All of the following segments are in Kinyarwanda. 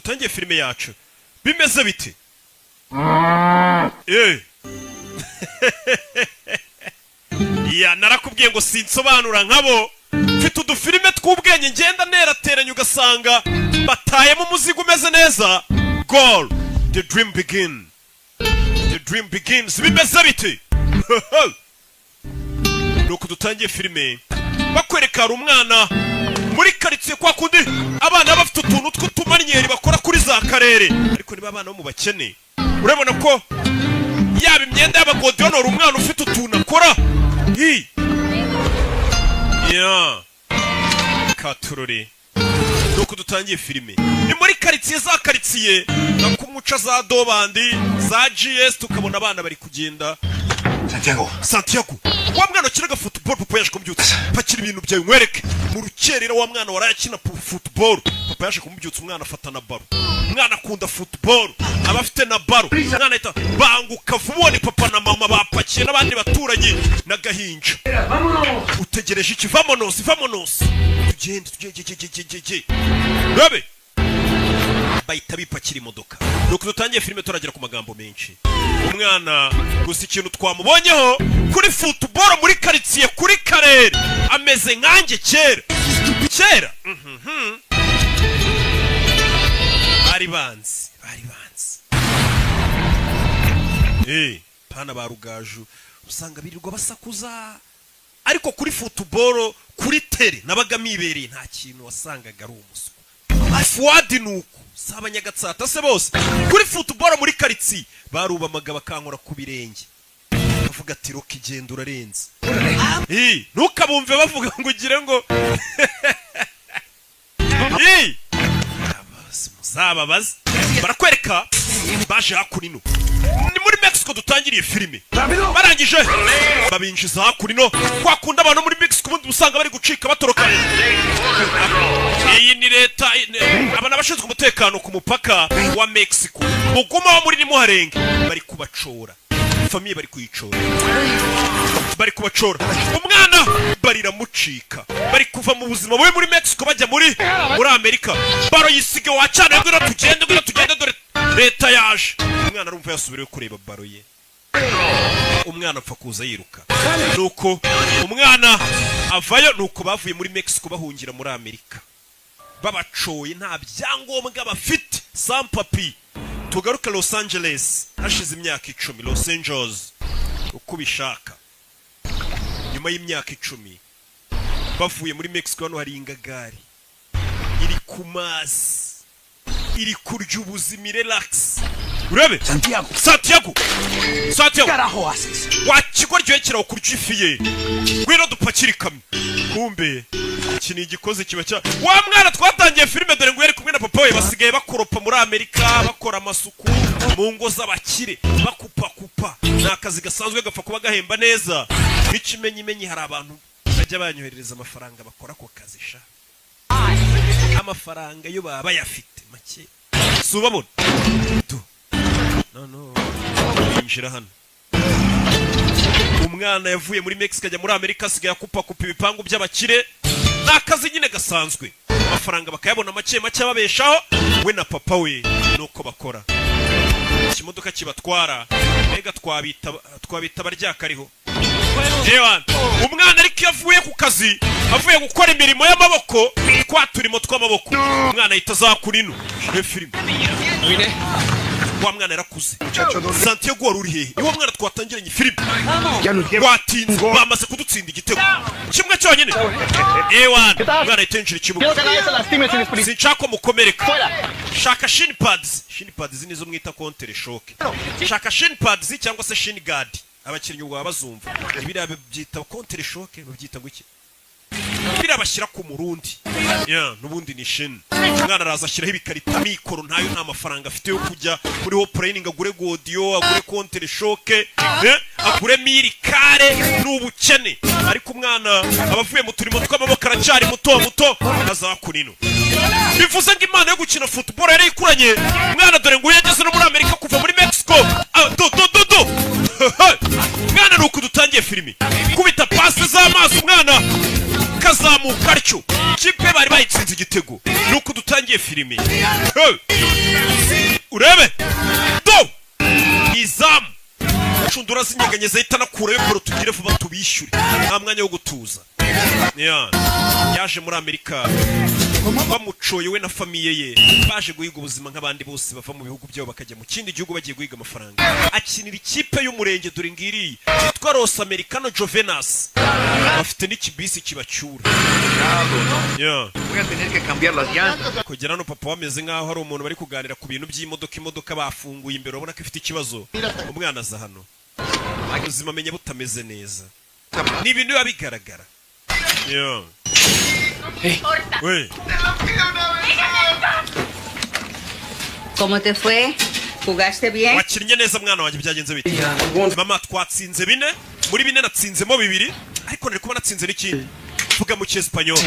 Dutangiye filime yacu, bimeze bite? Eh. Ya, narakubwiye ngo sinsobanura nkabo. Mfite udufilime tw'ubwenge ngenda nerateranya, ugasanga batayemo umuzigo umeze neza. Goal, the dream begin, the dream begins. Bimeze bite? Nuko dutangiye filime, bakwereka hari umwana muri karitsiye, kwa kundi abana bafite utuntu tw'utumanyeri bakora kuri za karere, ariko niba abana bo mu bakene, urabona ko yaba imyenda y'abagodiyonori, umwana ufite utuntu akora hi ya katurore. Nuko dutangiye filime, ni muri karitsiye, za karitsiye nka kumuca za dobandi za GS, tukabona abana bari kugenda. Santiago. Santiago, wa mwana ukinaga football, papa yaje kumubyutsa. "Pakira ibintu byawe nkwereke." Mu rukerera, wa mwana waraye akina football, papa yaje kumubyutsa. Umwana afata na baro, umwana akunda football, aba afite na baro. Umwana ahita banguka vuba, ubone papa na mama bapakiye n'abandi baturanyi n'agahinja. "Utegereje iki? Vamonos, vamonos, tugende, tugende, tugende, rebe." Bahita bipakira imodoka. Nuko dutangiye filime, turagera ku magambo menshi. Umwana gusa, ikintu twamubonyeho kuri football muri karitsiye kuri karere, ameze nkanjye kera kera. Bari banzi, bari banzi. Pana ba rugaju usanga birirwa basakuza, ariko kuri football kuri terrain nabaga mibereye, nta kintu wasangaga ari umuswa. Fuadi nuko si abanyagatsata se bose, kuri football muri karitsiye barubamaga, bakankora ku birenge, bavuga ati: "Roka igenda urarenze." Ntukabumve bavuga ngo ugire ngo muzababaze. Barakwereka baje hakuno, ni muri Mexico dutangiriye filime. Barangije babinjiza hakuno, kwa kundi abantu muri Mexico ubundi usanga bari gucika batoroka. Iyi ni leta, aba ni abashinzwe umutekano ku mupaka wa Mexico. Muguma wo muri nimuharenge, bari kubacora. Famille bari kuyicora, bari kubacora. Umwana bariramucika, bari kuva mu buzima bubi muri Mexico bajya muri Amerika. Baro yisige wacana, "Ngwino tugende, ngwino tugende, dore leta yaje." Umwana arumva yasubiriwe kureba baro ye, umwana apfa kuza yiruka. Nuko umwana avayo. Nuko bavuye muri Mexico bahungira muri Amerika, babacoye, nta byangombwa bafite, sans papiers. Tugaruke Los Angeles hashize imyaka 10, Los Angeles uko ubishaka. Nyuma y'imyaka 10 bavuye muri Mexico, hano hari ingagari iri ku mazi, iri kurya ubuzima, relax. Urebe. Santiago. Santiago, Santiago. Carajo haces? Wa kigoryohe kiraho kurya ifi ye, ngwino dupakire ikamyo. Kumbe iki ni igikozi kiba cya wa mwana twatangiye filime. Dore ngo yari kumwe na papa we, basigaye bakoropa muri Amerika, bakora amasuku mu ngo z'abakire, bakupakupa. Ni akazi gasanzwe gapfa kuba gahemba neza. N'ikimenyimenyi, hari abantu bajya banyoherereza amafaranga bakora ako kazi sha. Amafaranga yo baba bayafite make, si ubabona tu no no. Binjira hano. Umwana yavuye muri Mexico ajya muri Amerika, asigaye akupakupa ibipangu by'abakire. Ni akazi nyine gasanzwe, amafaranga bakayabona make make ababeshaho we na papa we. Nuko bakora ikimodoka kibatwara. Mbega twabita abaryakariho. Ewana, umwana ariko iyo avuye ku kazi, avuye gukora imirimo y'amaboko, twa turimo tw'amaboko, umwana ahita azakura ino. Reba filime, wa mwana yarakuze. Santiago, wari uri hehe? Niwo mwana twatangiranye filime. Watinze, bamaze kudutsinda igitego kimwe cyonyine. Ewana, umwana ahita yinjira ikibuga. "Sinshaka ko mukomereka. Shaka shin pads." Shin pads nizo mwita contre-choc. Shaka shin pads cyangwa se shin guard, abakinnyi ubwo baba bazumva. Ibiriya babyita contre-choc, babyita ngo iki? Biriya bashyira ku murundi ya n'ubundi ni shin. Umwana araza ashyiraho ibikarita. Mikoro ntayo, nta mafaranga afite yo kujya muri ho purayiningi, agure godillot, agure contre-choc, agure mirikare. Ni ubukene, ariko umwana aba avuye mu turimo tw'amaboko, aracyari muto muto, azakura ino. Bivuze ngo imana yo gukina football yari ikuranye umwana. Dore ngo yageze no muri Amerika kuva muri Mexico. Ah, do do do do, mwana. Ni uku dutangiye filimi. Kubita pasi z'amazi, umwana kazamuka atyo, kipe bari bayitsinze igitego. Ni uku dutangiye filimi. Hey! Urebe do izamu, inshundura zinyeganyeza, ahita anakurayo ball. Tugire vuba tubishyure, nta mwanya wo gutuza. Yeah. Yaje muri Amerika bamucoye, we na famille ye baje guhiga ubuzima nk'abandi bose bava mu bihugu byabo bakajya mu kindi gihugu bagiye guhiga amafaranga. Akinira ikipe y'umurenge, dore ngiriyi yitwa Los Americano Jovenas, bafite n'ikibisi kibacyura. Yeah. Voy a tener que cambiar las llantas. Kugera hano papa bameze nk'aho hari umuntu bari kuganira ku bintu by'imodoka. Imodoka bafunguye imbere, urabona ko ifite ikibazo. Umwana aza hano, ubuzima amenya butameze neza, ni ibintu biba bigaragara. Yeah. We. ¿Cómo te fue? ¿Jugaste bien? Wakinnye neza mwana wanjye? Byagenze bite mama? Twatsinze 4 muri 4, natsinzemo 2, ariko nari kuba natsinze n'ikindi. Vuga mu cyesipanyol.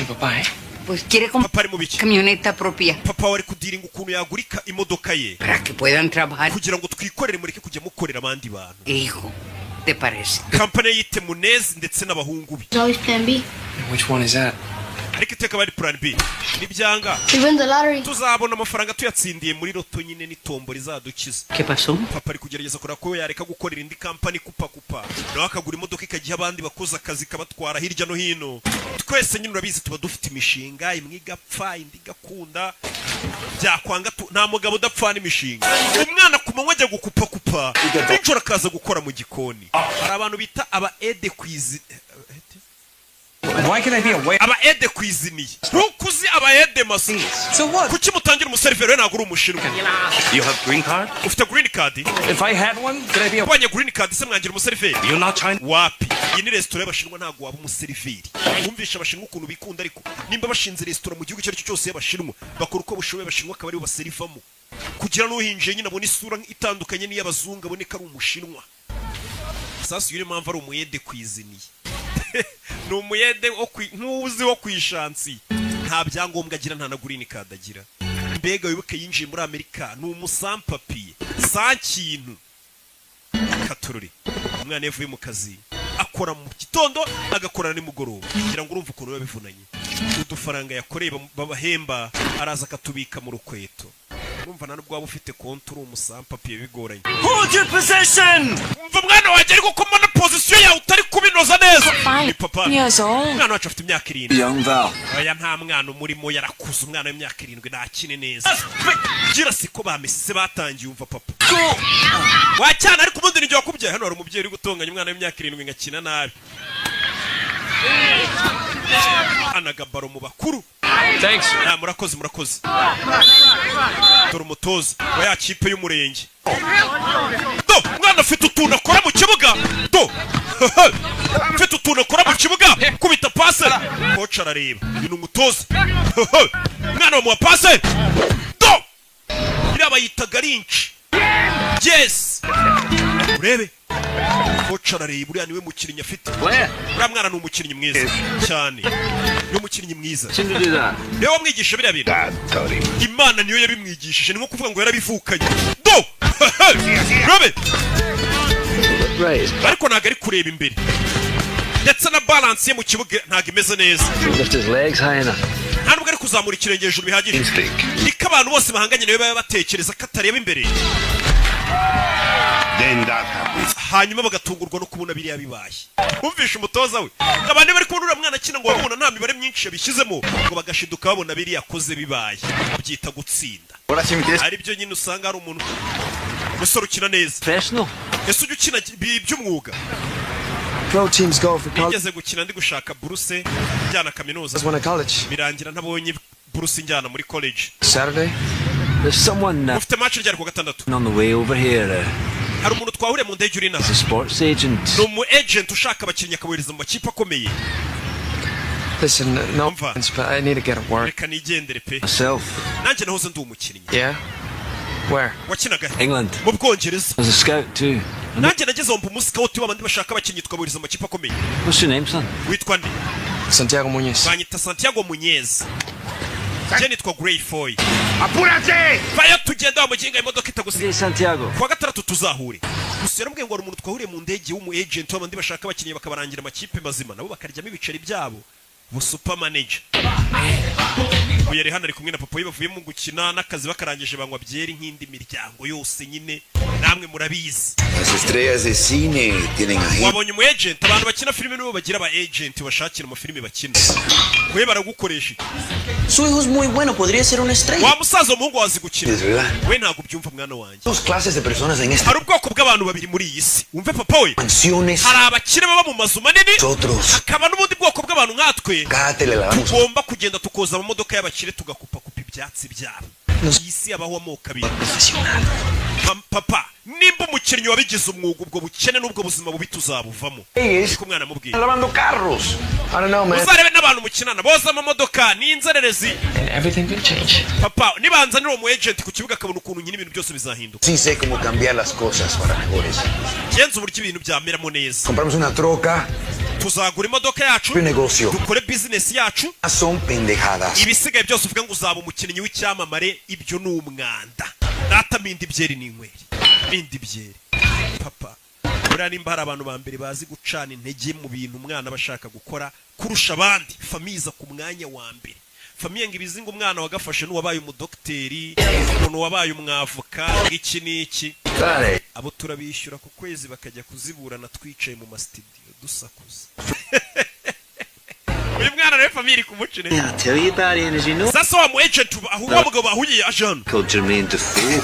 Pues quiere comprar Papa ari mu biki? camioneta propia Papa wari kudiringa ukuntu yagurika imodoka ye para que puedan trabajar. kugira ngo twikorere, mureke kujya mukorera abandi bantu. Hijo, ¿te parece? Kampani yite Munezi ndetse n'abahungu be. There's always plan B. Which one is that? Ariko iteka bari plan B, nibyanga We win the lottery. tuzabona amafaranga tuyatsindiye muri loto nyine n'itombo rizadukiza. ¿Qué pasó? Papa ari kugerageza kureba ko yareka gukorera indi kampani kupa kupa, nawe akagura imodoka ikagiha abandi bakoze akazi kabatwara hirya no hino. Twese nyine urabizi tuba dufite imishinga, imwe igapfa indi igakunda, byakwanga nta mugabo udapfana imishinga. Umwana ku manywa ajya gukupakupa, nijoro akaza gukora mu gikoni. Hari abantu bita aba aide cuisi Why can I be a waiter? Aba aide cuisinier, ntukuzi aba aide maso. So what? Kuki mutangira umuseriveri? We ntabwo uri umushinwa. You have green card? Ufite green card? If I had one, could I be a Ubonye green card se mwangira umuseriveri? You're not Chinese. Wapi, iyi ni resitora y'abashinwa, ntabwo waba umuseriveri. Wumvisha abashinwa ukuntu bikunda, ariko nimba bashinze resitora mu gihugu icyo ari cyo cyose y'abashinwa, bakora uko bashoboye abashinwa akaba aribo baserivamo, kugira n'uhinjiye nyine abone isura itandukanye n'iy'abazungu, abone ko ari umushinwa. Sasa iyo niyo mpamvu ari umu aide cuisinier, ni umu aide nk'uzi wo ku ishansi. Nta byangombwa agira, nta na green card agira. Mbega wibuke yinjiye muri Amerika ni umu sans-papiers, sa kintu katururi. Umwana iyo avuye mu kazi, akora mu gitondo agakora nimugoroba, kugira ngo urumve ukuntu biba bivunanye. Udufaranga yakoreye babahemba araza akatubika mu rukweto. Urumva nta nubwo waba ufite konti uri umu sans-papiers, bigoranye. Hold your position! Umva mwana wanjye, ariko ko mbona position yawe utari kubinoza neza? Ni papa. Years old. Umwana wacu afite imyaka 7. Young Val. Oya, nta mwana umurimo, yarakuze. Umwana w'imyaka 7 ntakine neza gira siko bamese batangiye. Umva papa wacyana, ariko ubundi nijye wakubyaye. Hano hari umubyeyi uri gutonganya umwana w'imyaka 7 ngo akina nabi, anagabaro mu bakuru. Thanks. Ah, murakoze, murakoze. Dore umutoza wa ya kipe y'umurenge. Do mwana afite utuntu akora mu kibuga, do afite utuntu akora mu kibuga, kubita pase. Coach arareba, uyu ni umutoza. Mwana bamuha pase, do iriya bayita garinci. Yes, urebe coach arareba, uriya niwe mukinnyi afite. Uriya mwana ni umukinnyi mwiza cyane, ni umukinnyi mwiza. Niwe wamwigisha biriya bintu? Imana niyo yabimwigishije, ni nko kuvuga ngo yarabivukanye. Do robe, ariko ntabwo ari kureba imbere, ndetse na balance ye mu kibuga ntabwo imeze neza. Lift his legs high enough. Nta nubwo ari kuzamura ikirenge hejuru bihagije. Niko abantu bose bahanganye nawe baba batekereza ko atareba imbere. Then that happens. Hanyuma bagatungurwa no kubona biriya bibaye. Wumvishe umutoza we, abantu bari kubona uriya mwana akina ngo babona nta mibare myinshi yabishyizemo, ngo bagashiduka babona biriya akoze bibaye, byita gutsinda. Ari byo nyine usanga hari umuntu umusore ukina neza. Professional. Ese ujya ukina by'umwuga? Pro teams go for college. Nigeze gukina ndi gushaka buruse njyana kaminuza. Went to college. Birangira ntabonye buruse njyana muri college. Saturday. There's someone Ufite match ryari kuwa gatandatu? on the way over here. Hari umuntu twahuriye mu ndege uri inaha. He's a sports agent. Ni umu agent ushaka abakinnyi akabohereza mu makipe akomeye. Listen, no Umva. offense, but I need to get to work. Reka nigendere pe. Myself. Nanjye nahoze ndi umukinnyi. Yeah? Where? Wakinaga he? England. Mu Bwongereza. I was a scout too. Nanjye nageze aho mba umu scout w'abandi bashaka abakinnyi tukabohereza mu makipe akomeye. What's your name, son? Witwa nde? Santiago Muñez. Banyita Santiago Munyez, njye nitwa Grey Foy. ¡Apúrate! Vayo tugenda wa muginga, imodoka itagusiga. Hey, Santiago. Kuwa gatandatu tuzahure. Gusa yaramubwiye ngo hari umuntu twahuriye mu ndege w'umu agent w'abandi bashaka abakinnyi bakabarangira amakipe mazima, nabo bakaryamo ibiceri byabo, bu super manager. Uyu yari hano ari kumwe na papa we, bavuye mu gukina n'akazi bakarangije, banywa byeri nk'indi miryango yose nyine, namwe murabizi. Las estrellas de cine tienen agentes. Wabonye umu agent? Abantu bakina filime nibo bagira aba agent bashakira amafilime bakina. We baragukoresha iki? Su hijo es muy bueno, podría ser una estrella. Wa musaza, umuhungu wazi gukina. We ntabwo ubyumva, mwana wanjye. Dos clases de personas en esta Hari ubwoko bw'abantu babiri muri iyi si, wumve papa we. Mansiones. Hari abakire baba mu mazu manini, Nosotros. hakaba n'ubundi bwoko bw'abantu nkatwe Cada le lavamos. tugomba kugenda tukoza amamodoka y'abakire, tugakupakupa ibyatsi byabo. Iyi si yabaho amoko abiri. Papa, nimba umukinnyi wabigize umwuga, ubwo bukene n'ubwo buzima bubi tuzabuvamo. Niko umwana amubwiye. Lavando carros. I don't know, man. Uzarebe n'abantu mukinana boza amamodoka n'inzererezi. And everything could change. Papa, nibanzanira uwo mu agent ku kibuga akabona ukuntu nyine, ibintu byose bizahinduka. Sí sé cómo cambiar las cosas para mejores. Genza uburyo ibintu byameramo neza. Compramos una troca, Tuzagura imodoka yacu, un negocio. dukore bizinesi yacu. Son pendejadas. Ibisigaye byose uvuga ngo uzaba umukinnyi w'icyamamare, ibyo ni umwanda. Data, mindi byeri n'inyweri, mindi byeri. Papa, buriya nimba hari abantu ba mbere bazi gucana intege mu bintu umwana aba ashaka gukora kurusha abandi, famille iza ku mwanya wa mbere. Famille ngo ibizi ngo umwana wagafashe n'uwabaye umudogiteri, umuntu wabaye umwavoka, iki n'iki. Dale. Abo turabishyura ku kwezi bakajya kuziburana twicaye mu masitidiyo dusakuza. Uyu mwana rero famille iri kumuca intege. Yeah, I'll tell you about it, as you know. Sasa wa mu agent aho wa mugabo bahuye aje hano. Called Jermaine Defoe.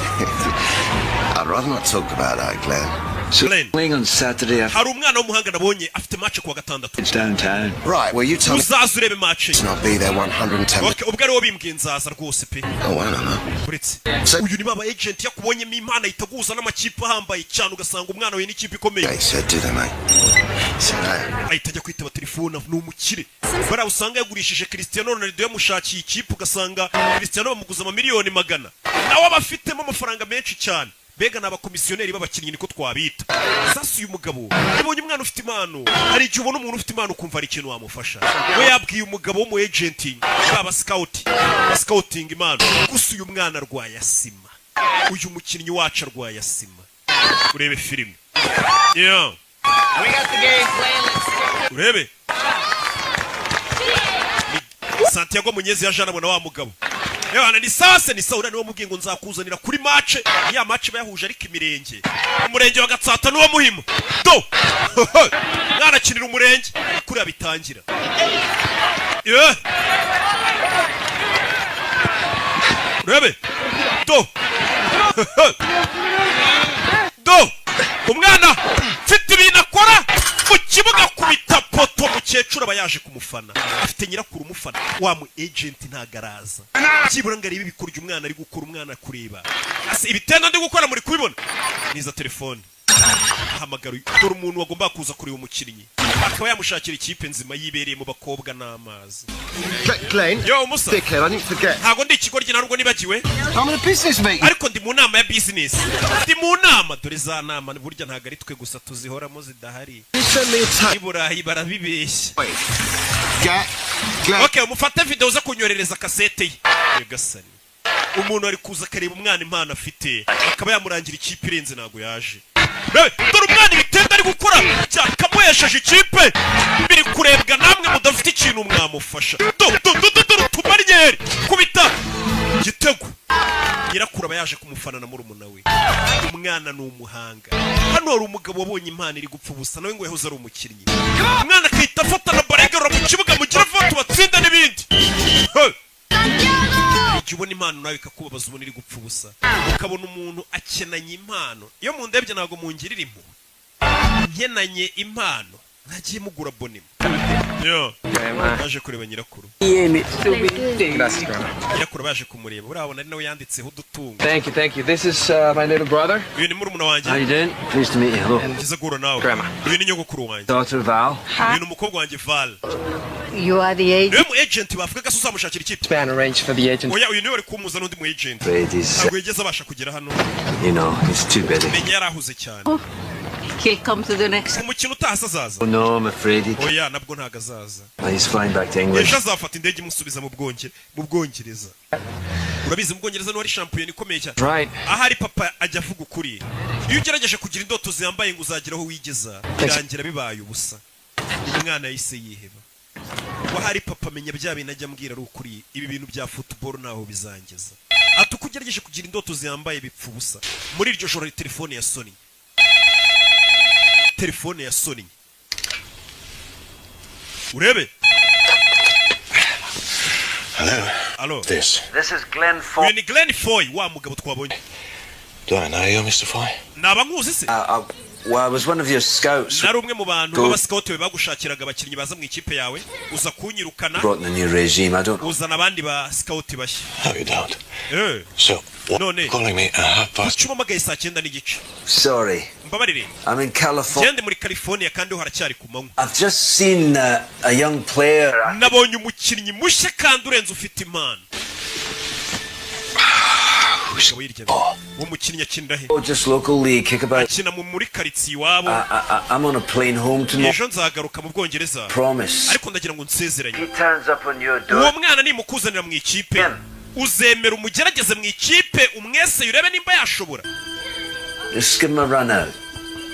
I'd rather not talk about that, Glenn. So Glenn. playing on Saturday after Hari umwana w'umuhanga nabonye afite match kuwa gatandatu. It's downtown. Right, well, you tell me. Uzaza urebe match ye. I'll be there 110. Okay, ubwo ariwo bimbwiye nzaza rwose pe. Oh, I don't know. Uretse uyu ni baba agent, yakubonyemo impano ahita aguhuza n'amakipe ahambaye cyane, ugasanga umwana we n'ikipe ikomeye. They said, do they, mate? So, no. Ahita ajya kwitaba telefone. Ni umukire, bariya usanga yagurishije Cristiano Ronaldo, yamushakiye ikipe, ugasanga Cristiano bamuguza amamiliyoni magana, nawe aba afitemo amafaranga menshi cyane. Mbega ni abakomisiyoneri b'abakinnyi, niko twabita. Sasa uyu mugabo yabonye umwana ufite impano. Hari igihe ubona umuntu ufite impano ukumva hari ikintu wamufasha. We yabwiye umugabo w'umu agent, baba scout ba scouting impano. Gusa uyu mwana arwaye asima, uyu mukinnyi wacu arwaye asima. Urebe filime, yeah. Urebe Santiago Munyezi yaje anabona wa mugabo. Ewana, ni sase ni sawa, niwo mubwiye ngo nzakuzanira kuri match ya match bayahuje, ariko imirenge, umurenge wa Gatsata n'uwa Muhima do mwanakinira umurenge kuriya bitangira. Yeah. Urebe do do umwana mfite ibintu akora mu kibuga, kubita poto. Mukecuru aba yaje kumufana, afite nyirakuru umufana. Wa mu agent ntago araza byibura ngo arebe ibikorwa umwana ari gukora. Umwana kureba ase ibitendo ndi gukora, muri kubibona niza telefone ahamagara uyu. Dore umuntu wagomba kuza kureba umukinnyi akaba yamushakira ikipe nzima, yibereye mu bakobwa n'amazi. Glenn, Yo musa. Dickhead, I didn't forget. Ntabwo ndi ikigoryi, ntabwo nibagiwe. I'm in a business meeting. Ariko ndi mu nama ya business, ndi mu nama. Dore za nama burya ntabwo ari twe gusa tuzihoramo zidahari. You send me a tape. I Burayi barabibeshya. Get Glenn. Okay, umufate video uza kunyoherereza kasete ye. Nyagasani, umuntu ari kuza akareba umwana impano afite, akaba yamurangira ikipe irenze, ntabwo yaje. Rebe, dore umwana ibitendo ari gukora byakamuhesheje ikipe, biri kurebwa namwe mudafite ikintu mwamufasha. Do do do do, dore utumaryeri kubita igitego. Nyirakuru aba yaje kumufana na murumuna we. Umwana ni umuhanga. Hano hari umugabo wabonye impano iri gupfa ubusa, nawe ngo yahoze ari umukinnyi. Umwana akahita afata na baregarura mu kibuga, mugira vuba tubatsinda n'ibindi. Hey! Igihe ubona impano nawe ikakubabaza, ubona iri gupfa ubusa, ukabona umuntu akenanye impano. Iyo mundebye ntabwo mungirira impuhwe nkenanye impano, mwagiye mugura bonima. Yo. Yaje kureba nyirakuru. Gracias, Grandma. Nyirakuru baje kumureba, urabona ari nawe yanditseho udutungo. Thank you, thank you. This is my little brother. Uyu ni murumuna wanjye. How you doing? Pleased to meet you. Hello. Byiza guhura nawe. Grandma. Uyu ni nyogokuru wanjye. Daughter Val. Uyu ni umukobwa wanjye Val. You are the agent. Niwe mu agent bavugaga se uzamushakira ikipe? Span arranged for the agent. Oya, uyu niwe wari kumuza n'undi mu agent. Afraid he's, Ntabwo yigeze abasha kugera hano. He's too busy. Menya yari ahuze cyane. He'll come to the next. Umukino utaha se azaza? Oh no, I'm afraid he. Oya, nabwo ntabwo azaza. He's flying back to England. Ejo azafata indege imusubiza mu Bwongereza. Urabizi, mu Bwongereza niho hari shampiyona ikomeye cyane. Right. Ahari papa ajya avuga ukuri: iyo ugerageje kugira indoto ziyambaye ngo uzagera aho wigeza, birangira bibaye ubusa. Umwana yahise yiheba. Wahari papa amenya bya bintu ajya ambwira ari ukuri. Ibi bintu bya football ntaho bizangeza. Ati uko ugerageje kugira indoto zihambaye bipfa ubusa. Muri iryo joro telefone ya Sony, telefone ya Sony, urebe. Hello. Alo. This. This is Glenn Foy. Uyu ni Glenn Foy, wa mugabo twabonye. Do I know you, Mr. Foy? Naba nkuzi se? Well, I was one of your scouts. Nari umwe mu bantu b'abascout bagushakiraga abakinnyi baza mu ikipe yawe, uza kunyirukana. Brought in the new regime. I don't. Uzana abandi ba scout bashya. No, you don't. Eh. So, what, None. calling me at half past? Kuki umpamagaye saa 9:30? Sorry. Mbabarire. I'm in California. Ngende muri California kandi ho haracyari ku manywa. I've just seen a young player. Nabonye umukinnyi mushya kandi urenze, ufite impano. Umugabo yirya, uwo mukinnyi akinira he? Oh, just local league kickabout. Akina muri karitsiye iwabo. I'm on a plane home tomorrow. Ejo nzagaruka mu Bwongereza. Promise. Ariko ndagira ngo nsezeranye. He turns up on your Uwo mwana nimukuzanira mu ikipe, uzemera umugerageze mu ikipe, umwese urebe nimba yashobora? Just give him a run out.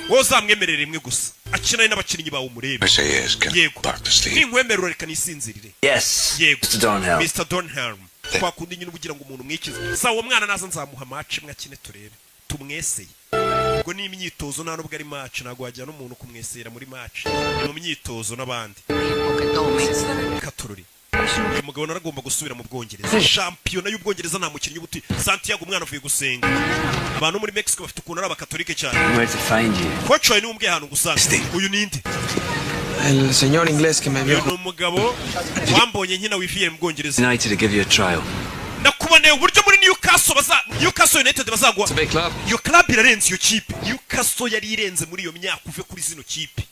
Wowe uzamwemerere rimwe gusa akinane n'abakinnyi bawe, umurebe. I say yes. Can Yego. back to sleep. Ninkwemerera, reka nisinzirire. Yes. Yego. Mr. Dornhelm. Mr Dornhelm, twakundi nyine ugira ngo umuntu umwikize. Sa uwo mwana naza nzamuha match imwe akine turebe, tumweseye. Ubwo ni imyitozo, nta nubwo ari match. Ntabwo wajyana umuntu kumwesera muri match, ni mu myitozo n'abandi. Katururi, uyu mugabo naragomba gusubira mu Bwongereza, shampiyona y'Ubwongereza nta mukinnyi ubuti. Santiago, umwana avuye gusenga. Abantu muri Mexico bafite ukuntu ari abakatolike cyane. Where to find you? Coach wawe niwe umbwiye ahantu gusanga. Uyu ninde? El señor inglés que me vio. Uyu ni umugabo wambonye nkina wiviye mu Bwongereza. United to give you a trial. Nakuboneye uburyo muri Newcastle, baza Newcastle United bazaguha. It's a big club. Iyo club irarenze, iyo kipe Newcastle yari irenze muri iyo myaka. Uve kuri zino kipe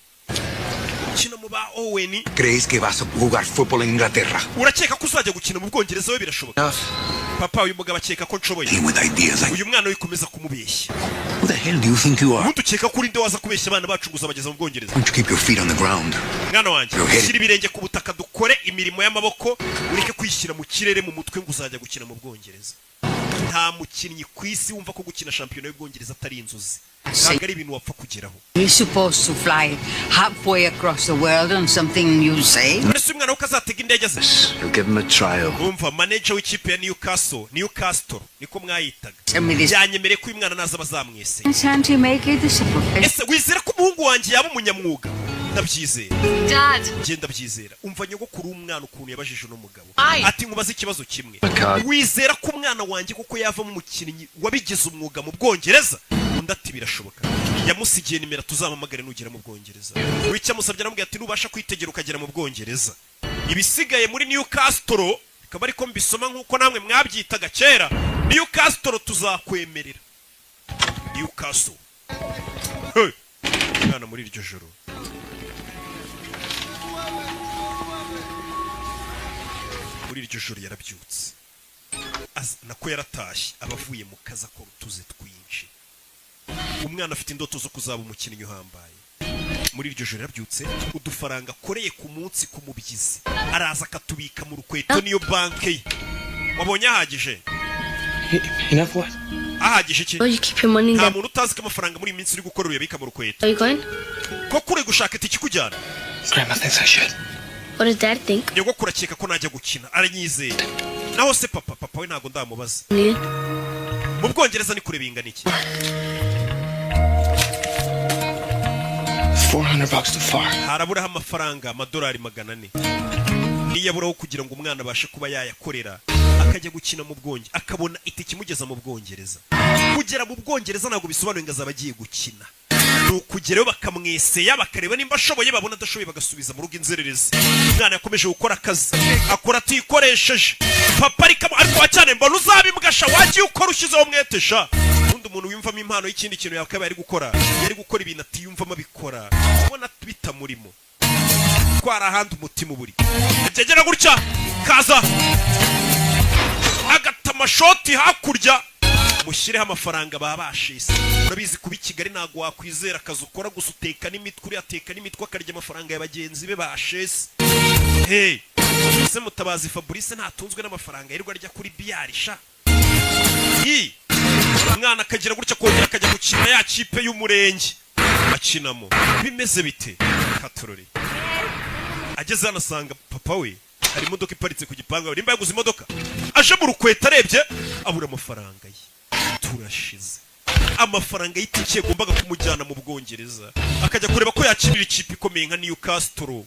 ukina mu ba Owen. ¿Crees que vas a jugar fútbol en Inglaterra? Urakeka ko uzajya gukina mu Bwongereza we? Birashoboka. Enough. Papa, uyu mugabo akeka ko nshoboye. With ideas like Uyu mwana wikomeza kumubeshya. Who the hell do you think you are? Ubundi ukeka ko urinde waza kubeshya abana bacu ngo uzabageza mu Bwongereza? Why don't you keep your feet on the ground? Mwana wanjye, Your head. shyira ibirenge ku butaka, dukore imirimo y'amaboko, ureke kwishyira mu kirere mu mutwe ngo uzajya gukina mu Bwongereza. Nta mukinnyi ku isi wumva ko gukina shampiyona y'Ubwongereza atari inzozi, ntabwo ari ibintu wapfa kugeraho. You're supposed to fly halfway across the world on something you say? None se uyu mwana we ko azatega indege aze? You'll give him a trial. Umva, manager w'ikipe ya Newcastle, Newcastle niko mwayitaga, Tell me this. yanyemereye ko uyu mwana naza bazamwese. Can't you make it a profession? Ese wizera ko umuhungu wanjye yaba umunyamwuga? Ndabyizera. Dad. Njye ndabyizera. Umva nyogokuru w'umwana ukuntu yabajije uno mugabo. Aye. Ati nkubaze ikibazo kimwe. Card. Wizera ko umwana wanjye kuko yavamo umukinnyi wabigize umwuga mu Bwongereza? Undi ati birashoboka. Yamusigiye nimero, tuzampamagare nugera mu Bwongereza. Wicyo amusabye, aramubwira ati nubasha kwitegera ukagera mu Bwongereza, ibisigaye muri Newcastle, bikaba ariko mbisoma nk'uko namwe mwabyitaga kera, Newcastle, tuzakwemerera Newcastle. Hey! Umwana muri iryo joro yarabyutse. Nako yaratashye, aba avuye mu kazi, akora utuzi twinshi. Umwana afite indoto zo kuzaba umukinnyi uhambaye. Muri iryo joro yarabyutse, udufaranga akoreye ku munsi ku mubyizi araza akatubika mu rukweto, niyo banke ye. Wabonye ahagije? Enough what? Ahagije iki? Where you keep your money in Nta there? muntu utazi ko amafaranga muri iyi minsi uri gukora uyabika mu rukweto. Are you going? Ko uri gushaka itike ikujyana? Grandma thinks I should. What does Dad think? Nyogokuru akeka ko najya gukina, aranyizeye. Naho se papa? Papa we ntabwo ndamubaza. Neil? Mu Bwongereza ni kure bingana iki? $400 too far. Haraburaho amafaranga amadolari 400, niyaburaho kugira ngo umwana abashe kuba yayakorera akajya gukina mu Bwongereza, akabona itike imugeza mu Bwongereza. Kugera mu Bwongereza ntabwo bisobanuye ngo azaba agiye gukina, ni ukugerayo bakamweseya, bakareba nimba ashoboye, babona adashoboye bagasubiza mu rugo inzererezi. Umwana yakomeje gukora akazi, akora atikoresheje. Papa ariko cyane mbona uzabimbwa sha, wagiye ukora ushyizeho umwete sha. Ubundi umuntu wiyumvamo impano y'ikindi kintu yakabaye ari gukora, yari gukora ibintu atiyumvamo, abikora ubona bitamurimo, twara ahandi umutima uburi. Byegera gutya kaza agata amashoti hakurya. Mushyireho amafaranga baba bashise. Urabizi, kuba i Kigali ntabwo wakwizera akazi ukora gusa, uteka n'imitwe. Uriya ateka n'imitwe akarya amafaranga ya bagenzi be bashese. Hey, ese Mutabazi Fabrice ntatunzwe n'amafaranga yirirwa arya kuri biyari sha? I umwana akagira gutya kongera akajya gukina ya kipe y'umurenge akinamo. Bimeze bite katurori? Ageze hano asanga papa we hari imodoka iparitse ku gipangu. Nimba yaguze imodoka, aje mu rukweta, arebye abura amafaranga ye. Turashize. Amafaranga y'itike yagombaga kumujyana mu Bwongereza, akajya kureba ko yakinira ikipe ikomeye nka Newcastle.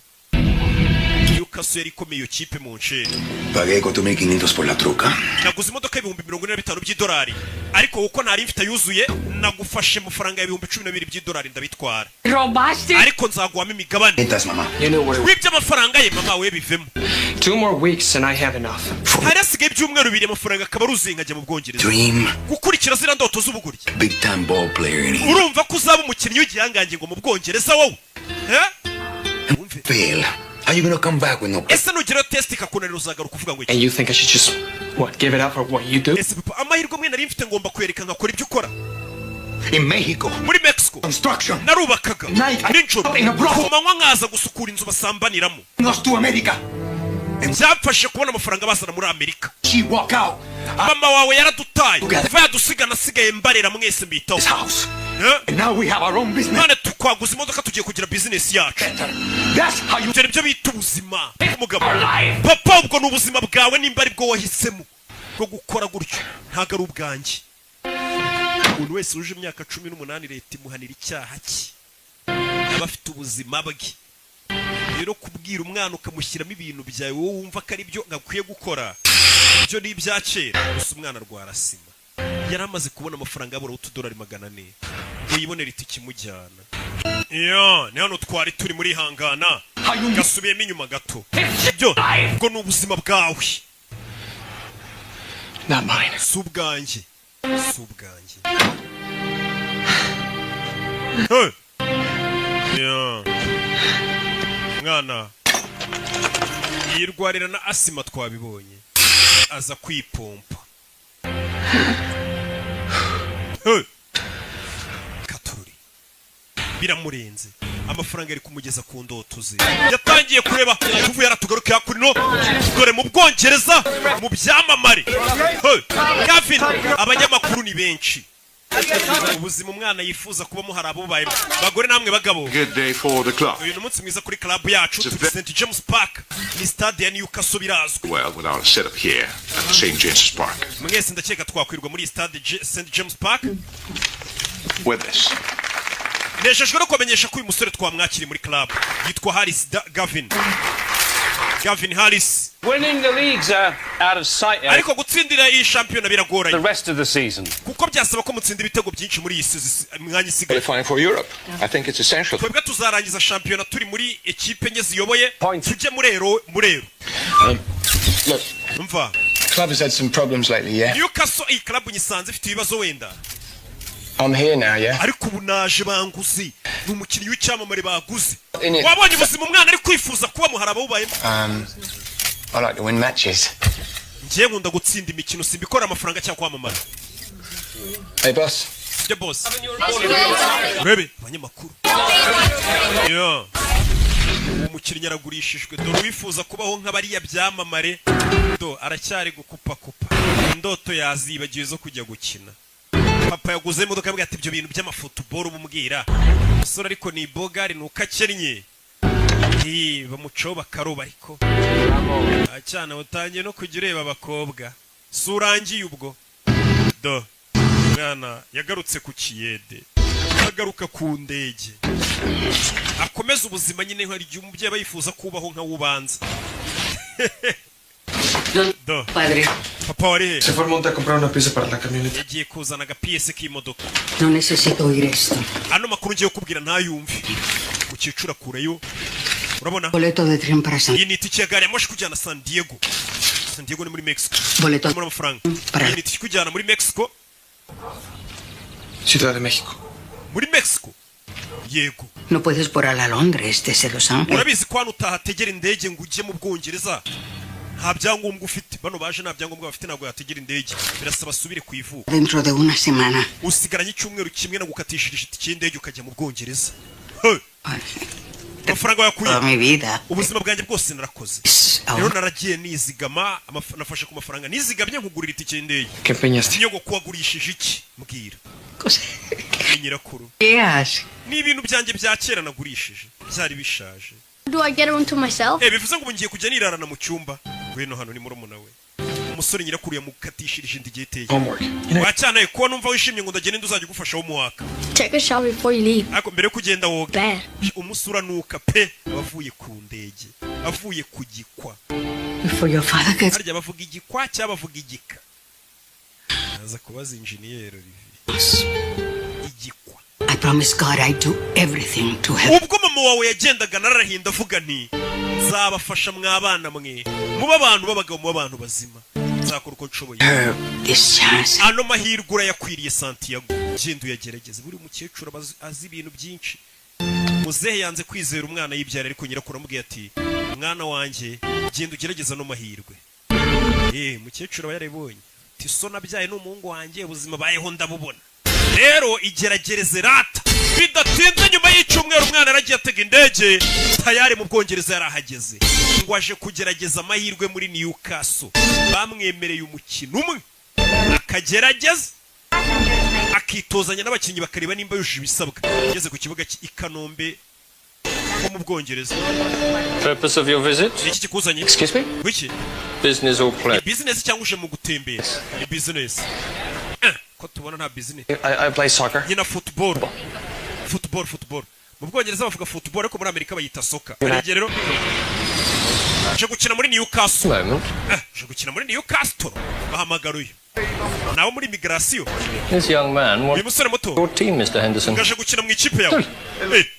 Newcastle yari ikomeye iyo kipe mu ncere. Pagué 4.500 por la troca. Naguze imodoka y'45,000 by'idolari, ariko kuko ntari mfite yuzuye, nagufashe amafaranga y'12,000 by'idolari ndabitwara. ¿Robaste? Ariko nzaguhamo imigabane. Mientras, mamá. You know what? Wibye amafaranga ye, mama we, bivemo. 2 more weeks and I have enough. Hari hasigaye ibyumweru 2, amafaranga akaba aruzuye, nkajya mu Bwongereza. Dream. Gukurikira ziriya ndoto z'ubugoryi. Big time ball player in England. Urumva ko uzaba umukinnyi w'igihangange ngo mu Bwongereza wowe? Eh? Wumve. Fail. How you gonna come back with no? Ese nugerayo test ikakunanira, uzagaruka uvuga ngo iki? And you think I should just, what, give it up for what you do? Ese papa, amahirwe amwe nari mfite ngomba kwereka nkakora ibyo ukora? In Mexico. Muri Mexico. Construction. Narubakaga Night, nijoro, in a brothel. ku manywa nkaza gusukura inzu basambaniramo. Us to America. Byamfashije kubona amafaranga bazana muri Amerika. She walk out. Mama wawe yaradutaye. Together. Kuva yadusiga, nasigaye mbarera mwese, mbitaho. This house. Eh? And now we have our own business. None tukwaguza imodoka, tugiye kugira bizinesi yacu. Better. That's how you Ibyo nibyo bita ubuzima umugabo. Papa, ubwo ni ubuzima bwawe nimba ari bwo wahisemo bwo gukora gutyo, ntabwo ari ubwanjye. Umuntu wese wuje imyaka 18, leta imuhanira icyaha cye, aba afite ubuzima bwe. Rero kubwira umwana ukamushyiramo ibintu byawe wowe wumva ko ari byo akwiye gukora, ibyo ni ibya kera. Gusa umwana arwara sima. Yari amaze kubona amafaranga, yabura utudolari 400 ngo yibonere itike imujyana. Iyo ni hano twari turi muri hangana, gasubiyemo inyuma gato. Ibyo ubwo ni ubuzima bwawe. Not mine. Si ubwanjye, si ubwanjye. Hey! Yeah. Mwana yirwarira na asima, twabibonye, aza kwipompa. Hey! Katururi biramurenze. Amafaranga ari kumugeza ku ndoto ze, yatangiye kureba. Tuvuye yaratugaruke hakuno, dore mu Bwongereza mu byamamare. Hey! Gavin, abanyamakuru ni benshi. Ubuzima umwana yifuza kubamo hari abubayemo. Bagore namwe bagabo, Good day for the club. uyu ni umunsi mwiza kuri club yacu. Turi St James Park, ni stade ya Newcastle, birazwi. Well, with our setup here at St. James's Park. Mwese ndakeka twakwirwa muri iyi stade St James Park. With this. Nejejwe no kubamenyesha ko uyu musore twamwakiriye muri club, yitwa Harris Gavin, Gavin Harris. Winning the leagues are out of sight. Eric. Ariko gutsindira iyi shampiyona biragoranye. The rest of the season. Kuko byasaba ko mutsinda ibitego byinshi muri iyi mwanya isigaye. Qualifying for Europe. I think it's essential. Twebwe tuzarangiza shampiyona turi muri ekipe enye ziyoboye, tujye muri Euro, muri Euro. Look, Umva. club has had some problems lately, yeah? Newcastle, iyi club nyisanze ifite ibibazo wenda. I'm here now, yeah? Ariko ubu naje, banguze, ni umukinnyi w'icyamamare baguze. In it. Wabonye ubuzima umwana ari kwifuza kubamo, hari abawubayemo. I like to win matches. Ngiye nkunda gutsinda imikino, simbikora amafaranga cyangwa kwamamara. Hey, boss. Sibyo boss? Urebe abanyamakuru. Yeah. Uwo mukinnyi aragurishijwe. Dore uwifuza kubaho nk'abariya byamamare, do aracyari gukupakupa, indoto yazibagiwe zo kujya gukina. Papa yaguze imodoka, yabwiye ati ibyo bintu by'amafutuboro bumubwira umusore, ariko ni bogari, ni uko akennye. Bamucaho bakaroba, ariko cyane utangiye no kujya ureba abakobwa, si urangiye ubwo. Do mwana yagarutse ku kiyede, agaruka ku ndege, akomeza ubuzima nyine. Hari igihe umubyeyi aba yifuza kubaho nka wubanza. Do Padre, papa wari he? Se fue al monte a comprar una pieza para la camioneta. Yagiye kuzana agapiyese k'imodoka. No necesito oír esto. Ano makuru ngiye kukubwira ntayumve. Mukecuru akurayo, urabona. Boleto de tren para San Iyi ni itike ya gari ya moshi kujyana San Diego. San Diego ni muri Mexico. Boleto Muri amafaranga. Para- Iyi ni itike ikujyana muri Mexico. Ciudad de México. Muri Mexico, yego. No puedes volar a Londres desde Los Ángeles. Urabizi ko hano utahategera indege ngo ujye mu Bwongereza nta byangombwa ufite. Bano baje nta byangombwa bafite, ntabwo yategera indege, birasaba asubire ku ivuko. Dentro de una semana. Usigaranye icyumweru kimwe nagukatishirije itike y'indege ukajya mu Bwongereza. Hey! Amafaranga wayakuye? Toda mi vida. Ubuzima bwanjye bwose narakoze. Rero naragiye nizigama, nafashe ku mafaranga nizigamye nkugurira itike y'indege. ¿Qué empeñaste? Nyogoko, wagurishije iki? Mbwira. Ni nyirakuru. ¿Qué haces? Ni ibintu byanjye bya kera nagurishije, byari bishaje. do I get a room to myself? Eh, bivuze ngo ubu ngiye kujya nirarana mu cyumba. Ngwino hano, ni murumuna we. Umusore nyirakuru yamukatishirije inda igihe iteye. Homework. Wacyanaye kuba numva wishimye ngo ndagenda, nde uzajya ugufasha homework? Take a shower before you leave. Ariko mbere yo kugenda woga. Bad. Umusura nuka pe, aba avuye ku ndege, avuye ku gikwa. Before your father gets Harya bavuga igikwa cyangwa bavuga igika? Naza kubaza injeniyeri Olivier. Igikwa. I promise God I'd do everything to help. Ubwo mama wawe yagendaga nararahinda avuga nti: "Nzabafasha mwabana mwe, mube abantu b'abagabo, mube abantu bazima, nzakora uko nshoboye." This chance. Ano mahirwe urayakwiriye, Santiago, genda uyagerageze. Buri mukecuru aba azi ibintu byinshi. Muzehe yanze kwizera umwana yibyara, ariko nyirakuru amubwiye ati: "Mwana wanjye, genda ugerageze ano mahirwe." Eh, mukecuru aba yarabibonye ati: "So nabyaye ni umuhungu wanjye, ubuzima bayeho ndabubona, rero igeragereze rata." Bidatinze nyuma y'icyumweru umwana yaragiye atega indege, tayari mu Bwongereza yarahageze, ngo aje kugerageza amahirwe muri Newcastle. Bamwemereye umukino umwe akagerageza, akitozanya n'abakinnyi, bakareba nimba yujuje ibisabwa. Ageze ku kibuga cy'i Kanombe ho mu Bwongereza. Purpose of your visit? Ni iki kikuzanye? Excuse me? Wiki? Business or pleasure? Business cyangwa uje mu gutembera? Ni business. Ko tubona nta business. I play soccer. Nyina football, football, football. Mu Bwongereza bavuga football, ariko muri Amerika bayita soccer. Hari igihe rero uje gukina muri Newcastle. Moment. Uje gukina muri Newcastle, bahamagara uyu nawe muri migration. This young man Uyu wants musore muto your team, Mr. Henderson. ngaje gukina mu ikipe yawe.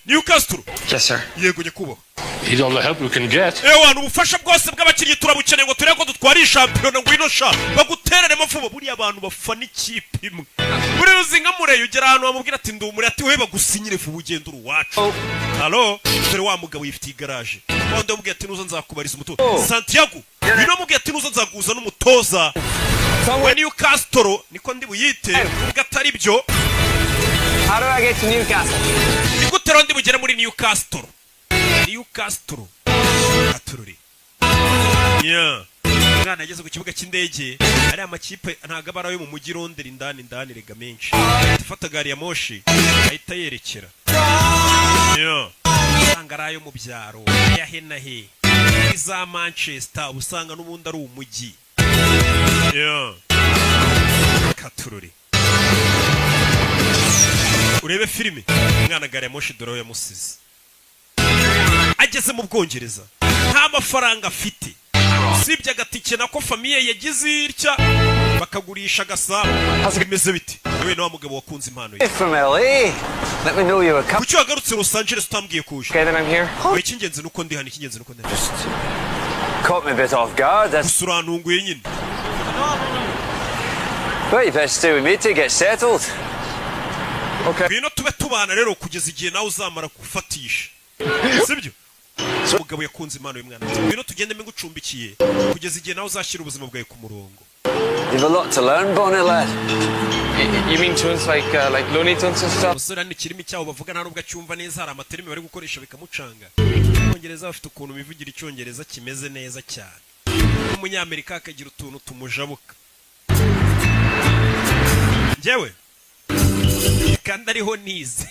Newcastle? Yes, sir. Yego nyakubahwa. He's all the help we can get. Ewa, ubufasha bwose bw'abakinnyi turabukeneye ngo turebe ko dutwara iyi shampiyona. Ngwino sha bagutereremo vuba. Buriya abantu bafana ikipe imwe, buriya uzi nka Mureyo, ugera ahantu bamubwira ati: "Ndumure", ati: "We bagusinyire vuba, ugenda uri uwacu." Halo, dore wa mugabo yifitiye igaraje. Wandi wamubwiye ati: "Nuza nzakubariza umutoza Santiago." Uyu namubwiye ati: "Nuza nzaguza n'umutoza we Newcastle", niko ndi buyite ubwo atari byo. How do I get to Newcastle? Ni gute rero ndi bugere muri Newcastle? Newcastle atururi. Yeah. Umwana yageze ku kibuga cy'indege. Ariya amakipe ntabwo aba ari ayo mu mujyi Londres indani indani rega menshi. Ahita afata gari ya moshi ahita yerekera. Yeah. Usanga ari ayo mu byaro, aya he na he, muri za Manchester, uba usanga n'ubundi ari umujyi. Yeah. Katururi urebe filime. Umwana gari ya moshi dore aho yamusize. Ageze mu Bwongereza nta mafaranga afite, usibye agatike nako famille yagize itya bakagurisha agasabo. Bimeze bite yewe na wa mugabo wakunze impano ye? From LA. Let me know you were coming. Kuki wagarutse Los Angeles utambwiye kuje? Okay, then I'm here. Oya, icy'ingenzi ni uko ndi hano, icy'ingenzi ni uko ndi hano. Caught me a bit off guard. That's Gusa urantunguye nyine. Well, you better stay with me to get settled. Okay. Ngwino tube tubana rero kugeza igihe nawe uzamara gufatisha, sibyo? Umugabo yakunze impano y'umwana ati: "Ngwino tugende ngucumbikiye kugeza igihe nawe uzashyira ubuzima bwawe ku murongo." You've a lot to learn, Bonnie lad. You mean tunes like Looney Tunes and stuff? Umusore hano ikirimi cyabo bavuga nta nubwo acyumva neza, hari amaterimi bari gukoresha bikamucanga. Abongereza bafite ukuntu bivugira icyongereza kimeze neza cyane, n'umunyamerika akagira utuntu tumujabuka. Njyewe kandi ariho nize,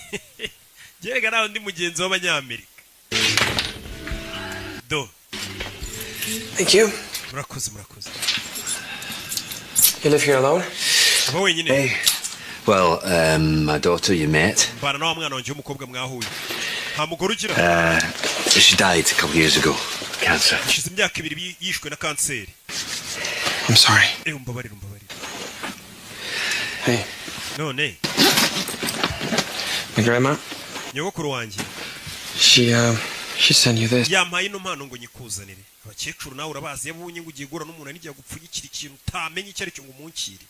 njyewe nawe ndi mugenzi w'abanyamerika do. Thank you. Murakoze, murakoze. You live here alone? Aba wenyine? Hey. Well, my daughter you met. Mbana na wa mwana wanjye w'umukobwa mwahuye. Nta mugore ugira? She died a couple years ago. Cancer. Hashize imyaka 2 yishwe na kanseri. I'm sorry. Eh, umbabarire, umbabarire. Hey, None my grandma, nyogokuru wanjye she sent you this. yampaye ino mpano ngo nyikuzanire. Abakecuru nawe urabazi, iyo abonye ngo ugiye guhura n'umuntu n'igihe agupfunyikira ikintu utamenya icyo ari cyo ngo umunkire.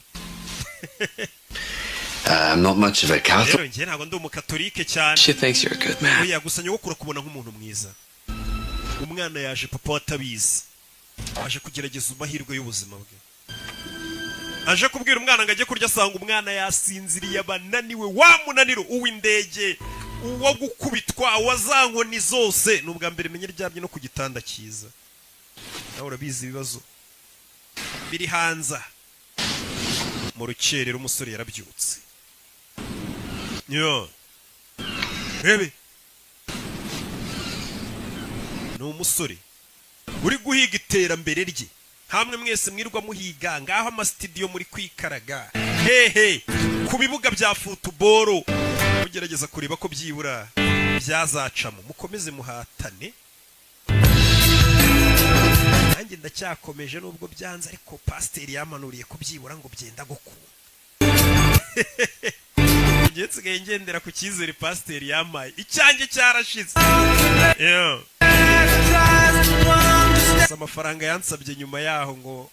I'm not much of a Catholic. Rero njye ntabwo ndi umukatolike cyane. She thinks you're a good man. Oya, gusa nyogokuru akubona nk'umuntu mwiza. Umwana yaje papa we atabizi, aje kugerageza amahirwe y'ubuzima bwe. Aje kubwira umwana ngo ajye kurya, asanga umwana yasinziriye, abananiwe wa munaniro uw'indege, uwo gukubitwa, uwa za nkoni zose. Ni ubwa mbere menye ryamye no ku gitanda cyiza. Nawe urabizi ibibazo biri hanze. Mu rukerera umusore yarabyutse yo rebe. Ni umusore uri guhiga iterambere rye. Hamwe mwese mwirwa muhiga ngaho amasitidiyo, muri kwikaraga hehe ku bibuga bya football, mugerageza kureba ko byibura byazacamo. Mukomeze muhatane, nanjye ndacyakomeje nubwo byanze, ariko pasiteri yamanuriye kubyibura ngo byenda gukunda. Ngiye nsigaye ngendera ku cyizere pasiteri yampaye, icyanjye cyarashize. Yeah. Gusa amafaranga yansabye nyuma yaho ngo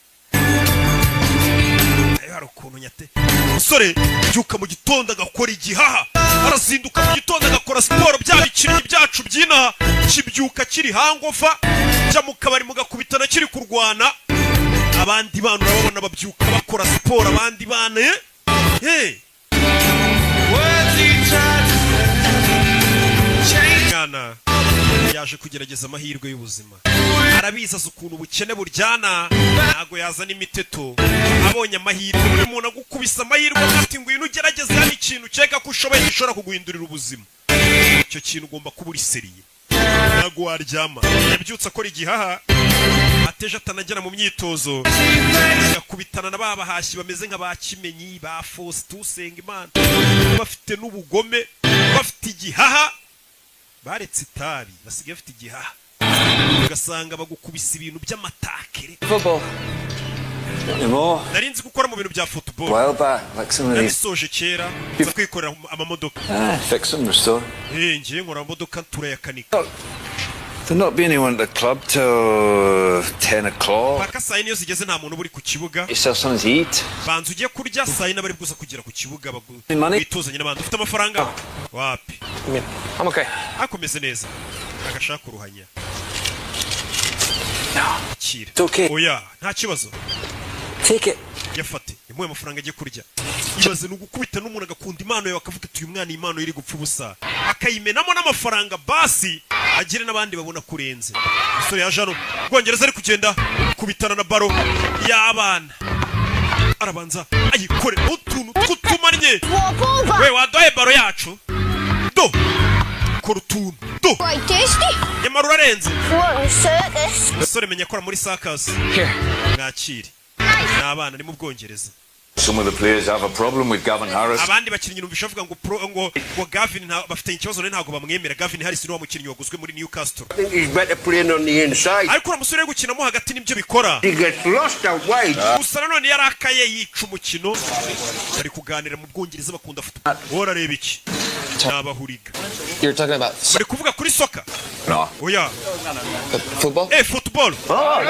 ayo hari ukuntu nyate. Umusore byuka mu gitondo agakora igihaha, arazinduka mu gitondo agakora siporo. Bya bikinnyi byacu by'inaha kibyuka kiri hangover, jya mu kabari mugakubitana kiri kurwana. Abandi bana urababona babyuka bakora siporo, abandi bana eh. Mwana yaje kugerageza amahirwe y'ubuzima, arabizi, azi ukuntu ubukene buryana, ntago yazana imiteto. Abonye amahirwe, buri muntu agukubise amahirwe ati ngwino ugerageze hano ikintu ukeka ko ushoboye gishobora kuguhindurira ubuzima, icyo kintu ugomba kuba uri sérieux, ntago waryama. Yabyutse akora igihaha, ateje atanagera mu myitozo, agakubitana na ba bahashyi bameze nka ba Kimenyi, ba Faustin Usengimana, bafite n'ubugome, bafite igihaha, baretse itabi, basigaye bafite igihaha, ugasanga bagukubisa ibintu by'amatakere. Football. Anymore. Nari nzi gukora mu bintu bya football. While back, like some of these. Nabisoje kera, nza kwikorera amamodoka. Ah, fix them, restore. Eh, ngiye nkora amamodoka, turayakanika. There'll not be anyone at the club till 10 o'clock. Paka saa 4 iyo zigeze nta muntu uba uri ku kibuga. Yourself something to eat. Banza ujye kurya, saa 4 bari buza kugera ku kibuga Money? witozanye n'abandi. Ufite amafaranga? Wapi. I'm okay. Akomeze neza, agashaka uruhanya. Akira. It's okay. Oya, nta kibazo. Take it. Yafate, yamuhaye amafaranga ajye kurya. Ibaze ni ugukubita n'umuntu agakunda impano yawe, akavuga ati uyu mwana impano ye iri gupfa ubusa, akayimenamo n'amafaranga, basi agire n'abandi babona kurenze. Umusore yaje hano Bwongereza, ari kugenda kubitana na baro y'abana, arabanza ayikore utuntu tw'utumanye. We waduhaye baro yacu, do kora utuntu do. Quite tasty. Nyamara urarenze. For a circus. Umusore menya akora muri circus. Here. Mwakire, ni abana, ni mu Bwongereza. Some of the players have a problem with Gavin Harris. Abandi bakinnyi numvisha bavuga ngo pro, ngo Gavin bafitanye ikibazo rero, ntabwo bamwemera. Gavin Harris ni wa mukinnyi waguzwe muri Newcastle. I think he's better playing on the inside. Ariko uriya musore uri gukinamo hagati nibyo bikora. He gets lost out wide. Gusa nanone yarakaye yica umukino. Bari kuganira mu Bwongereza, bakunda football. Wowe urareba iki? Ni abahuriga. You're talking about Bari kuvuga kuri soccer. No. Oya. football? Eh, football.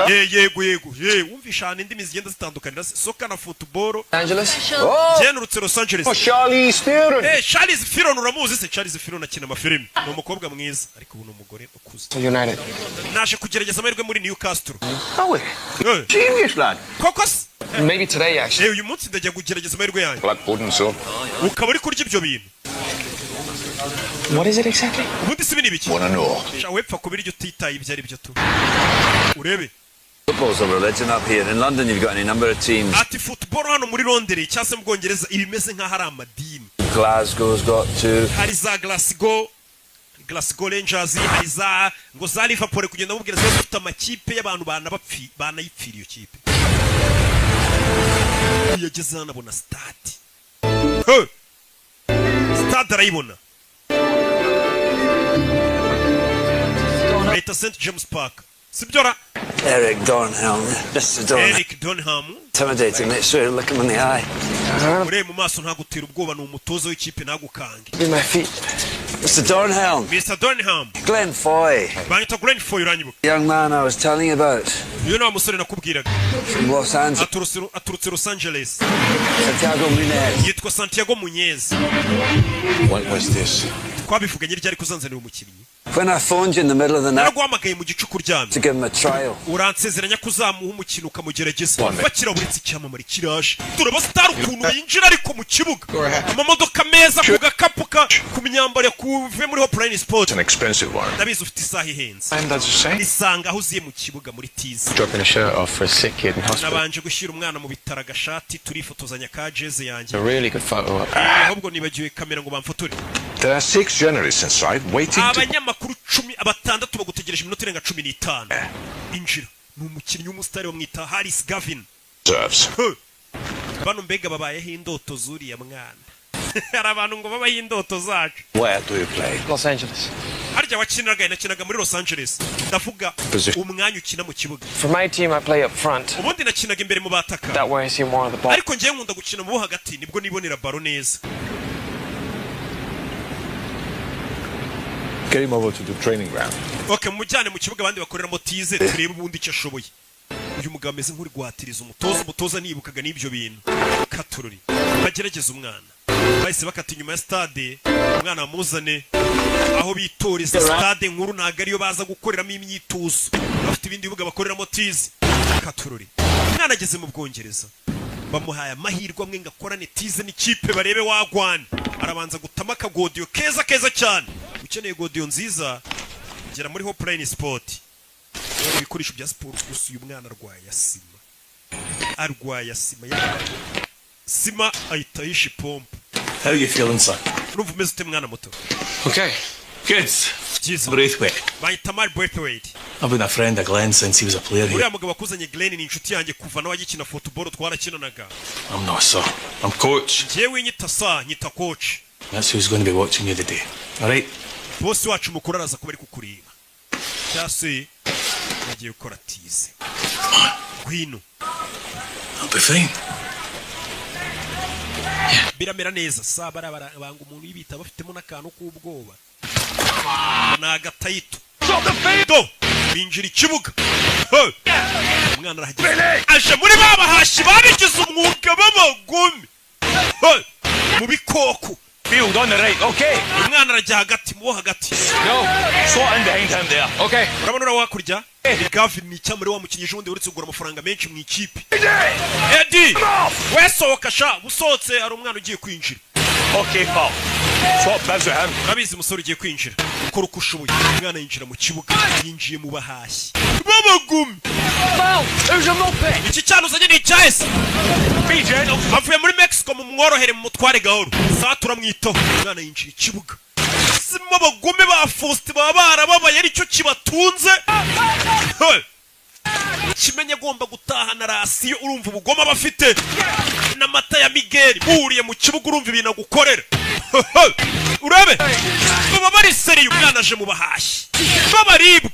Ye, yego yego ye, wumvisha ahantu indimi zigenda zitandukanira, soccer na football. Angeles? Genurutse Los Angeles. Oh, Charlize Theron. Eh, Charlize Theron uramuzi se? Charlize Theron akina amafilimi, ni umukobwa mwiza, ariko ubu ni umugore ukuze. United. Naje kugerageza amahirwe muri Newcastle. Oh, Eh, genius lad. Koko se? Maybe today, actually. Eh, uyu munsi ndajya kugerageza amahirwe yanjye. Black pudding, so. Ukaba uri kurya ibyo bintu. What is it exactly? Ubundi si ibi ni ibiki? Wanna know? Sha, wepfa kubirya utitaye ibyo ari byo tu urebe. Football's a religion up here. In London, you've got any number of teams. Ati football hano muri Londres cyangwa se mu Bwongereza ibimeze nk'aho ari amadini. Glasgow's got two. Hari za Glasgow Rangers, hari za ngo za Liverpool, kugenda mubwira ziba zifite amakipe y'abantu banabapfi banayipfira iyo kipe. Iyo ageze hano abona stade. He! Stade arayibona, bayita St James Park, sibyo ra? Eric Dornhelm. Mr. Dornhelm. Eric Donham. Intimidating. Make sure you look him in the eye. Urebe mu maso, ntagutera ubwoba, ni umutoza w'ikipe, ntagukange. Be my feet. Mr. Dornhelm. Mr Donham. Glenn Foy. Banyita Glenn Foy, uranyibuka? Young man I was telling you about. Uyu ni wa musore nakubwiraga. From Los Angeles. Aturutse Los Angeles. Santiago Munez. Yitwa Santiago Muñez. What was this? Twabivuganye ryari kuzanzanira umukinnyi? When I phoned you in the middle of the night Naraguhamagaye mu gicuku uryamye to give him a trial. uransezeranya ko uzamuha umukino ukamugerageza. Bakira buretse, icyamamare kiraje, turaba star ukuntu yinjira ariko mu kibuga, amamodoka meza, ku gakapu ka ku myambaro yakuve muri Hopeline Sport. It's an expensive one. Ndabizi ufite isaha ihenze. And that's the same. Isanga aho uziye mu kibuga muri tizi. Dropping a shirt off for a sick kid in hospital. Nabanje gushyira umwana mu bitaro agashati, turifotozanya ka jeze yanjye. A really good photo op. Ahubwo nibagiwe kamera ngo bamfotore. There are six journalists inside waiting to Abanyamakuru 10, Batandatu bagutegereje iminota irenga 15. Injira. Ni umukinnyi w'umusitari, bamwita Harris Gavin. Serves. Huh. Bano mbega babayeho indoto zuriya mwana. Hari abantu ngo babaho indoto zacu. Where do you play? Los Angeles. Harya wakiniraga? Nakinaga muri Los Angeles. Ndavuga Position. umwanya ukina mu kibuga. For my team, I play up front. Ubundi nakinaga imbere mu bataka. That way I see more of the ball. Ariko ngewe nkunda gukina mu bo hagati, nibwo nibonera baro neza. Get him over to the training ground. Okay, mujyane mu kibuga abandi bakoreramo tize, turebe ubundi icyo ashoboye. Uyu mugabo ameze nk'uri guhatiriza umutoza. Umutoza nibukaga n'ibyo bintu. Katururi bagerageza umwana, bahise bakata inyuma ya stade, umwana bamuzane aho bitoreza. Stade nkuru ntabwo ariyo baza gukoreramo imyitozo, bafite ibindi bibuga bakoreramo tize. Katururi, umwana ageze mu Bwongereza, bamuhaye amahirwe amwe ngo akorane tize n'ikipe barebe wagwana. Arabanza gutama akagodiyo keza keza cyane. Ukeneye godiyo nziza, gera muri Hopeline Sport, ibikoresho bya siporo gusa. Uyu mwana arwaye asima, arwaye asima sima ahita yisha ipompo. How you feeling, son? Urumva umeze ute, mwana muto? Okay. Good. Byiza. Braithwaite. Bahita Mari Braithwaite. I've been a friend of Glenn since he was a player here. Uriya mugabo wakuzanye Glenn ni inshuti yanjye, kuva nawe agikina football twarakinanaga. I'm not sir. I'm coach. Njyewe nyita sir, nyita coach. That's who's going to be watching you today. All right? Bosi wacu mukuru araza kuba ari kukureba, cyangwa se yagiye gukora tize. Ngwino. I'll be fine. Biramera neza. Sa barabara banga umuntu yibita, bafitemo n'akantu k'ubwoba, ni agatayito do binjira ikibuga. Hey! Umwana arahageze, aje muri ba bahashi babigize umwuga b'abagome. Hey! Mu bikoko. Field on the right. Okay. Umwana arajya hagati mu bo hagati. No. Slot in behind him there. Okay. Urabona uriya wakurya ni Gavin, ni icyamure wa mukinnyi ejo bundi uretse kugura amafaranga menshi mu ikipe. Eddie we, sohoka sha. Usohotse, hari umwana ugiye kwinjira. Okay, pal. Swap bibs with him. Urabizi, umusore ugiye kwinjira, ukora uko ushoboye. Umwana yinjira mu kibuga, yinjiye mu bahashyi b'abagumi. Iki cyana uzanye ni icyahese? Be gentle. Avuye muri Mexico, mu mworohere, mu mutware gahoro. Saa turamwitaho. Umwana yinjira ikibuga, simo abagome ba Faustin baba barababaye, aricyo kibatunze. Hey! Kimenye agomba gutahana ration. Urumva ubugome aba afite n'amata ya Miguel muhuriye mu kibuga, urumva ibintu agukorera. Urebe baba bari sérieux. Umwana aje mu bahashyi b'abaribwe,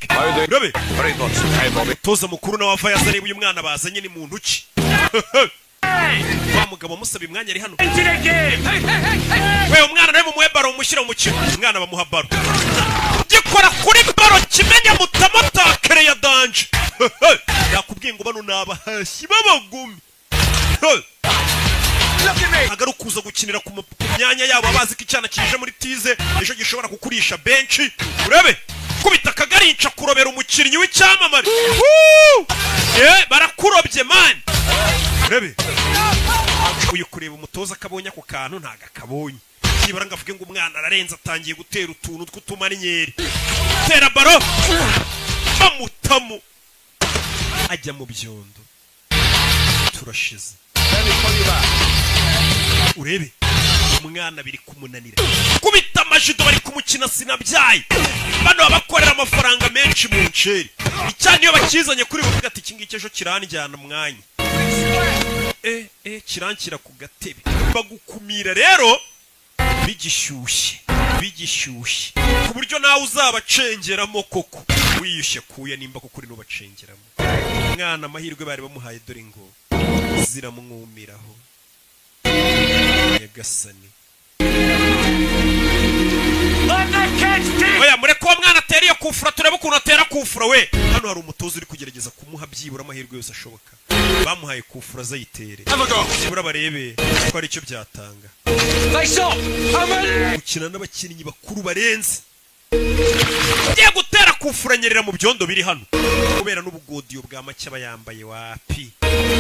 urebe. Very much. Hey, Bobby. Toza mukuru nawe ava yaza areba uyu mwana bazanye ni muntu ki. Wa mugabo amusaba imwanya ari hano. We, umwana nawe mumuhe baro, mumushyire mu mukino. Umwana bamuha baro, gikora kuri baro, kimenya mutamotakere ya danger. Yakubwiye ngo bano ni abahashyi b'abagumi ntabwo ari ukuza gukinira ku myanya yabo, bazi ko icyana kije muri tize ejo gishobora kukurisha benshi. Urebe kubita akagarinca kurobera umukinnyi w'icyamamare. Woo! Barakurobye man. Urebe uyu, kureba umutoza akabonye ako kantu, ntago akabonye. Byibura ngo avuge ngo umwana ararenze, atangiye gutera utuntu tw'utumarinyeri. Tera baro, bamutamu ajya mu byondo. Turashize. Urebe umwana biri kumunanira kubita amajido, bari kumukina sinabyaye. Bano baba bakorera amafaranga menshi mu nceri. Icyana iyo bakizanye kuri buvuga ati iki ngiki ejo kiranjyana umwanya, kiranshyira ku gatebe. Bagukumira rero bigishyushye, bigishyushye, ku buryo nawe uzabacengeramo koko wiyushye kuya. Nimba koko uri n'ubacengeramo umwana, amahirwe bari bamuhaye dore ngo ziramwumiraho. Nyagasani! Oya, mureke uwo mwana atera iyo kufura, turebe ukuntu atera kufura we. Hano hari umutoza uri kugerageza kumuha byibura amahirwe yose ashoboka. Bamuhaye kufura azayitere, byibura barebe ko hari icyo byatanga. Gukina n'abakinnyi bakuru barenze. Ngiye gutera kufura, nyerera mu byondo biri hano kubera n'ubugodiyo bwa make aba yambaye. Wapi,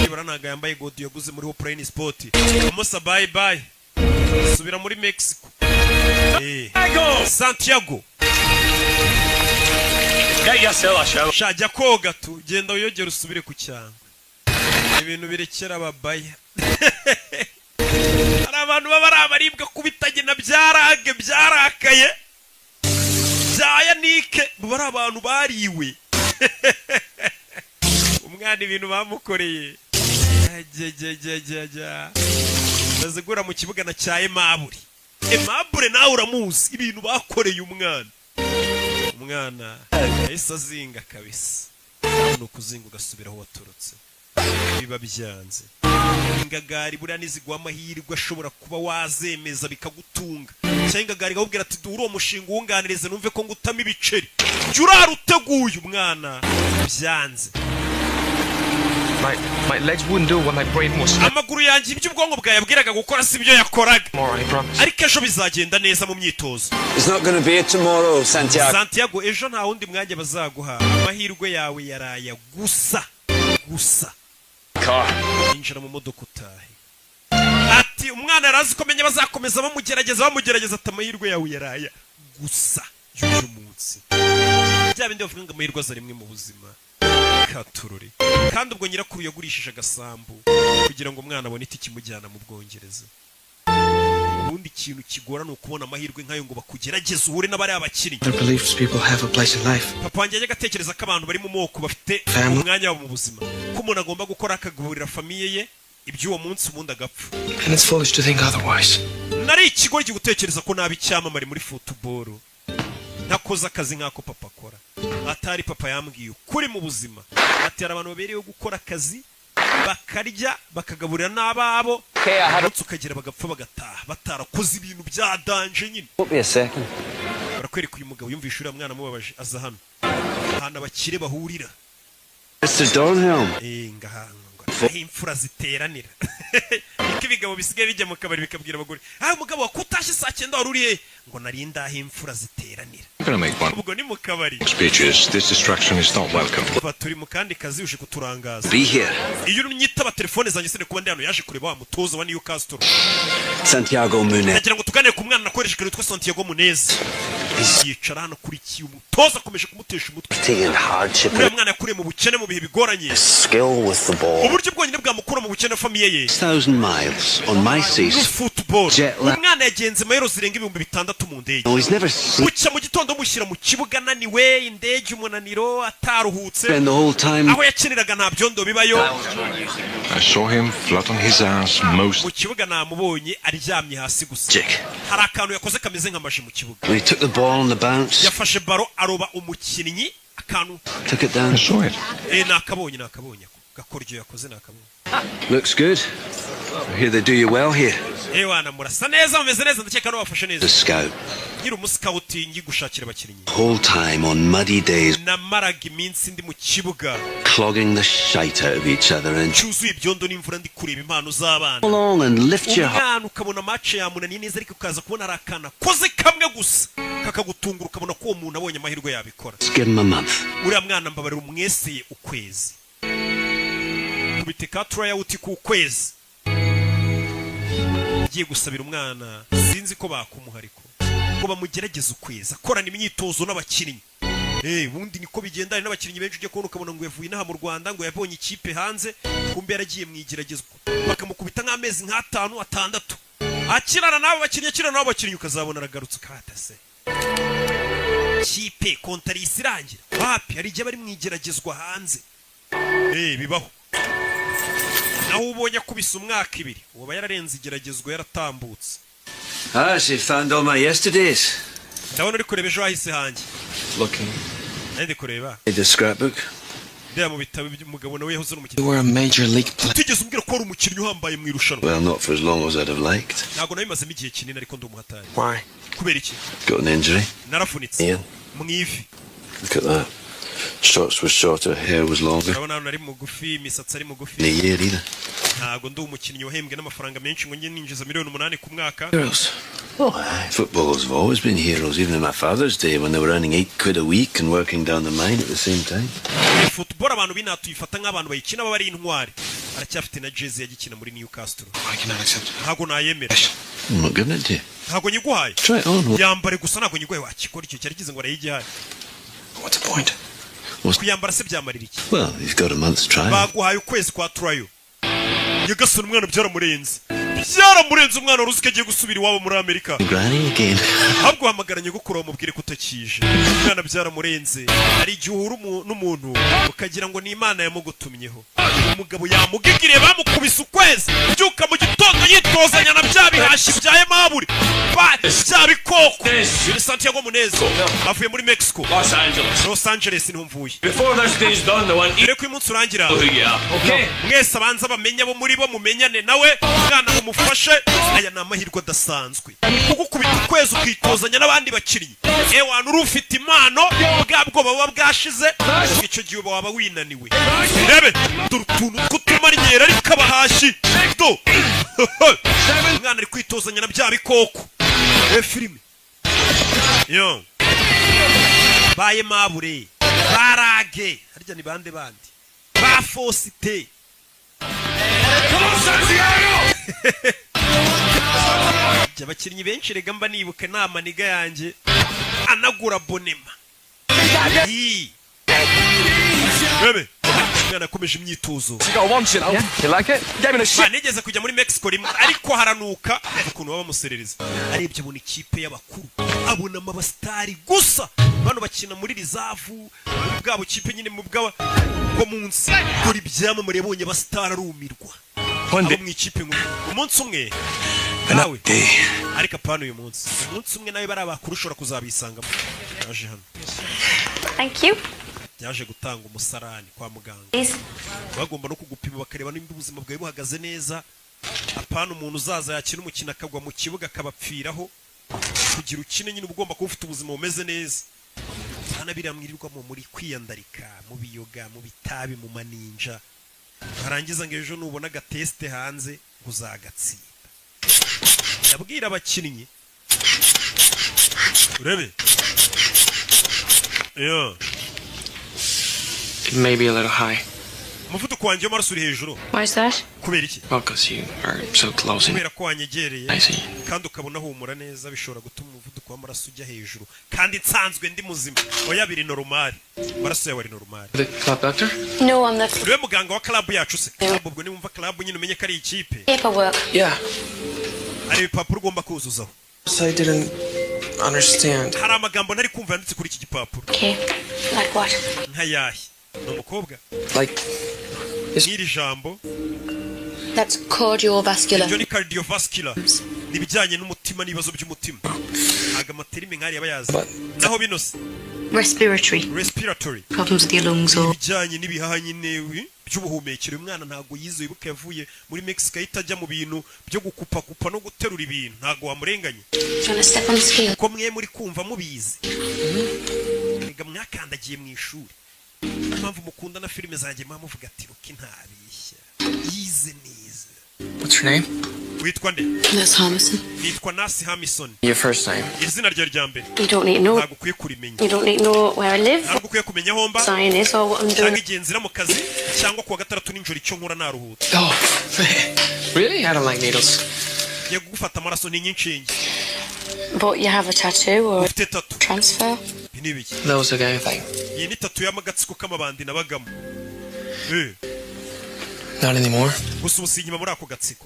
nibura ntabwo yambaye godiyo yaguze muri Hopeline Sport. Musa, bye bye, subira muri Mexico. Santiago. Get yourself a shower. Sha, jya koga tu, genda wiyogere usubire ku cyangwe. Ibintu birekera ababaya. Hari abantu baba ari abaribwa kubitagena, byarage byarakaye. Bya Yanike baba ari abantu bariwe. Umwana ibintu bamukoreye. Ajyajyajyajya, maze guhura mu kibuga na cya Aimable. Aimable nawe uramuzi, ibintu bakoreye umwana. Umwana yahise azinga kabisa. Ni ukuzinga ugasubira aho waturutse, biba byanze. Ingagari buriya niziguha amahirwe, ashobora kuba wazemeza bikagutunga, cyangwa ingagari ikakubwira ati: "Duhure uwo mushinga, uwunganirize numve ko ngutamo ibiceri." Jya urara uteguye. Umwana byanze. My legs wouldn't do what my brain was. Amaguru yanjye, ibyo ubwonko bwayabwiraga gukora si byo yakoraga. Tomorrow, I promise. Ariko ejo bizagenda neza mu myitozo. It's not going to be a tomorrow, Santiago. Santiago, ejo nta wundi mwanya bazaguha. Amahirwe yawe yaraya gusa gusa. Injira mu modoka utahe. Ati umwana yari azi ko menya bazakomeza bamugerageza, bamugerageza. Ati amahirwe yawe yaraya gusa y'uyu munsi. Bya bindi bavuga ngo amahirwe aza rimwe mu buzima. Katurore. Kandi ubwo nyirakuru yagurishije agasambu kugira ngo umwana abone itike imujyana mu Bwongereza. Ubundi ikintu kigora ni ukubona amahirwe nk'ayo ngo bakugerageze, uhure n'abariya bakinnyi. Other beliefs people have a place in life. Papa wanjye yajyaga atekereza ko abantu bari mu moko bafite Family. umwanya wabo mu buzima, ko umuntu agomba gukora akagaburira famille ye iby'uwo munsi, ubundi agapfa. And it's foolish to think otherwise. Nari ikigo gutekereza ko naba icyamamare muri football ntakoze akazi nk'ako papa akora. Atari papa yambwiye ukuri mu buzima, ati hari abantu babereyeho gukora akazi, bakarya, bakagaburira n'ababo, umunsi ukagera bagapfa, bagataha batarakoze ibintu bya danger nyine. Won't be a second. Barakwereka uyu mugabo yumvishe uriya mwana amubabaje, aza hano ahantu abakire bahurira. Mr. Dornhelm. Eh, ngaha aho imfura ziteranira, niko ibigabo bisigaye bijya mu kabari bikabwira abagore: "Ah, umugabo wakutashye saa 9, wari uri he?" Ngo nari ndaho imfura ziteranira. I'm gonna make one Ubwo ni mu kabari. speeches. This distraction is not welcome. Ba turi mu kandi kazi, uje kuturangaza. Be here. Iyo unyitaba telefone zanjye, sine kuba ndi hano. Yaje kureba wa mutoza wa Newcastle. Santiago Munez. Ndagira ngo tuganire ku mwana nakoresheje kare witwa Santiago Munez. Yicara hano, akurikiye umutoza, akomeje kumutesha umutwe. And hardship. Uriya mwana yakuriye mu bukene, mu bihe bigoranye. Skill with the ball. Uburyo bwonyine bwamukura mu bukene, famille ye 1,000 miles on my ni season. football. Jet lag. Umwana yagenze mayero zirenga 6000 mu ndege. No, he's never seen. Bucya mu gitondo mushyira mu kibuga ananiwe, indege, umunaniro, ataruhutse. Spend the whole time. Aho yakiniraga nta byondo bibayo. I saw him flat on his ass most. Mu kibuga namubonye aryamye hasi gusa. Dick. Hari akantu yakoze kameze nk'amaji mu kibuga. When he took the ball on the bounce, Yafashe baro, aroba umukinnyi akantu. took it down. I saw it. Eh, nakabonye, nakabonye ako gakoryo yakoze, nakabonye. Looks good. I hear they do you well here. Eh wana, murasa neza, mumeze neza, ndakeka no bafashe neza. The scout. Nkiri umuscout ngi gushakira abakinnyi. Whole time on muddy days, Namaraga iminsi ndi mu kibuga clogging the shite out of each other and cyuzuye ibyondo n'imvura, ndi kureba impano z'abana. along and lift your heart. Umwana ukabona match yamunaniye neza, ariko ukaza kubona hari akana koze kamwe gusa kakagutungura, ukabona ko uwo muntu abonye amahirwe yabikora. Just give him a month. Uriya mwana mbabarira umweseye ukwezi, kubite ka tryout ku kwezi. Ngiye gusabira umwana, sinzi ko bakumuha, ariko ngo bamugerageze ukwezi akorana imyitozo n'abakinnyi. Eh, ubundi niko bigenda. Hari n'abakinnyi benshi ujya kubona ukabona ngo yavuye inaha mu Rwanda, ngo yabonye ikipe hanze, kumbe yaragiye mu igeragezwa, bakamukubita nk'amezi nk'atanu, 6, akirana n'abo bakinnyi, akirana n'abo bakinnyi, ukazabona aragarutse ukatase kipe kontarisi irangira. Wapi, hari igihe bari mu igeragezwa hanze. Eh, bibaho. Naho ubonye akubise umwaka, 2, uba yararenze igeragezwa, yaratambutse. Ah, she found all my yesterdays. Ndabona uri kureba ejo hahise hanjye. Looking. Nari ndi kureba. The scrapbook. Ndeba mu bitabo by'umugabo, nawe yahoze ari umukinnyi. You were a major league player. Utigeze umbwira ko wari umukinnyi uhambaye mu irushanwa. Well, not for as long as I'd have liked. Ntabwo nabimazemo igihe kinini, ariko ndi umuhatari. Why? Kubera iki? Got an injury. Narafunitse Ian, mu ivi. look at that. Shorts was shorter, hair was longer. Urabona hano ari mugufi, imisatsi ari mugufi. In a year either. Ntabwo ndi umukinnyi wahembwe n'amafaranga menshi ngo njye ninjiza miliyoni 8 ku mwaka. Heroes. Oh, aye. Footballers have always been heroes, even in my father's day when they were earning £8 a week and working down the mine at the same time. Football abantu b'inaha tuyifata nk'abantu bayikina baba ari intwari. Aracyafite na jezi yagikina muri Newcastle. I cannot accept it. Ntabwo nayemera. I'm not giving it to you. Ntabwo nyiguhaye. Try it on. Yambare gusa, ntabwo nyiguhaye. Wakikora icyo cyari kize ngo arayigihaye. What's the point? Kuyambara se byamarira iki? Well, you've got a month's trial. Baguhaye ukwezi kwa trial. Nyagasani, umwana byaramurenze, Byaramurenze, umwana wari uzi ko agiye gusubira iwabo muri Amerika. Granny again. Ahubwo hamagara nyogokuru bamubwire ko utakije. Umwana byaramurenze. Hari igihe uhura n'umuntu ukagira ngo ni Imana yamugutumyeho. Umugabo yamugigiriye, bamukubise ukwezi. Byuka mu gitondo yitozanya na bya bihashi bya Aimable, bya bikoko. Uyu ni Santiago Munez, avuye muri Mexico. Los Angeles. Los Angeles niho mvuye. Before this day's done, I want Mbere ko uyu munsi urangira, who you are. Okay? mwese abanza bamenye abo muri bo, mumenyane nawe. Mwana mumufashe, aya ni amahirwe adasanzwe, kugukubita ukwezi ukitozanya n'abandi bakinnyi. Ewana, uri ufite impano, bwa bwoba buba bwashize. Icyo gihe uba waba winaniwe. Rebe dore utuntu tw'utumaryera, ariko abahashi do. Umwana ari kwitozanya na bya bikoko. Rebe filime yo baye mabure barage harya ni bande bandi ba Fosite. Come on, Santiago! Jya abakinnyi benshi rega mba nibuka nama niga yanjye anagura bonema. Ii. Rebe umwana yakomeje imyitozo. You got one, you know. You like it? Gave me the shit. Ba, nigeze kujya muri Mexico rimwe, ariko haranuka ukuntu baba bamuserereza. Arebye abona ikipe y'abakuru, abonamo abasitari gusa. Bano bakina muri reserve, muri bwa bukipe nyine mu bwa bwo munsi. Dore ibyamamare yabonye, abasitari, arumirwa. Abo mu ikipe nkuru umunsi umwe nawe, ariko apana uyu munsi, umunsi umwe nawe bari abakuru ushobora kuzabisangamo. Yaje hano. Thank you. Yaje gutanga umusarani kwa muganga. Please. Bagomba no kugupima bakareba nimba ubuzima bwawe buhagaze neza, apana umuntu uzaza yakina umukino akagwa mu kibuga akabapfiraho. Kugira ukine nyine uba ugomba kuba ufite ubuzima bumeze neza. Hano biriya mwirirwamo muri kwiyandarika mu biyoga, mu bitabi, mu maninja, warangiza ngo ejo nubona agatesite hanze ngo uzagatsinda. Ndabwira abakinnyi, urebe yeah. It may be a little high. Umuvuduko wanjye w'amaraso uri hejuru. Why is that? Kubera iki? Well, because you are so close and Kubera ko wanyegereye I see. kandi ukabona humura neza, bishobora gutuma umuvuduko w'amaraso ujya hejuru, kandi nsanzwe ndi muzima. Oya, biri normal, amaraso yawe ari normal. The club doctor? No, I'm the Uriwe muganga wa club yacu se? Club, ubwo niwumva club nyine umenye ko ari ikipe. paperwork. Yeah. Hari ibipapuro ugomba kuzuzaho. I didn't understand. Hari amagambo ntari kumva yanditse kuri iki gipapuro. Okay. Like what? Nkayahe? Ni umukobwa. Like N'iri jambo. That's cardiovascular. Ibyo ni cardiovascular, ni ibijyanye n'umutima n'ibibazo by'umutima. Ntabwo amaterime nk'ariya aba yazi. Naho bino se? Respiratory. Respiratory. Problems with your lungs or Ibijyanye n'ibihaha nyine by'ubuhumekero. Uyu mwana ntabwo yize, wibuke yavuye muri Mexico ahita ajya mu bintu byo gukupakupa no guterura ibintu. Ntabwo wamurenganye. Do you want to step on the scale? Ko mwe muri kumva mubizi rega, mwakandagiye mu ishuri. Niyo mpamvu mukunda na filime zanjye, muba muvuga ati Rocky ntabeshya, yize neza. What's your name? Witwa nde? Nurse Harmison. Nitwa Nurse Hamison. Your first name. Izina ryawe rya mbere? You don't need to know. Ntabwo ukwiye kurimenya. You don't need to know where I live, Ntabwo ukwiye kumenya aho mba, sign is, or what I'm cyangwa doing. igihe nzira mu kazi, cyangwa kuwa gatandatu nijoro icyo nkora naruhutse. Oh, really? I don't like needles. Ngiye kugufata amaraso, ni inshinge. But you have a tattoo or a Ufite tattoo. transfer. Ibi ni ibiki? That was a gang thing. Iyi ni tattoo y'amagatsiko k'amabandi nabagamo. Not anymore. Gusa ubu si inyuma muri ako gatsiko.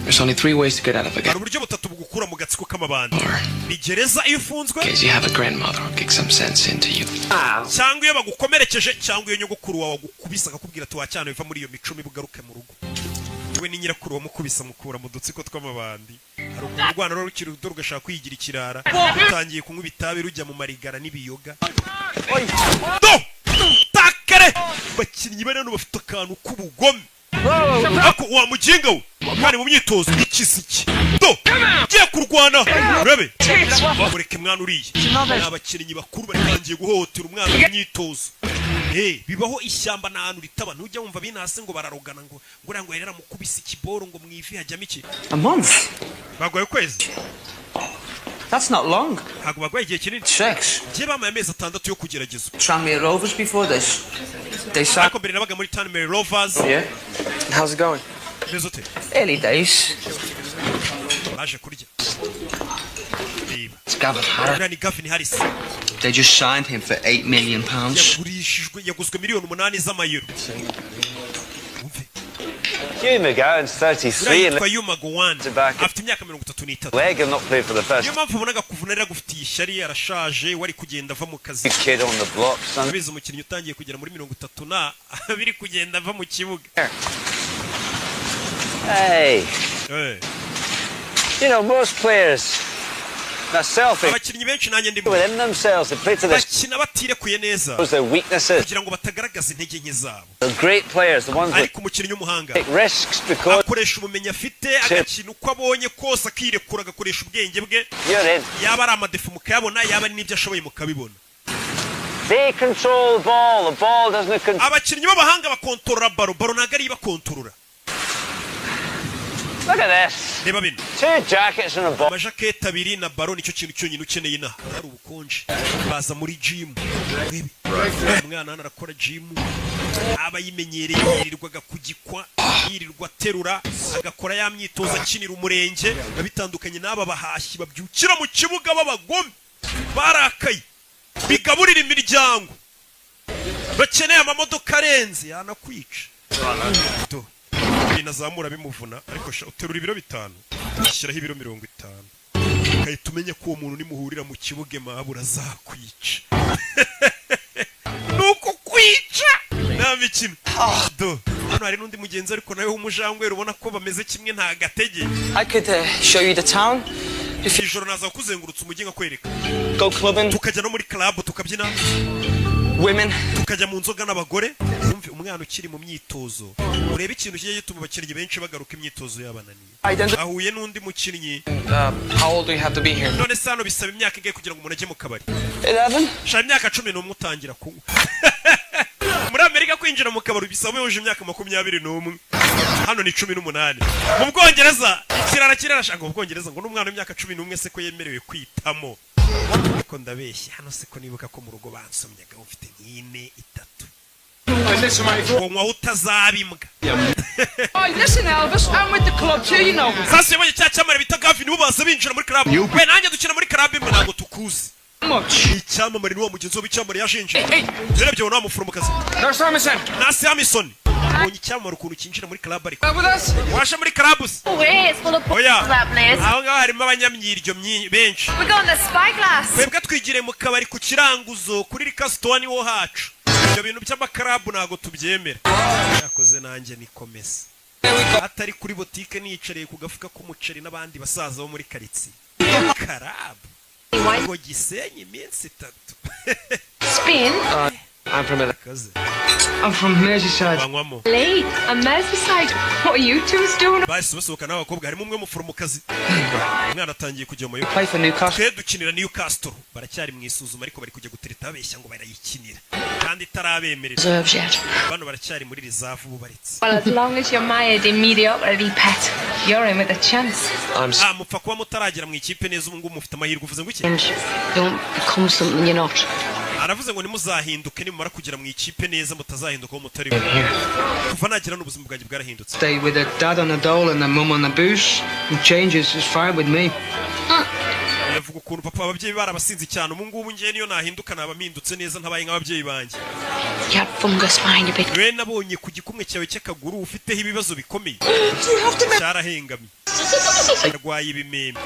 There's only three ways to get out of a Hari gang. uburyo butatu bugukura mu gatsiko k'amabandi: ni gereza iyo ufunzwe, In case you have a grandmother who kicks some sense into you. cyangwa iyo bagukomerekeje, cyangwa iyo nyogokuru wawe agukubise akakubwira ati wacyana biva muri iyo mico mibi ugaruke mu rugo. We ni nyirakuru wamukubise amukura mu dutsiko tw'amabandi. Hari ukuntu urwana rero rukiri ruto rugashaka kwigira ikirara, rutangiye kunywa ibitabi, rujya mu marigara n'ibiyoga. Do takare bakinnyi bari hano bafite akantu k'ubugome. Ako wa muginga we, kandi mu myitozo ikiziki do ugiye kurwana, urabe mureke mwana uriya. Ni abakinnyi bakuru batangiye guhohotera umwana mu myitozo. Bibaho, ishyamba nta hantu ritaba. Ntujya wumva binase ngo bararogana, ngo uriya ngo yari yaramukubise ikiboro, ngo mu ivi hajyamo iki. A month? Bagwaye ukwezi. That's not long. Ntabwo bagwaye igihe kinini. Six. Njye bamaye amezi 6 yo kugerageza. Tranmere Rovers before this. They signed. Ariko mbere nabaga muri Tranmere Rovers. Yeah? How's it going? Meze ute? Early days. Baje kurya, reba. It's Gavin Harris. Uriya ni Gavin Harris. They just signed him for £8 million. Yagurishijwe, yaguzwe miliyoni 8 z'amayero. Wumve. Hugh McGowan's 33 Uriya and yitwa Hugh McGowan, back afite imyaka 33. leg and not played for the first Niyo mpamvu ubonaga kuvuna rero agufitiye ishyari, arashaje, wari kugenda ava mu kazi. kid on the block, son. Urabizi, umukinnyi utangiye kugera muri 30 na biri kugenda ava mu kibuga. Hey, Eh. most players, myself, Abakinnyi benshi, nanjye ndimo, within themselves, they play to their bakina batirekuye neza their weaknesses. kugira ngo batagaragaza intege nke zabo. The great players, the ones that Ariko umukinnyi w'umuhanga take risks because akoresha ubumenyi afite, agakina uko abonye kose, akirekura, agakoresha ubwenge bwe. you're in. Yaba ari amadéfauts mukayabona, yaba ari n'ibyo ashoboye mukabibona. They control the ball. The ball doesn't control. Abakinnyi b'abahanga bakontorora ballon, ballon ntabwo ariyo ibakontorora. Look at this. Reba bino. Two jackets and a ball. Amajaketi abiri na ballon, nicyo kintu cyonyine ukeneye inaha hari ubukonje. Baza muri jimu. Urebe umwana hano arakora jimu, aba yimenyereye, yirirwaga kugikwa, yirirwa aterura, agakora ya myitozo akinira umurenge. Biba bitandukanye n'aba bahashyi babyukira mu kibuga b'abagome barakaye, bigaburira imiryango, bakeneye amamodoka arenze, yanakwica. Do. Ibintu azamura bimuvuna, ariko sha uterura ibiro 5, ushyiraho ibiro 50, ugahita umenya ko uwo muntu nimuhurira mu kibuga mabura azakwica. Ni uko kwica nta mikino. Do, hano hari n'undi mugenzi ariko nawe w'umujangwe, ubona ko bameze kimwe, nta gatege. I could show you the town. Ijoro naza kuzengurutsa umujyi nkakwereka. Go clubbing. Tukajya no muri club tukabyina. Women. Tukajya mu nzoga n'abagore. Wumve umwana ukiri mu myitozo, urebe ikintu kijya gituma abakinnyi benshi bagaruka imyitozo yabananiye. Ahuye n'undi mukinnyi. How old do you have to be here? None se hano bisaba imyaka ingahe kugira ngo umuntu ajye mu kabari? 11. Shaka imyaka 11 utangira kunywa. Muri Amerika kwinjira mu kabari bisaba wujuje imyaka 21, hano ni 18. Mu Bwongereza ikirara kirarashaka. Mu Bwongereza ngo n'umwana w'imyaka 11 se ko yemerewe kwitamo? Ariko ndabeshya, hano se ko nibuka ko mu rugo bansomyaga ufite nk'ine itatu, ngo nywaho utazaba imbwa. Oh, listen, Elvis, I'm with the club too. Sasa yabonye cya cyamamare bita Gavin, bo baza binjira muri club. We nanjye dukina muri club imwe, ntabwo tukuzi. Icyamamare ni wa mugenzi w'icyamamare yashinje. Urebye ubona wa muforomokazi. Nurse Hamilton. Nurse Hamilton ubonye icyamamare ukuntu cyinjira muri club, ariko With us? waje muri club se? Way, it's full of Oya, that place. aho ngaho harimo abanyamyiryo benshi. We're going to Spyglass. Twebwe twigiriye mu kabari ku kiranguzo kuri liquor store, niho hacu. Ibyo bintu by'amakarabu ntabwo tubyemera. Yakoze nanjye nikomeza atari kuri botike, niyicariye ku gafuka k'umuceri n'abandi basaza bo muri karitsiye. Karabu ngo Gisenyi iminsi 3. Spain. I'm from Kaze. I'm from Merseyside. Banywamo. Lee, and Merseyside. What are you two doing? Bahise basohoka n'abakobwa, harimo umwe w'umuforomokazi. Umwana atangiye kujya mu Play for Newcastle. Twe dukinira Newcastle. Baracyari mu isuzuma, ariko bari kujya gutereta babeshya ngo barayikinira kandi itarabemerera. Reserves yet. Bano baracyari muri reserve ubu baretse. Well, as long as you're mired in mediocrity, pet, you're in with a chance. Ah, mupfa kuba mutaragera mu ikipe neza, ubu ngubu mufite amahirwe. Uvuze ngo iki? Don't become something you're not. Aravuze ngo ntimuzahinduke, nimumara kugera mu ikipe neza mutazahinduka aho mutari. Kuva nagera n'ubuzima bwanjye bwarahindutse. Stay with a dad on a dole and a mum on the booze. And changes is fine with me. Yavuga ukuntu papa ababyeyi barabasinze cyane, ubu ngubu ngewe niyo nahinduka naba mpindutse neza, ntabaye nk'ababyeyi banjye. You had fungus behind your big. We nabonye ku gikumwe cyawe cy'akaguru ufiteho ibibazo bikomeye, cyarahengamye, arwaye ibimeme.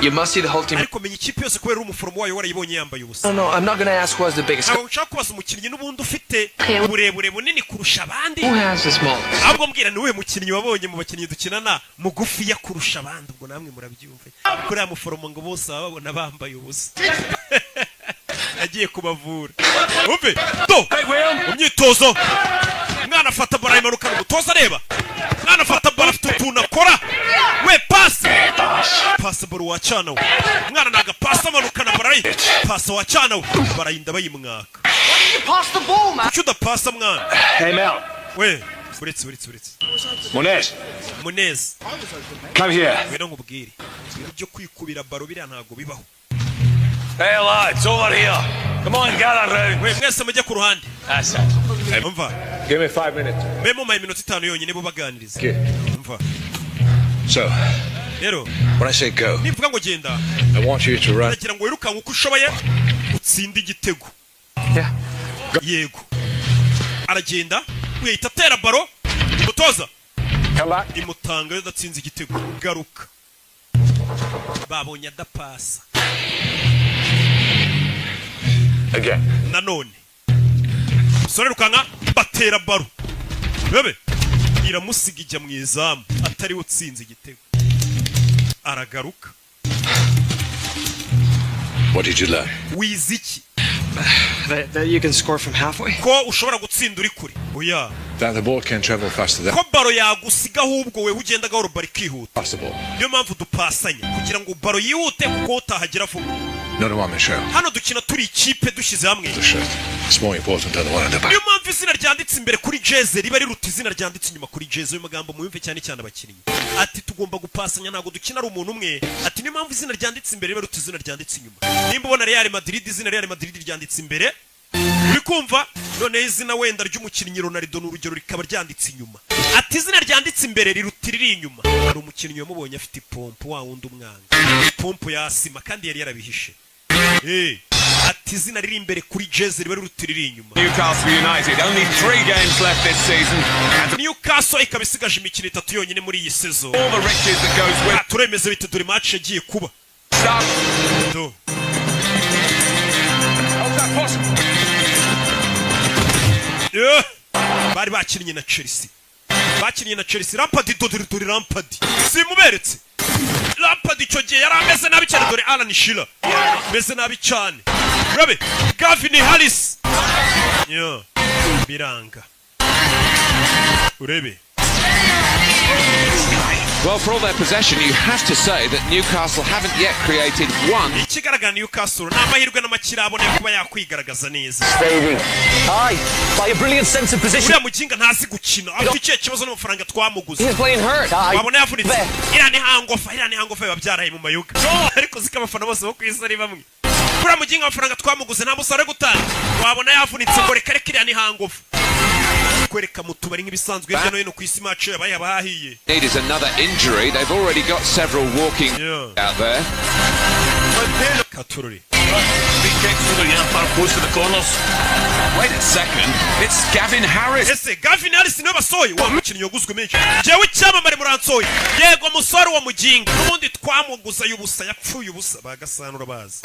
You must see the whole team. Ariko menya ikipe yose kubera uri umuforomo wayo, warayibonye yambaye ubusa. No, no, I'm not going to ask who has the biggest. Ntabwo nshaka kubaza umukinnyi n'ubundi ufite uburebure bunini kurusha abandi. Who has the smallest? Ahubwo mbwira, ni uwuhe mukinnyi wabonye mu bakinnyi dukinana mugufiya kurusha abandi? Ubwo namwe murabyumva, kuriya muforomo ngo bose baba babona bambaye ubusa, agiye kubavura. Umve do, mu myitozo umwana afata ballon ayimanukana, umutoza areba. Umwana afata ballon, afite utuntu akora. We pasi, pasi ballon wacana we. Umwana ntago pasi, amanukana ballon, pasi wacana we, barayinda bayimwaka. Pass the ball, man. Kuki udapasa mwana? Hey, Mel. We, uretse, uretse, uretse. Munez, Muneza. come here. Ngwino nkubwire, ibintu byo kwikubira ballon biriya ntabwo bibaho. Hey lads, over here. Come on, gather round. We mwese mujye ku ruhande. That's it. Umva. Give me 5 minutes. Mbe mumpaye iminota 5 yonyine, bo baganiriza. Umva. So, rero when I say go, nivuga ngo genda, I want you to run. Ndagira ngo wirukanke uko ushoboye utsinde igitego. Yego, aragenda, wihita atera ballon. Umutoza Imutanga adatsinze igitego. Garuka, babonye adapasa. Again. Nanone umusore rukanka, batera baro bebe iramusiga ijya mu izamu, atariwe utsinze igitego. Aragaruka. What did you learn? Wize iki? That you can score from halfway? Ko ushobora gutsinda uri kure? Oya. That the ball can travel faster than Ko baro yagusiga, ahubwo wewe ugenda gahoro, baro ikihuta. possible. Niyo mpamvu dupasanya, kugira ngo baro yihute, kuko utahagera vuba. Not a one man show. Hano dukina turi ikipe dushyize hamwe. The shirt. It's more important than the one on the back. Niyo mpamvu izina ryanditse imbere kuri jeze riba riruta izina ryanditse inyuma kuri jeze. Ayo magambo muyumve cyane cyane abakinnyi. Ati tugomba gupasanya, ntabwo dukina ari umuntu umwe. Ati niyo mpamvu izina ryanditse imbere riba riruta izina ryanditse inyuma. Nimba ubona Real Madrid, izina Real Madrid ryanditse imbere, uri kumva? Noneho izina wenda ry'umukinnyi Ronaldo, ni urugero, rikaba ryanditse inyuma. Ati izina ryanditse imbere riruta iriri inyuma. Hari umukinnyi wamubonye afite ipompo, wa wundi umwanga, ipompo ya asima, kandi yari yarabihishe. Ati izina riri imbere kuri jeze riba riruta iriri inyuma. Newcastle United, only three games left this season. And Newcastle ikaba isigaje imikino itatu yonyine muri iyi sezo. all the riches that goes with Ah, turemeze bite? Dore match yagiye kuba. Stop. Do. How's that possible? Yeah. Bari bakinnye na Chelsea, bakinnye na Chelsea. Lampard, dore dore Lampard, simuberetse Lampard. Icyo gihe yari ameze nabi cyane. Dore Alan Shearer ameze nabi cyane. Urabe Gavin Harris. Yeah. Biranga urebe. Well, for all their possession, you have to say that Newcastle haven't yet created one Ikigaragara, Newcastle ni amahirwe n'amakire abone kuba yakwigaragaza neza. Aye, by a brilliant sense of position. Uriya muginga ntazi gukina. Afite ikihe kibazo n'amafaranga twamuguze? He's playing hurt. Wabona yavunitse. Iriya ni hangover, iriya ni hangover, biba byaraye mu mayoga. Ariko ziko abafana bose bo ku isi ari bamwe. Uriya muginga amafaranga twamuguze nta musaruro ari gutanga. Wabona yavunitse, ngo reka reka, iriya ni hangover. Kwereka mu tubari nk'ibisanzwe hirya no hino ku isi, match yabaye abahahiye. Need is another injury. They've already got several walking out there. Katururi. Big kicks for the far close to the corners. Wait a second. It's Gavin Harris. Ese Gavin Harris niwe basohoye, wa mukinnyi waguzwe menshi? Jewe icyamamare muransohoye? Yego musore, wa muginga n'ubundi twamuguza y'ubusa, yapfuye ubusa. Bagasanura bazi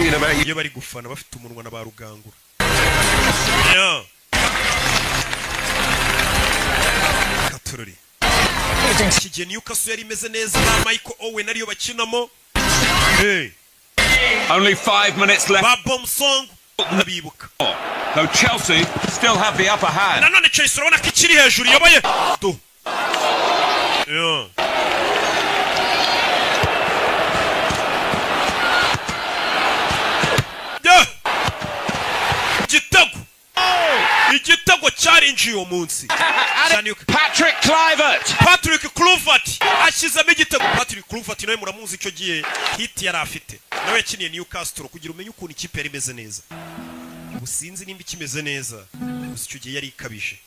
iyo bari gufana bafite umunwa na ba rugangura. Yeah. Katururi. Iki gihe Newcastle yari imeze neza, ba Michael Owen ariyo bakinamo. Hey. Only 5 minutes left. Ba Bomsong abibuka. Though Chelsea still have the upper hand. Nanone Chelsea urabona ko ikiri hejuru, iyoboye do. Yeah. Yeah. Igitego, igitego cyarinjiye uwo munsi. Patrick Kluivert. Patrick Kluivert ashyizemo igitego. Patrick Kluivert nawe muramuzi, icyo gihe hit yari afite, nawe yakiniye Newcastle. Kugira umenye ukuntu ikipe yari imeze neza, ubu sinzi nimba ikimeze neza, gusa icyo gihe yari ikabije.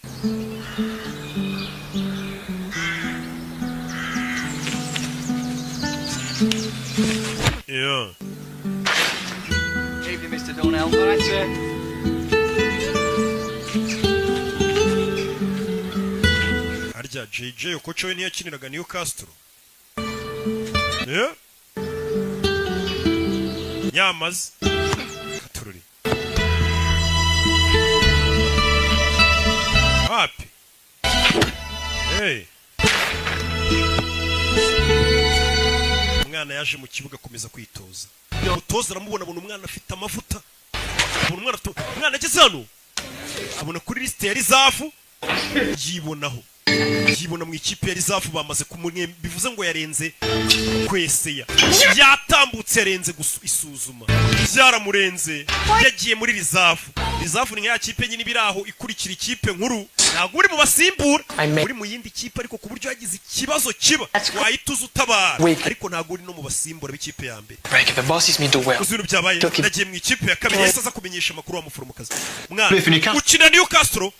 Yeah. Evening, Mr. Donnell. All right, sir. Harya JJ Okocha we ntiyakiniraga Newcastle? Yeah? Yamaze katururi wapi? Hey. Umwana yaje mu kibuga akomeza kwitoza, umutoza aramubona, abona umwana afite amavuta, abona umwana afite, umwana ageze hano abona kuri lisite ya reserve, yibonaho, yibona mu ikipe ya reserve. Bamaze kumwe, bivuze ngo yarenze kweseya, yatambutse, yarenze isuzuma, byaramurenze, yagiye muri reserve. Reserve ni nka ya kipe nyine iba iri aho ikurikira ikipe nkuru, ntabwo uri mu basimbura, uri mu yindi kipe, ariko ku buryo yagize ikibazo kiba wahita uza utabara, ariko ntabwo uri no mu basimbura b'ikipe ya mbere. Break if the bosses me do well. Uzi ibintu byabaye? Nagiye mu ikipe ya kabiri. Yahise aza kumenyesha amakuru wa muforomokazi. Mwana Play for Newcastle. ukina Newcastle.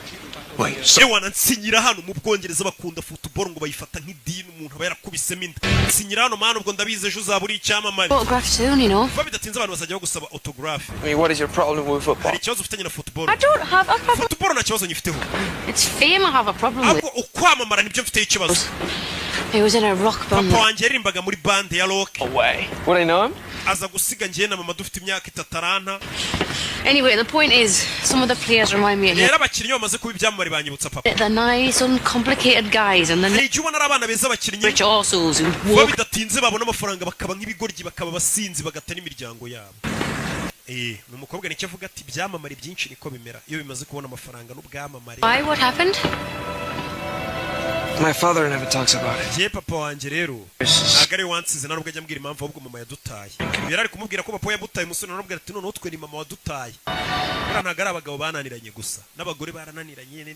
Wait, so Ewana, nsinyira hano. Mu Bwongereza bakunda football, ngo bayifata nk'idini, umuntu aba yarakubisemo inda. Nsinyira hano mana, ubwo ndabizi ejo uzaba uri icyamamare. Autograph soon, you know. Vuba bidatinze abantu bazajya bagusaba autographe. I mean, what is your problem with football? Hari ikibazo ufitanye na football? I don't have a problem. Football nta kibazo nyifiteho. It's fame I have a problem with. Ahubwo ukwamamara nibyo mfiteho ikibazo. He was in a rock band. Papa wanjye yaririmbaga muri band ya rock. Away. Would I know him? Aza gusiga njye na mama dufite imyaka 3 aranta. Anyway, the point is, some of the players remind me of him. Rero abakinnyi bamaze kuba ibyamamare banyibutsa papa. They're nice, uncomplicated guys, and Hari the igihe ubona ari abana beza abakinnyi rich arseholes who vuba walk bidatinze babona amafaranga bakaba nk'ibigoryi, bakaba abasinzi, bagata n'imiryango yabo. Ni umukobwa nicyo avuga ati ibyamamare byinshi niko bimera iyo bimaze kubona amafaranga n'ubwamamare. Why? What happened? My father never talks about it. Njye papa wanjye rero ntabwo ari we wansize, nta nubwo ajya ambwira impamvu, ahubwo mama yadutaye. Yari ari kumubwira ko papa we yamutaye. Umusore aramubwira ati noneho twe ni mama wadutaye. Buriya ntabwo ari abagabo bananiranye gusa, n'abagore barananiranye,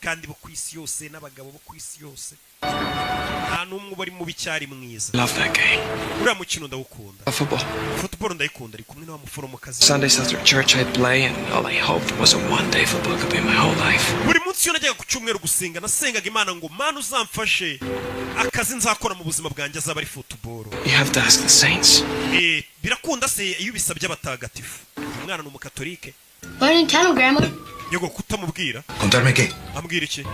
kandi bo ku isi yose, n'abagabo bo ku isi yose, nta n'umwe uba ari mubi cyari mwiza. Love that game. Uriya mukino ndawukunda. Football. Football ndayikunda. Ari kumwe na wa muforomokazi. Sundays after church, I'd play, and all I hoped was that one day football could be my whole life. Buri munsi iyo najyaga ku cyumweru gusenga, nasengaga Imana ngo Mana uzamfashe akazi nzakora mu buzima bwanjye azaba ari football. You have to ask the saints. Birakunda se iyo ubisabye abatagatifu? Umwana ni umukatolike. Why didn't you tell him, Grandma? Yego, kutamubwira? ¿Contarme qué? Ambwira iki?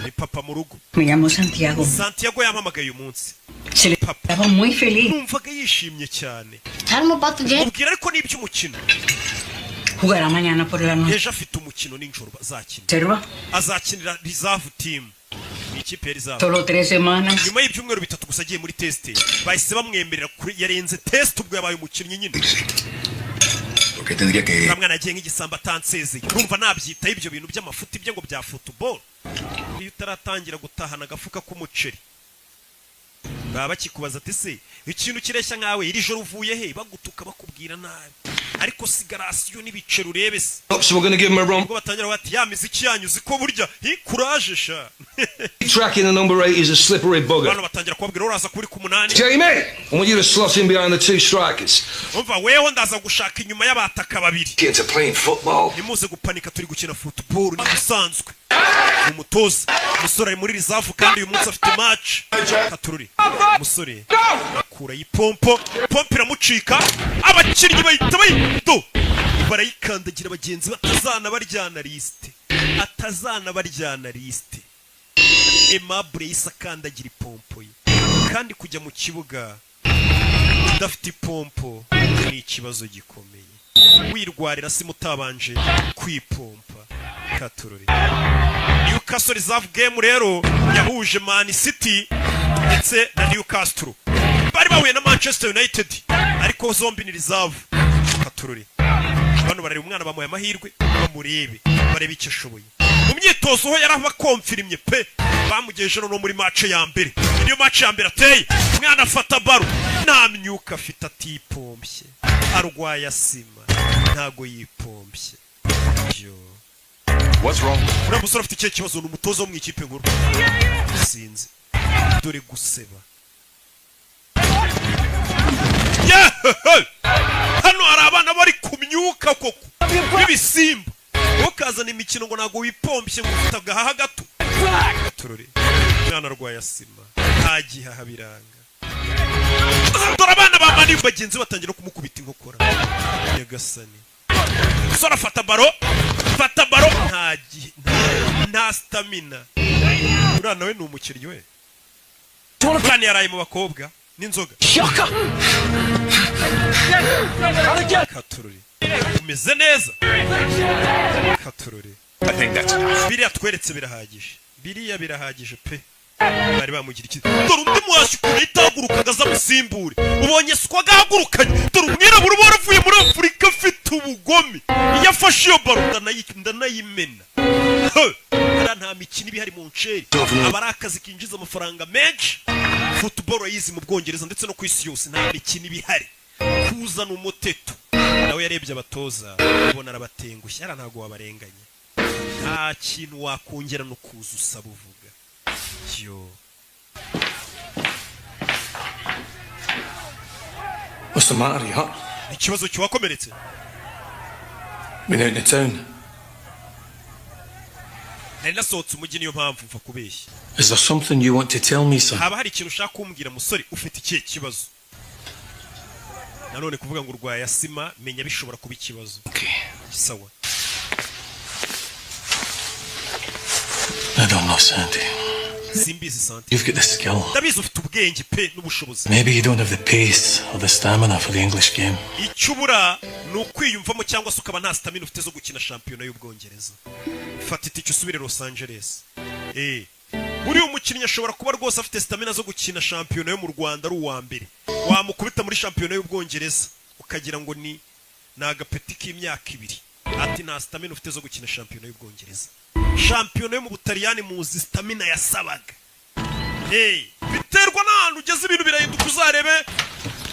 Ni papa mu rugo. Me llamó Santiago. Santiago yampamagaye uyu munsi. Se le estaba muy feliz. Numvaga yishimye cyane. Tell him about the game. Mubwira ariko n'iby'umukino. Jugará mañana por la noche. Ejo afite umukino nijoro azakina. Reserva. Azakinira reserve team, ni ikipe ya reserve. Solo 3 semanas. Nyuma y'ibyumweru 3 gusa agiye muri test, bahise bamwemerera kuri yarenze test, ubwo yabaye umukinnyi nyine. ¿Por qué tendría que...? Uriya mwana yagiye nk'igisambo atansezeye, urumva nabyitaho ibyo bintu by'amafuti bye ngo bya football? Iyo utaratangira gutahana agafuka k'umuceri baba bakikubaza ati se ikintu kireshya nkawe iri joro uvuye he? Bagutuka, bakubwira nabi, ariko sigarasiyo n'ibiceri urebe se. So we're going to give him a run. Ubwo batangira bati ya miziki yanyu uzi ko burya hi kuraje sha. Tracking the number 8 is a slippery bugger. Bano batangira kubabwira uraza kuri ku 8. Jamie, I want you to slot in behind the two strikers. Umva weho, ndaza gushaka inyuma y'abataka babiri. Kids are playing football. Ntimuze gupanika, turi gukina football ni ibisanzwe. Ni umutoza. Umusore ari muri reserve kandi uyu munsi afite match. Katururi umusore akura ipompo, pompo iramucika, abakinnyi bahita bayido barayikandagira bagenzi batazana baryana lisite, atazana baryana lisite. Aimable yahise akandagira ipompo ye, kandi kujya mu kibuga udafite ipompo ni ikibazo gikomeye, wirwarira simu utabanje kwipompa. Katururi. Newcastle reserve game rero yahuje Man City ndetse na Newcastle, bari bahuye na Manchester United, ariko zombi ni reserve. Katururi. Bano barareba umwana, bamuhaye amahirwe bamurebe, barebe icyo ashoboye mu myitozo. Ho yarabakomfirimye pe, bamugejeje no muri match ya mbere. Niyo match ya mbere ateye, umwana afata baro nta myuka afite, atipompye, arwaye asima, ntago yipompye yo. What's wrong? Uriya musore afite ikihe kibazo? Ni umutoza wo mu ikipe nkuru. Sinzi, dore guseba. Yeah! Hano hari abana bari ku myuka koko b'ibisimba, ukazana imikino ngo ntabwo wipompye, ngo ufite agahaha gato. Turore umwana arwaye asima, nta gihaha, biranga. Dore abana ba mani bagenzi batangira kumukubita inkokora. Nyagasani, umusore afata baro, fata baro, nta gihe, nta stamina. Uriya nawe ni umukinnyi we, uriya yaraye mu bakobwa n'inzoga. Katururi umeze neza, katururi. I think that's enough. Biriya tweretse birahagije, biriya birahagije pe. Bari bamugira iki? Dore undi muhashyi ukuntu ahita ahaguruka aza amusimbure. Ubonye siko agahagurukanye? Dore umwirabura uba waravuye muri Afurika afite ubugome, iyo afashe iyo baro ndanayimena. He! Hariya nta mikino iba ihari mu nceri, aba ari akazi kinjiza amafaranga menshi. Football yizi mu Bwongereza ndetse no ku isi yose, nta mikino iba ihari. Kuzana umuteto nawe yarebye abatoza ubona arabatengushye. Hariya ntabwo wabarenganya, nta kintu wakongera no kuza usaba uvuga yo. What's the matter, you hurt? Ikibazo kiwakomeretse? Been out in the town. Nari nasohotse umujyi, niyo mpamvu mva kubeshya. Is there something you want to tell me, son? Haba hari ikintu ushaka kumbwira musore? Ufite ikihe kibazo? Nanone kuvuga ngo urwaye asima, menya bishobora kuba ikibazo. Sawa. I don't know, Sandy. Simbizi, Santi. You've got the skill. Ndabizi, ufite ubwenge pe n'ubushobozi. Maybe you don't have the pace or the stamina for the English game. Icyo ubura ni ukwiyumvamo, cyangwa se ukaba nta stamina ufite zo gukina shampiyona y'Ubwongereza. Fata itike usubire Los Angeles. Buriya umukinnyi ashobora kuba rwose afite stamina zo gukina shampiyona yo mu Rwanda ari uwa mbere, wamukubita muri shampiyona y'Ubwongereza ukagira ngo ni agapeti k'imyaka 2. Ati nta stamina ufite zo gukina shampiyona y'Ubwongereza. Shampiyona yo mu Butaliyani muzi stamina yasabaga. Biterwa n'ahantu ugeze, ibintu birahinduka. Uzarebe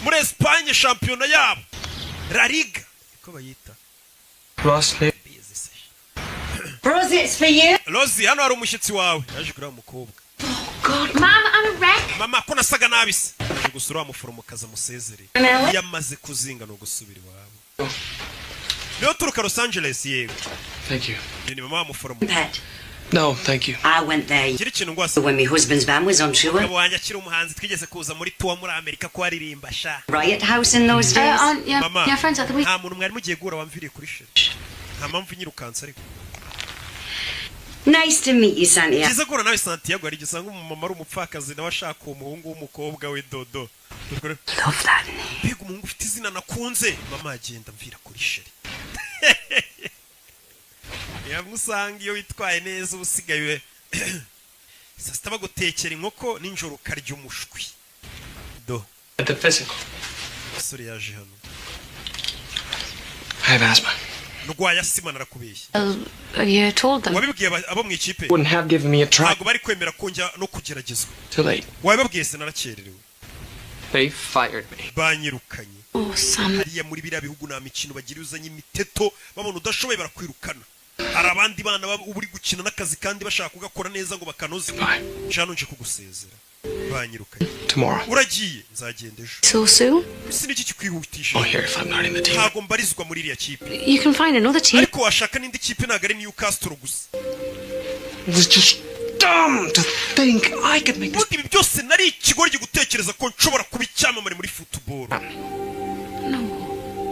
muri Esipanye, shampiyona yabo La Liga niko bayita. Rosley. Rosie, it's for you. Rosie, hano hari umushyitsi wawe yaje kureba umukobwa. God, Mom, I'm a wreck. Mama, ko nasaga nabi se? Ari gusura wa muforomokazi amusezere. Nawe? Iyo amaze kuzinga ni ugusubira iwabo. Niyo turuka Los Angeles? Yego. Thank you. Ni mama wa muforomo. Pet. No, thank you. I went there Gira ikintu ngwase. when my husband's band was on tour. Umugabo wanjye akiri umuhanzi twigeze kuza muri tour muri Amerika ko aririmba sha. Riot House in those days. Aunt, yeah, Mama, your friends at the week. nta muntu mwari mugiye guhura wamviriye kuri chéri. Nta mpamvu nyirukanse ariko. Nice to meet you, Santiago. Byiza guhura nawe, Santiago. Hari igihe usanga umumama ari umupfakazi, nawe ashaka uwo muhungu w'umukobwa we dodo. Love that name. Mbega umuhungu ufite izina nakunze! Mama, agenda mvira kuri chéri. Yamwe usanga iyo witwaye neza uba usigaye saa sita bagutekera inkoko, nijoro ukarya umushwi do. At the physical. Umusore yaje hano. I have asthma. Ndwaye asima, narakubeshye. You told them. Wabibwiye abo mu ikipe? Wouldn't have given me a try. Ntabwo bari kwemera ko njya no kugeragezwa. Too late. Wabibabwiye se? Narakererewe. They fired me. Banyirukanye. Oh, Sam. Hariya muri biriya bihugu nta mikino bagira. Uzanye imiteto babona udashoboye, barakwirukana. Hari abandi bana uba uri gukina n'akazi kandi bashaka kugakora neza ngo bakanoze. Jano, nje kugusezera, banyirukanye. Tomorrow. Uragiye? Nzagenda ejo. So soon? Ese niki kikwihutisha? Oh, here if I'm not in the team. Ntabwo mbarizwa muri iriya kipe. You can find another team. Ariko washaka n'indi kipe, ntabwo ari Newcastle gusa. It was just dumb to think I could make this. Ubundi ibi byose nari ikigoryi gutekereza ko nshobora kuba icyamamare muri football.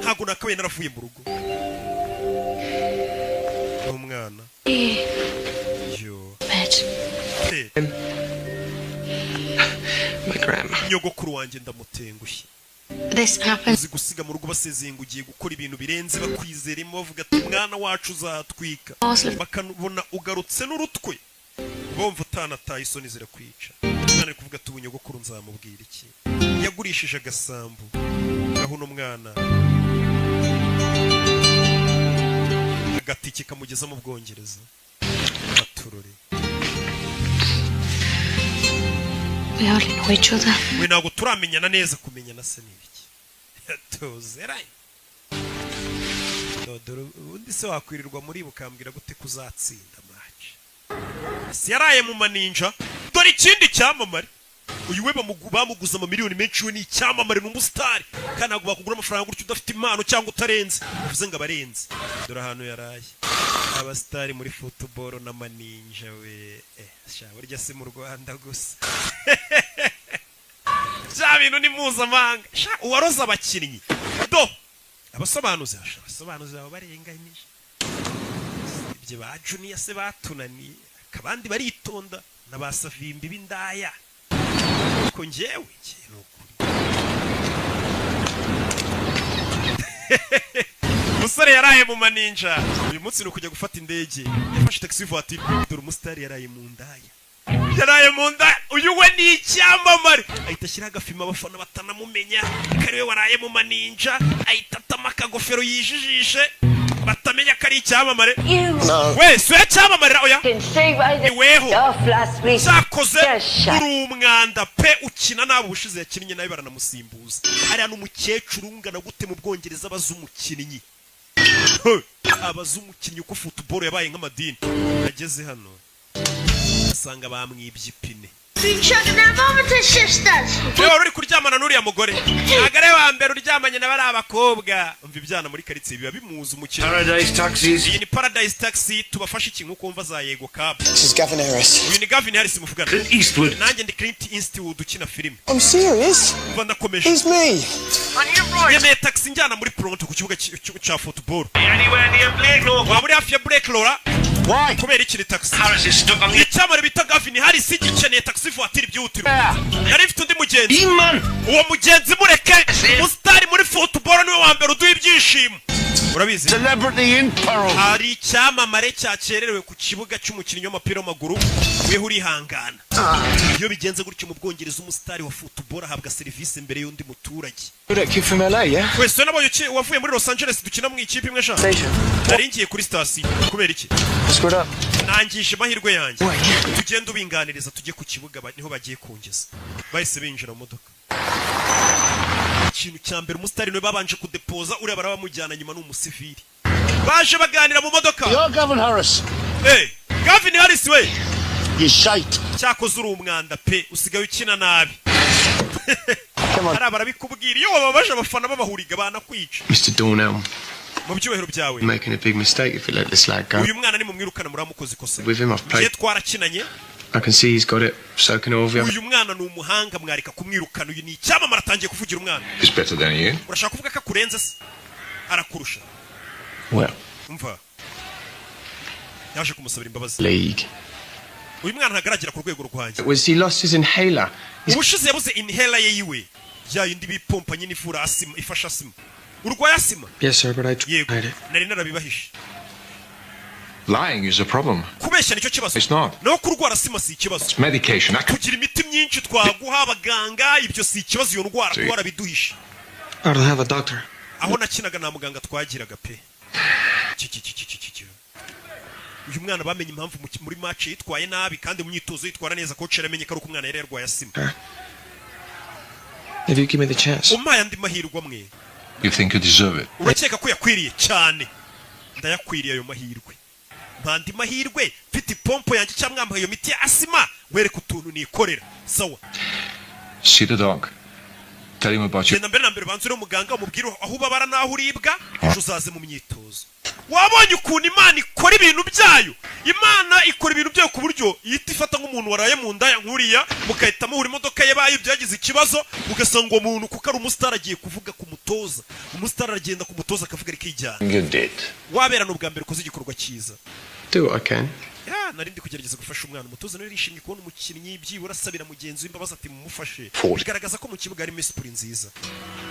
Ntabwo nakabaye naravuye mu rugo n'umwana. Yo. Pet. Pet. My grandma. Nyogokuru wanjye ndamutengushye. This happened. Uzi gusiga mu rugo basezeye ngo ugiye gukora ibintu birenze, bakwizeremo, bavuga ati umwana wacu uzatwika, bakabona ugarutse n'urutwe, bumva utanataye, isoni zirakwica. Umwana ari kuvuga ati ubu nyogokuru nzamubwira iki? Yagurishije agasambu gaho uno mwana agatike kamugeza mu Bwongereza. Aturore. We hardly know each other. We ntabwo turamenyana neza. Kumenyana se ni ibiki? Tuzeranye. Dore ubundi se wakwirirwa muri bukambwira gute kuzatsinda match? Si yaraye mu maninja? Dore ikindi cyamamare uyu we bamuguze amamiliyoni menshi. We ni icyamamare, ni umusitari, kandi ntabwo bakugura amafaranga gutyo udafite impano cyangwa utarenze. Bivuze ngo abarenze. Dore ahantu yaraye, abasitari muri football n'amaninja we. Sha, burya si mu Rwanda gusa, bya bintu ni mpuzamahanga sha. Uwaroze abakinnyi do, abasobanuzi sha, abasobanuzi baba barenganyije. Ibyo ba Junior se batunaniye, abandi baritonda na ba Savimbi b'indaya, ariko njyewe ni ukuri. Umusore yaraye mu maninja. Uyu munsi ni ukujya gufata indege, yafashe taxi voiture. Dore umusitari yaraye mu ndaya, yaraye mu ndaya. Uyu we ni icyamamare, ahita ashyiraho agafima abafana batanamumenya ko ari we waraye mu maninja. Ahita atama akagofero yijijishe batamenya ko ari icyamamare. We si we cyamamare, oya, ni weho cyakoze. Uri umwanda pe, ukina nabi. Ubushize yakinnye nabi baranamusimbuza. Hariya n'umukecuru ungana gute mu Bwongereza abaza umukinnyi? Abaza umukinnyi uko football yabaye nk'amadini. Ageze hano asanga bamwibye ipine. Niba wari uri kuryamana n'uriya mugore, ntabwo ari we wa mbere uryamanye na bariya bakobwa. Umva, ibyana muri karitsiye biba bimuzi umukino. Paradise Taxis. Iyi ni Paradise Taxi, tubafashe iki? Nk'uko wumva za Yego Cab. This is Gavin Harris. Uyu ni Gavin Harris muvugana. Clint Eastwood. Nanjye ndi Clint Eastwood ukina filime. I'm serious. Umva, ndakomeje. It's me. Yemeye taxi njyana muri Pronto ku kibuga cya football. Waba uri hafi ya Blake Laura? Why? Kubera iki? Ni taxi. Harris is stuck on the Icyamare bita Gavin Harris gikeneye taxi voiture byihutirwa. Yari ifite undi mugenzi. Man. Uwo mugenzi mureke. Umusitari muri football niwe wa mbere uduha ibyishimo, urabizi. Celebrity in peril. Hari icyamamare cyakererewe ku kibuga cy'umukinnyi w'umupira w'amaguru, weho urihangana. Iyo bigenze gutyo mu Bwongereza, umusitari wa football ahabwa serivisi mbere y'undi muturage. That kid from LA, yeah? Wese nabonye wavuye muri Los Angeles, dukina mu ikipe imwe sha. Station. Nari ngiye kuri sitasiyo. Kubera iki? Screwed up. Nangije amahirwe yanjye. Tugende ubinganiriza, tujye ku kibuga, niho bagiye kungeza. Bahise binjira mu modoka. Ikintu cya mbere, umusitari niwe babanje kudepoza, uriya barabamujyana nyuma, ni umusivili. Baje baganira mu modoka. You're Gavin Harris. Hey, Gavin Harris we. You shite. Cyakoze uri umwanda pe, usigaye ukina nabi. Hari barabikubwira iyo wababaje abafana b'abahuriga banakwica. Mr. Dornell, Mu byubahiro byawe, making a big mistake if you let this lad go. uyu mwana nimumwirukana muramukoze ikosa. With him, I've Ngiye played. twarakinanye. I can see he's got it. So can all of you. Uyu mwana ni umuhanga, mwareka kumwirukana. Uyu ni icyamamare, atangiye kuvugira umwana. He's better than you. Urashaka kuvuga ko akurenze se? Arakurusha? Well, Umva, yaje kumusabira imbabazi. league. Uyu mwana ntagaragera ku rwego rwanjye. It was he lost his inhaler. Ubushize yabuze inhaler ye yiwe, ya yindi bipompa nyine ivura asima, ifasha asima. Urwaye asima? Yes, sir, but I Yego, tried it. nari narabibahishe. Lying is a problem. Kubeshya nicyo kibazo. It's not. Naho kurwara asima si ikibazo. It's medication. I can Kugira imiti myinshi twaguha abaganga, ibyo si ikibazo. Iyo ndwara Si. twarabiduhishe. I don't have a doctor. Aho nakinaga nta muganga twagiraga pe. Ki, ki, ki, ki, ki, ki, ki. Uyu mwana bamenye impamvu muri match yitwaye nabi kandi mu myitozo yitwara neza. Coach yaramenye ko ari uko umwana yari yarwaye asima. If you give me the chance. Umpaye andi mahirwe amwe. You think you deserve it? Urakeka ko yakwiriye cyane? Ndayakwiriye ayo mahirwe. Mpa andi mahirwe mfite ipompo yanjye cyangwa mwampaye iyo miti ya asima, wereke utuntu nikorera. Sawa. See the dog. Tell him about your Genda mbere na mbere banze uriho muganga, umubwire aho ubabara n'aho uribwa, ejo uzaze mu myitozo. Wabonye ukuntu Imana ikora ibintu byayo? Imana ikora ibintu byayo ku buryo ihita ifata nk'umuntu waraye mu ndaya nk'uriya, mugahita muhura imodoka ye bayo byagize ikibazo, ugasanga uwo muntu kuko ari umusitari agiye kuvuga ku mutoza. Umusitari aragenda ku mutoza akavuga, arikijyana. You did. Wabera ni ubwa mbere ukoze igikorwa cyiza. Do what I can. Ya, nari ndi kugerageza gufasha umwana. Umutoza nawe yarishimye kubona umukinnyi byibura asabira mugenzi we imbabazi, ati mumufashe. Forty. Bigaragaza ko mu kibuga harimo esprit nziza.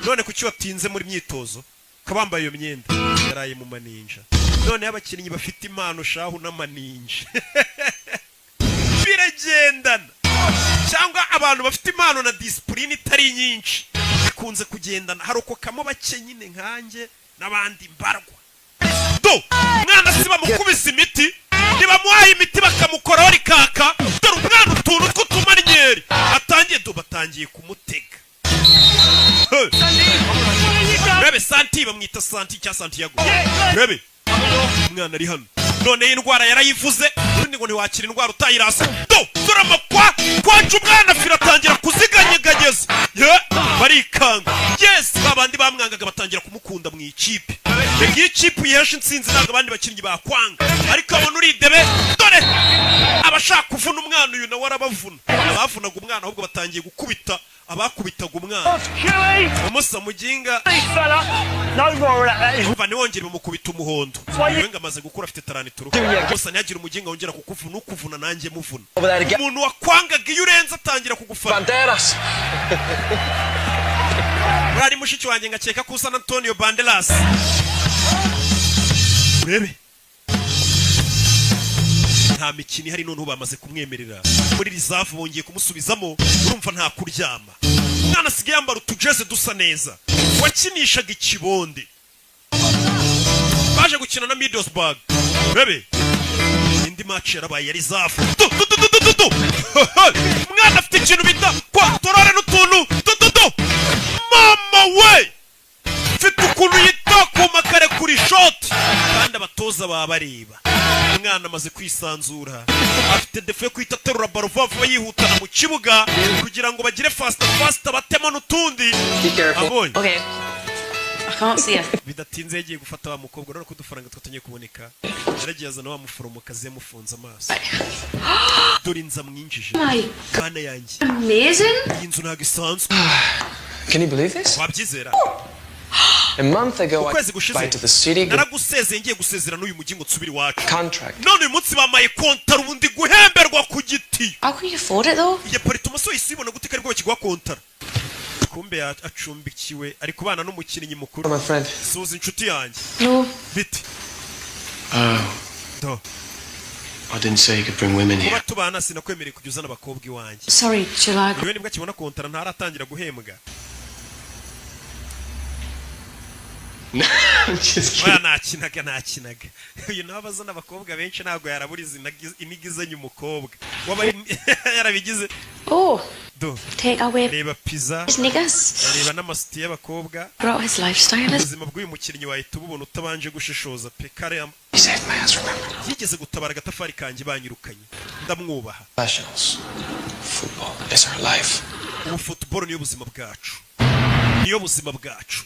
None kuki watinze muri myitozo ukaba wambaye iyo myenda? Yaraye mu maninja. Noneho abakinnyi bafite impano shahu n'amaninja biragendana, cyangwa abantu bafite impano na discipline itari nyinshi bikunze kugendana. Harokokamo bake nyine nkanjye n'abandi mbarwa. Do umwana si bamukubise imiti, ntibamuhaye imiti, bakamukoraho rikaka. Dore umwana utuntu tw'utumanyeri atangiye, do batangiye kumutega. Hey! Rebe Santi, bamwita Santi cya Santiago. Rebe umwana ari hano. None iyi ndwara yarayivuze, ubundi ngo ntiwakira indwara utayirasa. Do dore amakwa kwaca umwana fira, atangira kuziganyeganyeza. Ye barikanga. Yes, babandi bamwangaga batangira kumukunda mu ikipe. Reka, iyo ikipe uyihesha intsinzi ntabwo abandi bakinnyi bakwanga, ariko abona uridebe. Dore abashaka kuvuna umwana, uyu nawe arabavuna. Abavunaga umwana ahubwo batangiye gukubita abakubitaga umwana. Umusa muginga, umva, ntiwongere bamukubita umuhondo. We ngo amaze gukura, afite taranituru. Gusa ntihagire umuginga wongera kukuvuna, ukuvuna nanjye muvuna. Umuntu wakwangaga iyo urenze atangira kugufana. Banderas. Uriya mushiki wanjye ngakeka ko usa na Antonio Banderas. Urebe, nta mikino ihari. Noneho bamaze kumwemerera muri reserve, bongeye kumusubizamo. Urumva nta kuryama, umwana asigaye yambara utujeze dusa neza. Wakinishaga ikibonde. Baje gukina na Middlesbrough. Urebe indi match yarabaye ya reserve. Du du du du du du. Umwana afite ikintu bita contrôle n'utuntu du du du. Mama we, mfite ukuntu yita ku makare kuri shoti, kandi abatoza baba bareba. Umwana amaze kwisanzura, afite défaut yo guhita aterura baro vuba vuba, yihutana mu kibuga kugira ngo bagire faster faster, batemo n'utundi abonye. Okay. I can't see her. Bidatinze yagiye gufata wa mukobwa. Urabona ko udufaranga twatangiye kuboneka. Yaragiye azana wa muforomokazi, yamufunze amaso. Dore inzu amwinjije. My Bana yanjye. Amazing. Iyi nzu ntabwo isanzwe. Can you believe this? Wabyizera? A month ago, I Ukwezi gushize bye to the city. naragusezeye, ngiye gusezera n'uyu mujyi ngo nsubire iwacu. Contract. None uyu munsi bamaye kontara, ubu ndi guhemberwa ku giti. How can you afford it though? Iyi apartment se wahise uyibona gute ko aribwo bakiguha kontara? Kumbe acumbikiwe, ari kubana n'umukinnyi mukuru. My friend. Suza inshuti yanjye. No. Biti? Oh, Do. I didn't say you could bring women Kuba here. tubana, sinakwemereye kujya uzana abakobwa iwanjye. Sorry, shall I? Iwe nibwo akibona kontara, ntaratangira guhembwa. I'm just Oya, kidding. nakinaga, nakinaga. Uyu nawe abazana abakobwa benshi, ntabwo yaraburiza inigizanye umukobwa waba yarabigize. Oh, Do. take away Reba pizza. his niggas. Reba n'amasutiye y'abakobwa. Brought his lifestyle. Ubuzima bw'uyu mukinnyi wahita ububona utabanje gushishoza pe. Kare He saved my ass, remember? yigeze gutabara agatafari kanjye banyirukanye, ndamwubaha. Professionals. Football is our life. Ubu football niyo buzima bwacu, niyo buzima bwacu,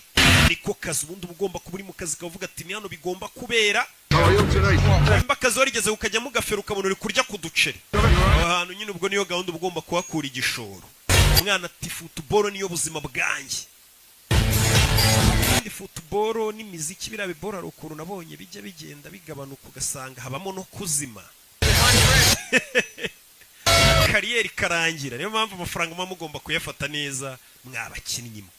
niko kazi. Ubundi uba ugomba kuba uri mu kazi kavuga ati ni hano bigomba kubera. Nimba akazi warigeze ukajyamo ugafera, ukabona uri kurya ku duceri aho hantu nyine, ubwo niyo gahunda uba ugomba kuhakura igishoro. Umwana ati football niyo buzima bwanjye. Kandi football n'imiziki, biriya biboro, hari ukuntu nabonye bijya bigenda bigabanuka, ugasanga habamo no kuzima, carrière ikarangira. Niyo mpamvu amafaranga muba mugomba kuyafata neza, mwabakinnyi mwe.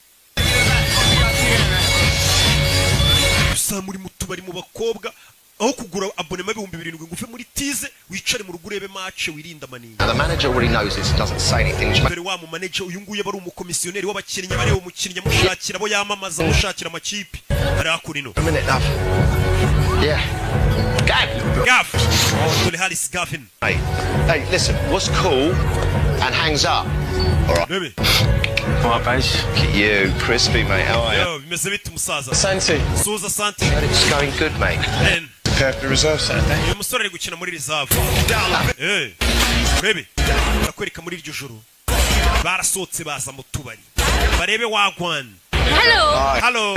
Gusa muri mu tubari, mu bakobwa, aho kugura abonnement 7000 ngo uve muri tize, wicare mu rugo urebe match, wirinde amaninja. Now, the manager already knows this and doesn't say anything, which Dore wa mu manager uyu nguyu aba ari umukomisiyoneri w'abakinnyi, aba areba umukinnyi, amushakira abo yamamaza, amushakira amakipe. Ari hakuno. A minute, love. Yeah. Gav! Gav! Dore Harris Gavin. Hey, hey, listen, what's cool and hangs up? All right. Baby. All right, base. Look at you, crispy, mate. How are you? Yo, bimeze bite umusaza? Santi. Suza Santi. Heard it's going good, mate. Ben. Prepare for the reserve Saturday. Uyu musore ari gukina muri reserve. Eh, baby, barakwereka muri iryo joro barasohotse, baza mu tubari barebe wagwan. Hello. Hello,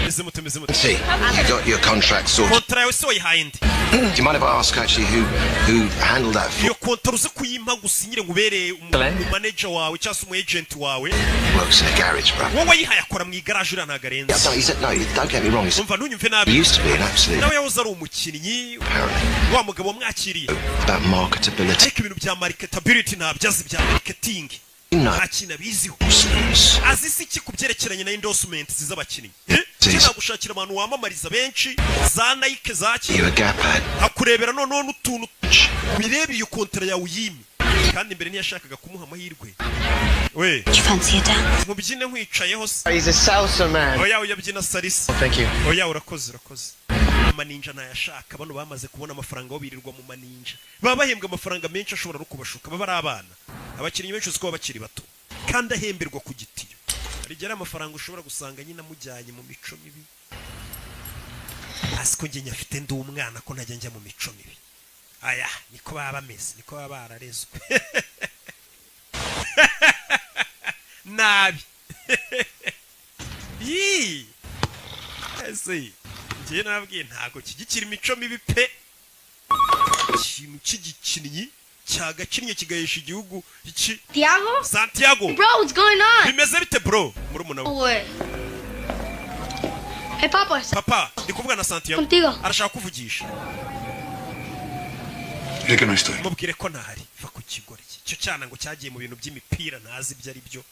meze mute, meze mute? See, you got your contract sorted. Kontara yawe se wayihaye nde? Do you mind if I ask actually who handled that for Iyo kontara uze kuyimpa ngo usinyire ngo ubereye umumanager wawe cyangwa se umu agent wawe. Works in a garage, bro. Wowe wayihaye akora mu igaraje, uriya ntabwo arenze. Yeah, no, he's no, don't get me wrong. He's, Umva, ntunyumve nabi. he used to be an absolute Nawe yahoze ari umukinnyi. Apparently. Wa mugabo wamwakiriye. About marketability. Ariko ibintu bya marketability ntabyo azi, bya marketing. No. Nta kintu abiziho. Endorsements. Azi si iki ku byerekeranye na endorsement z'abakinnyi? Eh? Zizi. Gushakira abantu wamamariza benshi za Nike za ki. You a gap ad. Akurebera noneho n'utuntu wirebe, iyo kontara yawe uyime. Kandi mbere ntiyashakaga kumuha amahirwe we. Do you fancy a dance? Mubyine nkwicayeho se? He's a salsa man. Oya, uyabyina salsa. Thank you. Oya, urakoze, urakoze. Amaninja ntayashaka. Bano bamaze kubona amafaranga, aho birirwa mu maninja, baba bahembwa amafaranga menshi ashobora no kubashuka. Baba ari abana, abakinnyi benshi uzi ko baba bakiri bato, kandi ahemberwa ku gitiyo. Hari igihe ari amafaranga ushobora gusanga nyine amujyanye mu mico mibi. Hasi ko njye nyafite, ndi umwana, ko ntajya njya mu mico mibi? Aya niko baba bameze, niko baba bararezwe nabi. Yii, ese njyewe nababwiye, ntabwo kigikira imico mibi pe. Ikintu cy'igikinnyi cyagakinnye kigahesha igihugu iki. Tiago? Santiago. Bro, what's going on? Bimeze bite bro? Murumuna we. What? Hey, Papa. Papa, ndi kuvuga na Santiago. Contigo. Arashaka kuvugisha. Dile que no estoy. Mubwire ko ntahari. Va ku kigore cye, icyo cyana ngo cyagiye mu bintu by'imipira, ntazi ibyo ari byo.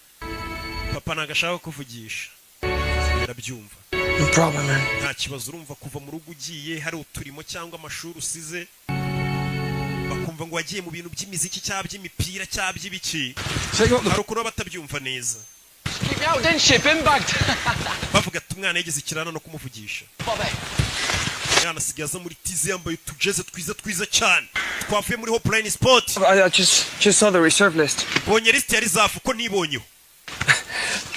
Papa ntabwo ashaka kuvugisha, ndabyumva. No problem, man. Nta kibazo. Urumva kuva mu rugo ugiye hari uturimo cyangwa amashuri usize, bakumva ngo wagiye mu bintu by'imiziki cyangwa by'imipira cyangwa by'ibiki, hari ukuntu baba batabyumva neza. Keep me out, didn't you? Bin bagged. Bavuga ati umwana yigeze ikirana no kumuvugisha. Bobby. Umwana asigaye aza muri tize yambaye utujeze twiza twiza cyane twavuye muri Hopeline Sport. I just saw the reserve list. Bonye lisiti ya reserve ko nibonyeho.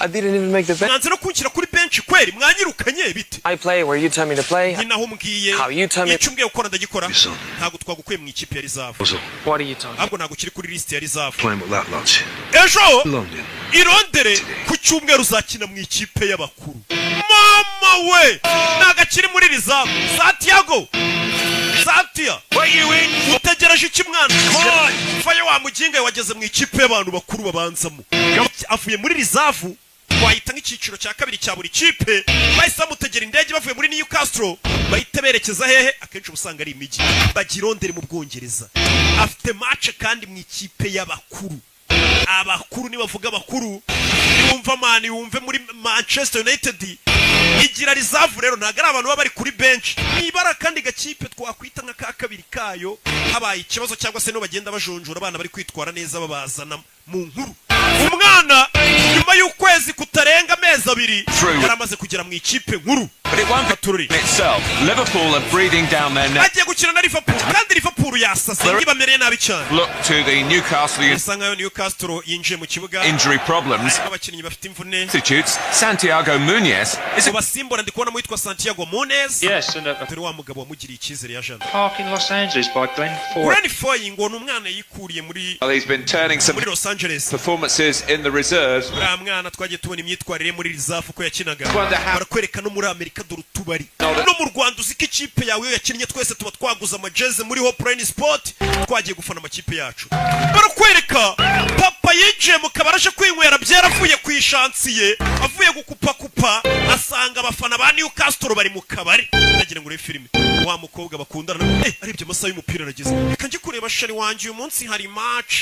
I didn't even make the bench. Mwanze no kunshyira kuri bench kweri, mwanyirukanye bite? I play where you tell me to play. Nyine aho umbwiye. How you tell me. Icyo umbwiye gukora ndagikora. Ntabwo twagukuye mu ikipe ya reserve. What are you talking? Ahubwo ntabwo ukiri kuri lisiti ya reserve. Playing with that lot. Ejo London. i Londres ku cyumweru uzakina mu ikipe y'abakuru. Mama we, ntabwo akiri muri reserve. Santiago, Santia, utegereje iki mwana? Fayo wa muginga, wageze mu ikipe y'abantu bakuru babanzamo, avuye muri reserve. Twahita nk'icyiciro cya kabiri cya buri kipe. Bahise bamutegera indege bavuye muri Newcastle, bahita berekeza hehe? Akenshi uba usanga ari imijyi. Bajya i Londres mu Bwongereza. Afite match kandi mu ikipe y'abakuru. Abakuru, nibavuga abakuru, niwumva Man, wumve muri Manchester United igira reserve. Rero ntabwo ari abantu baba bari kuri bench, nibara kandi gakipe twakwita nka ka kabiri kayo habaye ikibazo, cyangwa se no bagenda bajonjora abana bari kwitwara neza babazana mu nkuru. Umwana nyuma y'ukwezi kutarenga amezi 2 yari amaze kugera mu ikipe nkuru. But it won't be itself. Liverpool are breathing down their neck. Agiye gukina na Liverpool, kandi Liverpool yasaze, ibamereye nabi cyane. Look to the Newcastle Bisa nkaho Newcastle yinjiye mu kibuga injury problems. harimo abakinnyi bafite imvune. Substitutes Santiago Munez is Mu basimbura ndi kubonamo witwa Santiago Munez. Yes, and a Dore wa mugabo wamugiriye icyizere ya jana. park in Los Angeles by Glenn Foy. Glenn Foy ngo ni umwana yikuriye muri Well, he's been turning some muri Los Angeles. performances in the reserves. Uriya mwana twagiye tubona imyitwarire muri reserve uko yakinaga. Wonder how- Barakwereka no muri Amerika, dore utubari. No mu Rwanda, uzi ko ikipe yawe iyo yakinnye twese tuba twaguze amajeze muri Hopeline Sport, twagiye gufana amakipe yacu. Barakwereka papa yinjiye mu kabari aje kwinywera byera, avuye ku ishansiye, avuye gukupakupa, asanga abafana ba Newcastle bari mu kabari. Ndagira ngo urebe filime. Wa mukobwa bakundana, arebye amasaha y'umupira arageze, reka njye kureba chéri wanjye, uyu munsi hari match.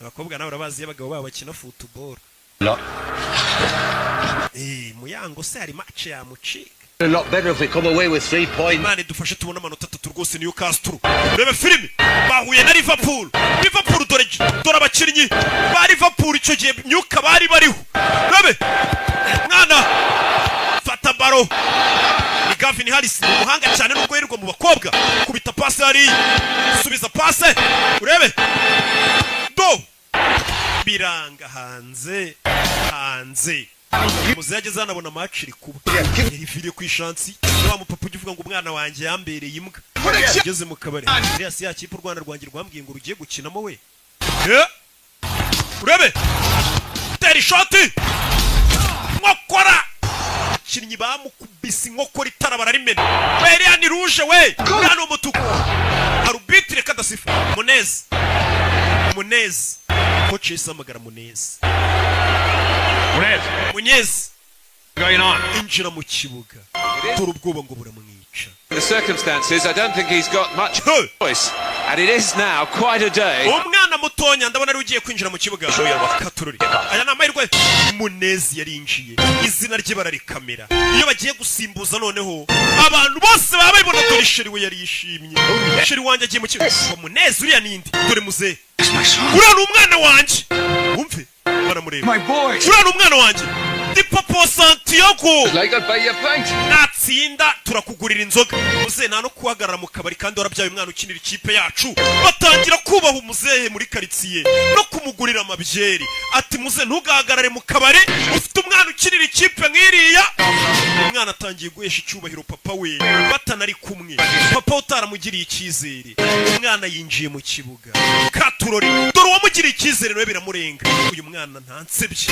Abakobwa nawe urabazi iyo abagabo babo bakina football. Muyango se hari match yamucika? A lot better if we come away with 3 points. Imana idufashe tubone amanota 3 rwose. Newcastle, reba filime, bahuye na Liverpool. Liverpool, dore dore abakinnyi ba Liverpool icyo gihe myuka bari bariho. Rebe mwana fata baro, ni Gavin Harris, ni umuhanga cyane nubwo yirirwa mu bakobwa. Kubita pase hariya, subiza pase, urebe do biranga hanze hanze. Muze yageze hano abona match iri kuba, yariviriye ku ishansi. Wa mupapa ujya uvuga ngo umwana wanjye yambereye imbwa, ugeze mu kabari iriya si ya kipe u Rwanda rwanjye rwambwiye ngo rugiye gukinamo we. Urebe tera ishoti, nkokora abakinnyi bamukubise inkokora, itara bararimena. We, iriya ni rouge we, uriya ni umutuku. Arbitre kadasifa. Munez, Munez, coach yahise ahamagara Munez. Munez, injira mu kibuga. Dore ubwoba ngo buramwica. In the circumstances, I don't think he's got much choice. And it is now quite a day. Umwana mutonya ndabona ari ugiye kwinjira mu kibuga. Katururi, aya ni amahirwe. Munezi yarinjiye, izina rye bararikamera. Iyo bagiye gusimbuza noneho abantu bose baba babibona. Dore chéri we yari yishimye, chéri wanjye agiye mu kibuga. Ngo Munezi uriya ninde? Dore muzehe, uriya ni umwana wanjye. Wumve baramureba, uriya ni umwana wanjye, ndi papa Santiago. Natsinda turakugurira inzoga. Muzehe nta no guhagarara mu kabari kandi warabyaye umwana ukinira ikipe yacu. Batangira kubaha umuzehe muri karitsiye no kumugurira amabyeri. Ati muzehe, ntugahagarare mu kabari ufite umwana ukinira ikipe nk'iriya. Umwana atangiye guhesha icyubahiro papa we batanari kumwe, papa we utaramugiriye icyizere. Umwana yinjiye mu kibuga, katurori, dore uwamugiriye icyizere nawe biramurenga. Uyu mwana ntansebye,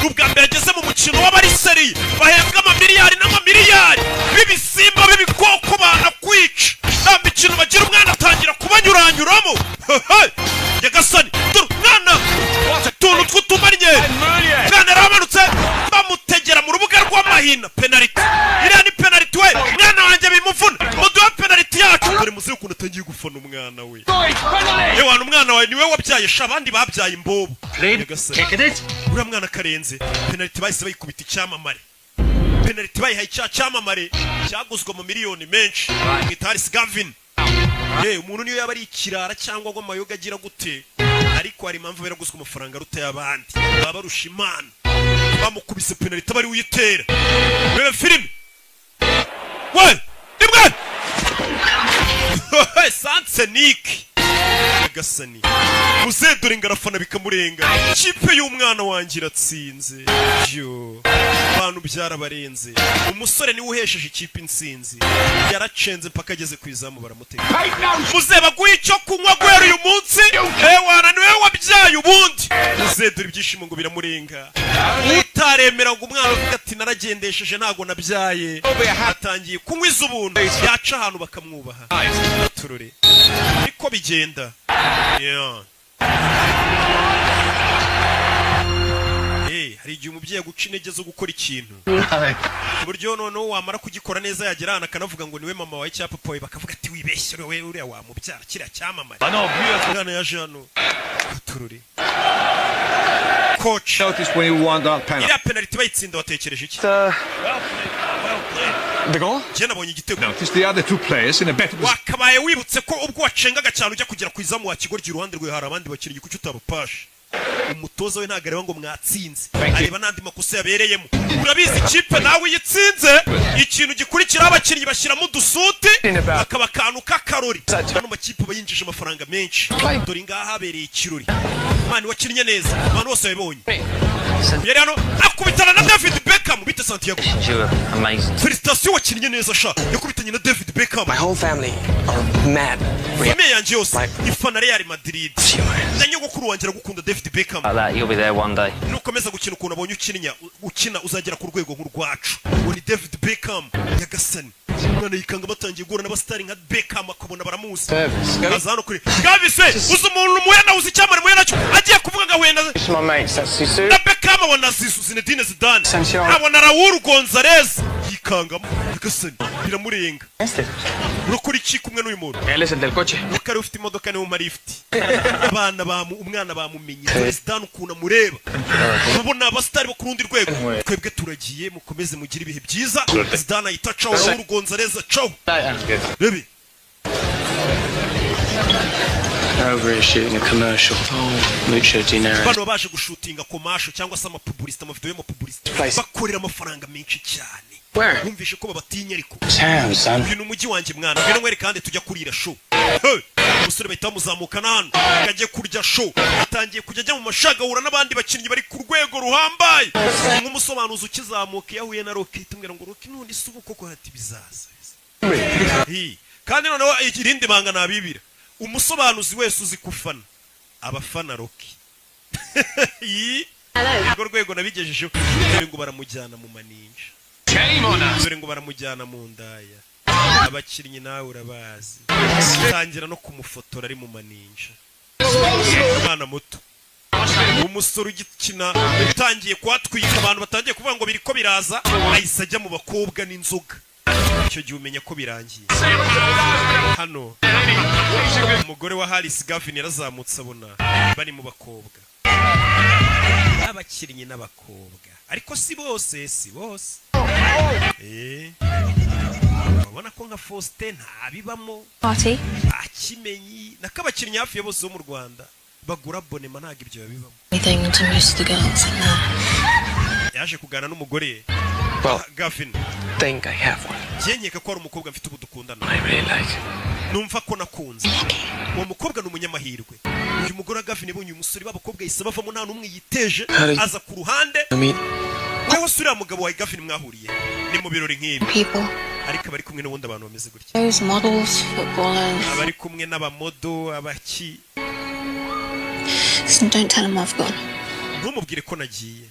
ubwa mbere ageze mu mukino w'abariseri bahembwa amamiliyari n'amamiliyari, b'ibisimba b'ibikoko banakwica, nta mikino bagira. Umwana atangira kubanyuranyuramo. Nyagasani, dore umwana, utuntu tw'utumariye. Umwana yaramanutse bamutegera mu rubuga rw'amahina. Penaliti, iriya ni penaliti we. Mwana wanjye bimuvuna, muduhe penaliti yacu. Dore muzehe ukuntu atangiye gufana umwana we. Yewe, umwana wawe niwe wabyaye sha, abandi babyaye imbobo. Nyagasani, uriya mwana karenze. Penaliti bahise bayikubita icyamamare. Penaliti bayihaye cya cyamamare cyaguzwe mu miliyoni menshi, mwita Harris Gavin. Ye, umuntu niyo yaba ari ikirara cyangwa ngo amayoga agira gute, ariko hari impamvu yaraguzwe amafaranga aruta y'abandi, baba barusha Imana. Bamukubise penaliti aba ari uyitera. Reba filime we, rimwe sansenike. Nyagasani, muzehe dore ngarafana bikamurenga, ikipe y'umwana wanjye iratsinze. Yo, abantu byarabarenze. Umusore niwe uhesheje ikipe intsinzi, yaracenze mpaka ageze ku izamu baramutega. Muzehe baguhe icyo kunywa guhera uyu munsi. Ewana, niwe wabyaye ubundi. Muzehe dore ibyishimo ngo biramurenga. Utaremera ngo umwana avuga ati naragendesheje ntago nabyaye, atangiye kunywa iz'ubuntu, yaca ahantu bakamwubaha. Turore niko bigenda. Yeah. Hey. We, hari igihe umubyeyi aguca intege zo gukora ikintu, ku buryo noneho wamara kugikora neza, yagera ahantu akanavuga ngo niwe mama wawe cyangwa papa wawe, bakavuga ati: "Wibeshye we, uriya wamubyara kiriya cyamamare." Umwana yaje hano tururi coach. Notice when you won that penalty. Iriya penalty bayitsinda, watekereje iki? The goal? Njye nabonye igitego. Notice the other two players in a better position. Wakabaye wibutse ko ubwo wacengaga cyane ujya kugera ku izamu, wakigoryi, iruhande rwe hari abandi bakinnyi. Kuki utabapashe? Umutoza we ntabwo areba ngo mwatsinze, areba n'andi makosa yabereyemo. Urabizi, ikipe nawe iyo itsinze, ikintu gikurikiraho abakinnyi bashyiramo udusuti, akaba akantu k'akarori. Ano makipe aba yinjije amafaranga menshi. Dore ngaha habereye ikirori. Man, wakinnye neza, abantu bose babibonye. Yari hano akubitana na David Beckham. Bite, Santiago? You were amazing. Félicitations, wakinnye neza sha. Yakubitanye na David Beckham. My whole family are mad. Famille yanjye yose ifana Real Madrid, na nyogokuru wanjye aragukunda, David Beckham. Like that, you'll be there one day. Nukomeza gukina ukuntu abonye ukininya ukina, uzagera ku rwego nk'urwacu. Uwo ni David Beckham. Nyagasani, umwana yikanga batangiye guhura n'abasitari nka Beckham, akabona baramuzi. Aza hano kuri Gavise. Uzi umuntu muya nawe, uzi icyamare muya nacyo, agiye kuvuga ngo ahuye na My mates, that's Sisu. na Beckham, abona Zizou, Zinedine Zidane, abona Raul Gonzalez, yikangamo. Nyagasani, biramurenga. Urakora iki kumwe n'uyu muntu? Él es el del coche. Nuko ari ufite imodoka, niwe umara ifite abana bamu. Umwana bamumenye. Dore Zidane ukuntu amureba, urabona abasitari bo ku rundi rwego. Twebwe turagiye, mukomeze mugire ibihe byiza. Zidane ahita acaho, Raul Gonzalez acaho. Rebe. Over here shooting a commercial. Oh, mucho dinero. Bano baje gushutinga commercial cyangwa se amapublicité, amavideo y'amapublicité, bakorera amafaranga menshi cyane. Where? Bumvishe ko babatinya ariko. Town, son. Uyu ni umujyi wanjye mwana, ngwino nkwereke kandi tujya kurira show. Hey! Umusore bahita bamuzamukana hano ngo ajye kurya show. Atangiye kujya ajya mu mashaga, ahura n'abandi bakinnyi bari ku rwego ruhambaye, nk'umusobanuzi ukizamuka. Iyo ahuye na Rocky, tumubwira ngo: "Rocky, none se ubu koko?" Ati: "Bizaza." Hi. Kandi noneho irindi banga nabibira, umusobanuzi wese uzi kufana abafana Rocky. Yi. Urwo rwego nabigejejeho. Dore ngo baramujyana mu maninja, dore ngo baramujyana mu ndaya. Abakinnyi nawe urabazi, tangira no kumufotora ari mu maninja. Umwana muto, umusore ugikina, utangiye kuhatwika, abantu batangiye kuvuga ngo biriko biraza, ahise ajya mu bakobwa n'inzoga. Icyo gihe umenya ko birangiye. Hano umugore wa Harris Gavin yarazamutse, abona bari mu bakobwa, abakinnyi n'abakobwa, ariko si bose, si bose. Urabona ko nka Faustin ntabibamo. Party. Akimenyi nako abakinnyi hafi ya bose bo mu Rwanda bagura abonnement, ntabwo ibyo babibamo. Anything to most of the girls in there. Yaje kuganira n'umugore Well, Gavin. think I have one. Njye nkeka ko hari umukobwa mfite ubu dukundana. I really like. Numva ko nakunze uwo mukobwa, ni umunyamahirwe. Uyu mugore wa Gavin yabonye uyu musore, b'abakobwa yahise bavamo, nta n'umwe yiteje. Hari- Aza ku ruhande. I mean, Weho si uriya mugabo wa Gavin mwahuriye ni mu birori nk'ibi? People. Ariko abari kumwe n'ubundi abantu bameze gutya. Those models, footballers. Abari kumwe n'abamodo, abaki. Listen, don't tell him I've gone. Ntumubwire ko nagiye.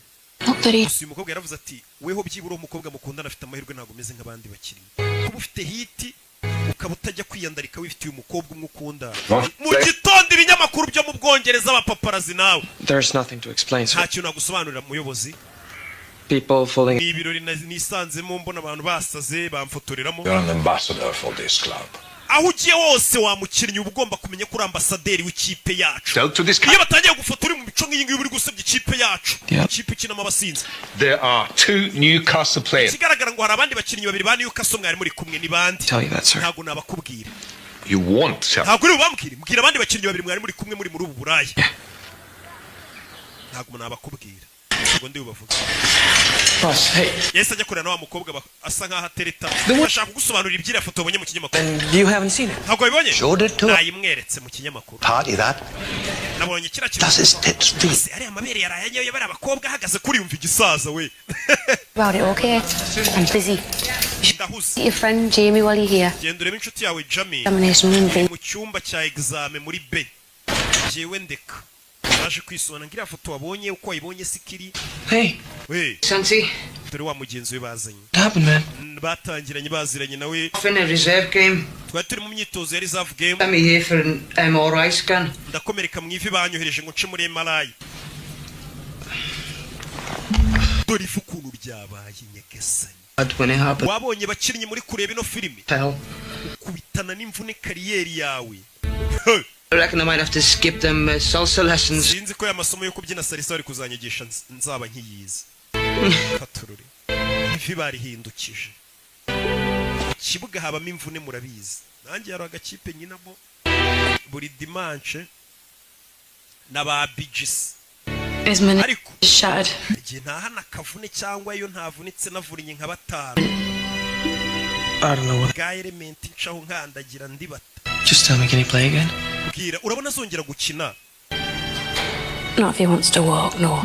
Not that he Gusa uyu mukobwa yaravuze ati: "Weho byibura uwo mukobwa mukundana afite amahirwe, ntabwo umeze nk'abandi bakinnyi, kuba ufite hit ukaba utajya kwiyandarika, wifitiye umukobwa umwe ukunda." Mu gitondo ibinyamakuru byo mu Bwongereza, abapaparazzi nawe. There's nothing to explain, sir. Nta kintu nagusobanurira, muyobozi. People falling. Ni ibirori nisanzemo, mbona abantu basaze bamfotoreramo. You're an ambassador for this club. Aho ugiye hose, wa mukinnyi, uba ugomba kumenya ko uri ambasaderi w'ikipe yacu. Tell to this Iyo batangiye gufata uri mu mico nk'iyi ngiyi, uba uri gusebya ikipe yacu, ikipe ikinamo abasinzi. There are two Newcastle players. Ikigaragara ngo hari abandi bakinnyi babiri ba Newcastle mwari muri kumwe, ni bande? Tell you that, sir. Ntabwo nabakubwira. You won't tell. Ntabwo uri bubambwire? Mbwira abandi bakinnyi babiri mwari muri kumwe, muri ubu buraya. Ntabwo nabakubwira, ntabwo ndi bubavuge. Boss, hey. Yahise ajya kureba na wa mukobwa asa nkaho atereta, ashaka kugusobanurira iby'iriya foto wabonye mu kinyamakuru. You haven't seen it. Ntabwo wabibonye? Showed it to her. Nayimweretse mu kinyamakuru. Party that. Nabonye kiriya kintu. Does his tits feel? Ese ariya mabere yaraye anyoye bariya bakobwa ahagaze kuri? Yumva igisaza we. About it, okay? I'm busy. Ndahuze. Meet your friend Jamie while you're here. Genda urebe inshuti yawe Jamie. Examination room B. Mu cyumba cya examen muri B. Jewe ndeka, naje kwisobanura ngo iriya foto wabonye uko wayibonye sikiri. Hey. We. Santi. Dore wa mugenzi we bazanye. What happened, man? Batangiranye, baziranye nawe. Off in a reserve game. Twari turi mu myitozo ya reserve game. Sent me here for an MRI scan. Ndakomereka mu ivi, banyohereje ngo nce muri MRI. Dore ifu ukuntu ryabaye, nyagasani. When it happened. Wabonye bakinnyi muri kureba ino filime? Hell. Ukubitana n'imvune career yawe. I reckon I might have to skip them salsa lessons. Sinzi ko aya masomo yo kubyina salsa bari kuzanyigisha nzaba nkiyizi. Katurore, ivi barihindukije mu kibuga, habamo imvune murabizi. Nanjye hari agakipe nyinamo buri dimanche na ba bijisi. Is my Ariko shattered. igihe ntahana akavune cyangwa iyo ntavunitse navunnye nka batanu. I don't know what. Bwa elementi ncaho nkandagira ndibata. Just tell me, can he play again? Bwira, urabona azongera gukina? Not if he wants to walk, no.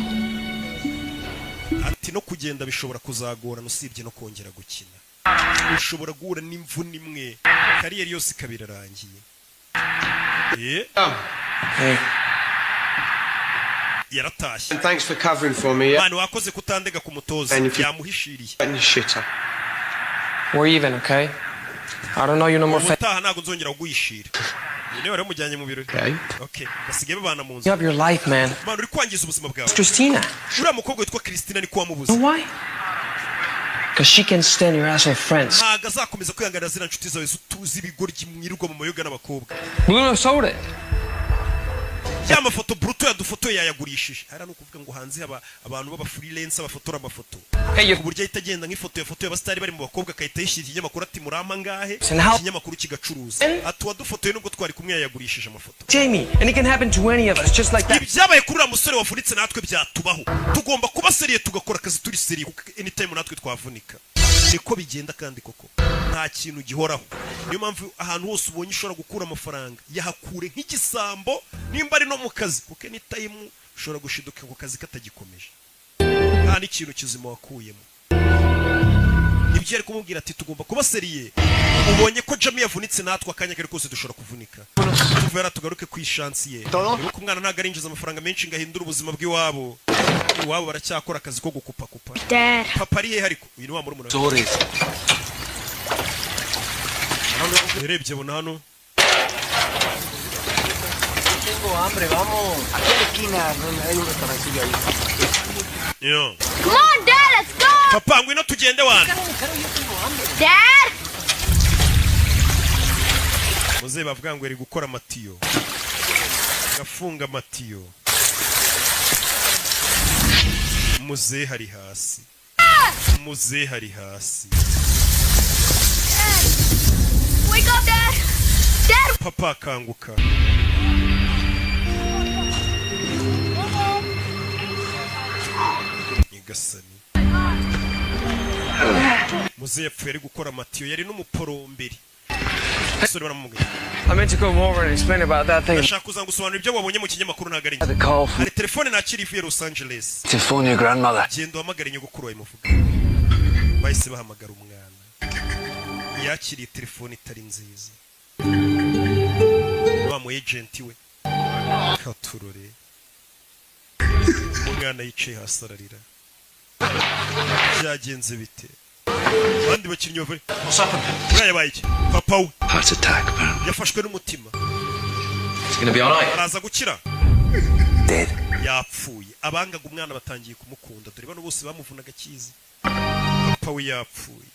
Ati no kugenda bishobora kuzagorana, usibye no kongera gukina. Ushobora guhura n'imvune imwe, career yose ikaba irarangiye. Hey. Yaratashye. And thanks for covering for me, yeah? Mwana, wakoze kutandega ku mutoza. And if you- Yamuhishiriye. And you shitter. We're even, okay? I don't know you no more. Ubutaha ntabwo nzongera kuguhishira. Uyu niwe wari wamujyanye mu birori. Okay. Okay, basigaye babana mu nzu. Up your life, man. Mwana, uri kwangiza ubuzima bwawe. Christina. Uriya mukobwa witwa Christina niko wamubuze. You know why? Because she can stand your asshole friends. Ntabwo azakomeza kwihanganira ziriya nshuti zawe tuzi, ibigoryi mwirirwa mu mayoga n'abakobwa. Bruno sold it. Ya mafoto Bruto yadufotoye yayagurishije. Hariya ni ukuvuga ngo hanze haba abantu b'aba freelance bafotora amafoto, ku buryo ahita agenda nk'ifoto yafotoye abasitari bari mu bakobwa, agahita yishyira ikinyamakuru ati: "Murampa ngahe?" Ikinyamakuru kigacuruza. Ati uwadufotoye nubwo twari kumwe yayagurishije amafoto. Jamie, and it can happen to any of us, just like that. Ibyabaye kuri uriya musore wavunitse natwe byatubaho. Tugomba kuba sérieux, tugakora akazi turi sérieux, kuko anytime natwe twavunika. Niko bigenda kandi koko nta kintu gihoraho. Niyo mpamvu ahantu hose ubonye ushobora gukura amafaranga, yahakure nk'igisambo, nimba ari no mu kazi, kuko anytime ushobora gushiduka ako kazi katagikomeje, nta n'ikintu kizima wakuyemo. Nibyo yari kumubwira ati tugomba kuba sérieux. Ubonye ko Jamie yavunitse, natwe akanya kari kose dushobora kuvunika. Tuve tugaruke ku ishansi ye. Nuko umwana ntabwo arinjiza amafaranga menshi ngo ahindure ubuzima bw'iwabo. Iwabo baracyakora akazi ko gukupakupa. Dad. Papa ari hehe? Ariko uyu ni wa murumuna we. Sorry. Yarebye abona hano. Tengo hambre, vamos. Aquí a la esquina hay un restaurancillo ahí. Yo. Come on, Dad, let's go! Papa, ngwino tugende wana. Dad! Muzehe bavuga ngo yari gukora amatiyo, gafunga amatiyo. Muzehe ari hasi, muzehe ari hasi. Wake up, Dad! Dad! Papa, akanguka. Nyagasani, muzehe yapfuye ari gukora amatiyo, yari n'umuporomberi. Umusore baramubwira. I meant to come over and explain about that thing. Ndashaka kuza gusobanura ibyo wabonye mu kinyamakuru, ntabwo ari njye. The call from Hari telefone nakira ivuye Los Angeles. To phone your grandmother. Genda uhamagare nyogokuru wawe muvuga. Bahise bahamagara umwana, yakiriye telefone itari nziza, wa mu agent we. Katurore, umwana yicaye hasi ararira. Byagenze bite? Abandi bakinnyi bavuye uriya yabaye iki? Papa we. Heart attack, apparently. Yafashwe n'umutima. It's gonna be alright. Araza gukira. Dead. Yapfuye. Abangaga umwana batangiye kumukunda. Dore bano bose bamuvunaga akizi. Papa we yapfuye,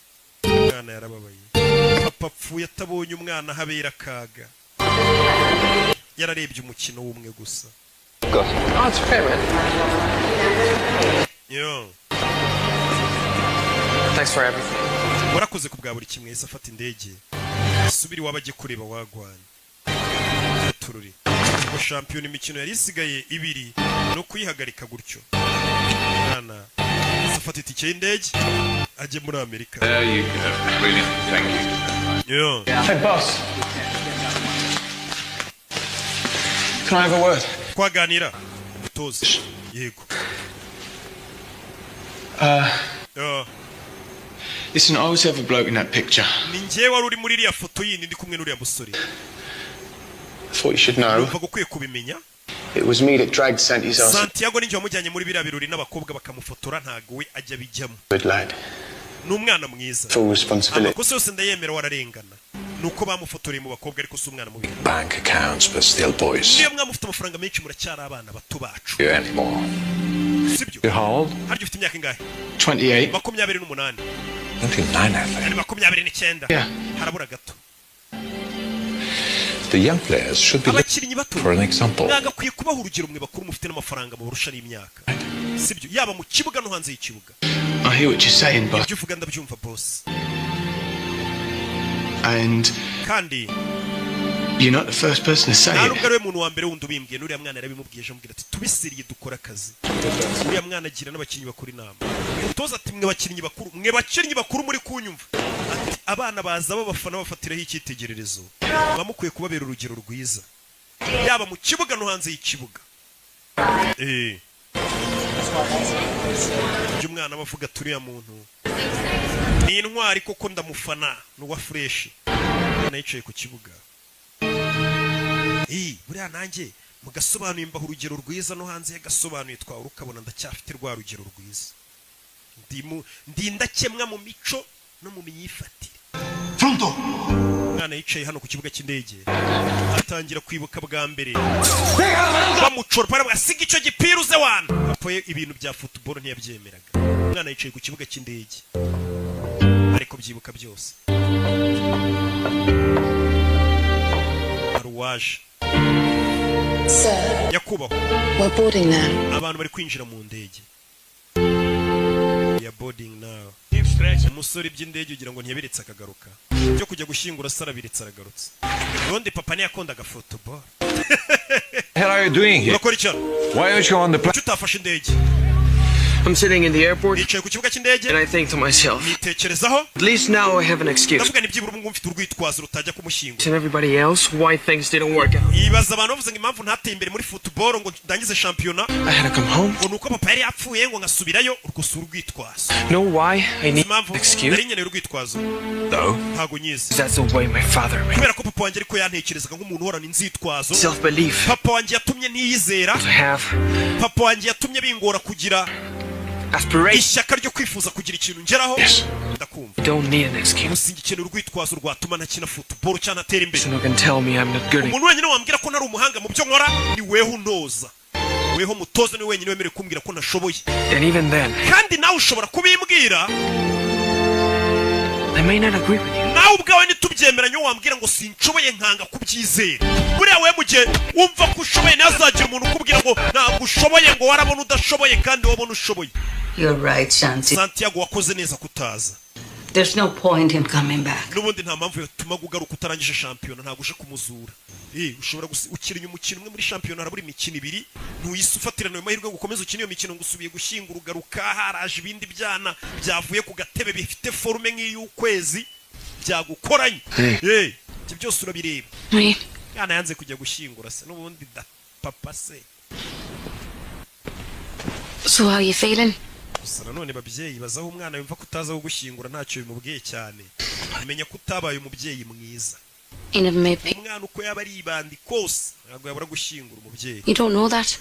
umwana yarababaye. Papa apfuye atabonye umwana habera akaga, yararebye umukino w'umwe gusa. Oh, it's okay, man. Yo. Thanks for everything. Warakoze ku bwa buri kimwe. Yahise afata indege asubira iwabo, ajye kureba wagwana tururi ngo shampiyona imikino yari isigaye ibiri ni ukuyihagarika gutyo. Mwana yahise afata itike y'indege ajye muri Amerika. There you go. Brilliant. Thank you. Yo. Hey, boss. Can I have a word? Twaganira, mutoza? Yego. Listen, I was the other bloke in that picture. Ni njyewe wari uri muri iriya foto yindi ndi kumwe n'uriya musore. I thought you should know. Numvaga ukwiye kubimenya. It was me that dragged Santi's ass. Santiago ninjye wamujyanye muri biriya birori n'abakobwa bakamufotora, ntago we ajya abijyamo. Good lad. Ni umwana mwiza. Full responsibility. Amakosa yose ndayemera, wararengana, ni uko bamufotoreye mu bakobwa, ariko si umwana mubi. Bank accounts, but still boys. Niyo mwaba mufite amafaranga menshi, muracyari abana bato bacu. You anymore. Sibyo? You're how old? Harya ufite imyaka ingahe? 28. 28. 29, I think. Ari 29. Yeah. Harabura gato. The young players should be Abakinnyi bato for an example. mwagakwiye kubaha urugero, mwe bakuru mufite n'amafaranga mubarusha n'imyaka, sibyo? Yaba mu kibuga no hanze y'ikibuga. I hear what you're saying, but Ibyo uvuga ndabyumva, boss. And Kandi you're not the first person to say nta it. nubwo ari we muntu wa mbere wundi ubimbwiye. N'uriya mwana yarabimubwiye ejo, amubwira ati tubisiriye dukore akazi. Uriya mwana agira n'abakinnyi bakuru inama. Umutoza ati mwe bakinnyi bakuru, mwe bakinnyi bakuru muri kunyumva, ati abana baza babafana bafatiraho icyitegererezo, muba mukwiye kubabera urugero rwiza yaba mu kibuga no hanze y'ikibuga. Ibyo umwana aba avuga ati uriya muntu ni intwari koko, ndamufana, ni uwa fresh. Umwana yicaye ku kibuga. Buriya nanjye mugasobanuye mbaha urugero rwiza no hanze y'agasobanuye twawe ukabona ndacyafite rwa rugero rwiza. Ndi indakemwa mu mico no mu myifatire. Umwana yicaye hano ku kibuga cy'indege, atangira kwibuka bwa mbere bamucora baravuga siga icyo gipira uze wana. Papa we ibintu bya football ntiyabyemeraga. Umwana yicaye ku kibuga cy'indege ariko byibuka byose. Hari uwaje. Sir, Nyakubahwa, we're boarding now. abantu bari kwinjira mu ndege ya boarding now. Umusore iby'indege ugira ngo ntiyabiretse akagaruka, byo kujya gushyingura se arabiretse aragarutse. Ubundi papa ntiyakundaga football. Hell are you doing here? Urakora iki hano? Why aren't you on the plane? Kuki utafashe indege? I'm sitting in the airport Nicaye ku kibuga cy'indege and I think to myself, nitekerezaho, at least now I have an excuse. ndavuga ni byibura ubu ngubu mfite urwitwazo rutajya kumushyingura. And everybody else why things didn't work out. Yibaza abantu bavuze ngo impamvu ntateye imbere muri football ngo ndangize shampiyona I had to come home. ngo ni uko papa yari yapfuye ngo nkasubirayo. Urwo si urwitwazo. Know why I need Impamvu an excuse? nari nkeneye urwitwazo No. ntago nyizi. That's the way my father made Kubera ko papa wanjye ariko yantekerezaga nk'umuntu uhorana inzitwazo. self-belief Papa wanjye yatumye ntiyizera. to have Papa wanjye yatumye bingora kugira aspiration. ishyaka ryo kwifuza kugira ikintu ngeraho. Ndakumva. I don't need an excuse. Gusa ngikeneye urwitwazo rwatuma ntakina football cyangwa ntatera imbere. Someone can tell me I'm not good enough. Umuntu wenyine wambwira ko ntari umuhanga mu byo nkora ni weho untoza, weho mutoza, ni wenyine wemerewe kumbwira ko ntashoboye. And even then, Kandi nawe ushobora kubimbwira. I may not agree with you. Nawe ubwawe ntitubyemeranye, wambwira ngo sinshoboye nkanga kubyizera. Buriya we mu gihe wumva ko ushoboye, ntazagira umuntu ukubwira ngo ntabwo ushoboye, ngo warabona udashoboye kandi wabona ushoboye. You're right, Santi. Santiago, wakoze neza kutaza. There's no point in coming back. N'ubundi nta mpamvu yatuma ugaruka utarangije shampiyona, ntabwo uje kumuzura. Ushobora ukina umukino umwe muri shampiyona, harabura imikino ibiri, ntuyise ufatirana ayo mahirwe ngo ukomeze ukine iyo mikino ngo usubiye gushyingura ugaruka haraje ibindi byana byavuye ku gatebe bifite forme nk'iy'ukwezi byagukoranye. Ibyo byose urabireba. Oui. Yana yanze kujya gushyingura se n'ubundi da papa se. So how you feeling? Gusa nanone babyeyi, bazaho umwana yumva ko utaza gushyingura ntacyo bimubwiye cyane, menya ko utabaye umubyeyi mwiza. You never made peace. Umwana uko yaba ari ibandi kose ntabwo yabura gushyingura umubyeyi. You don't know that.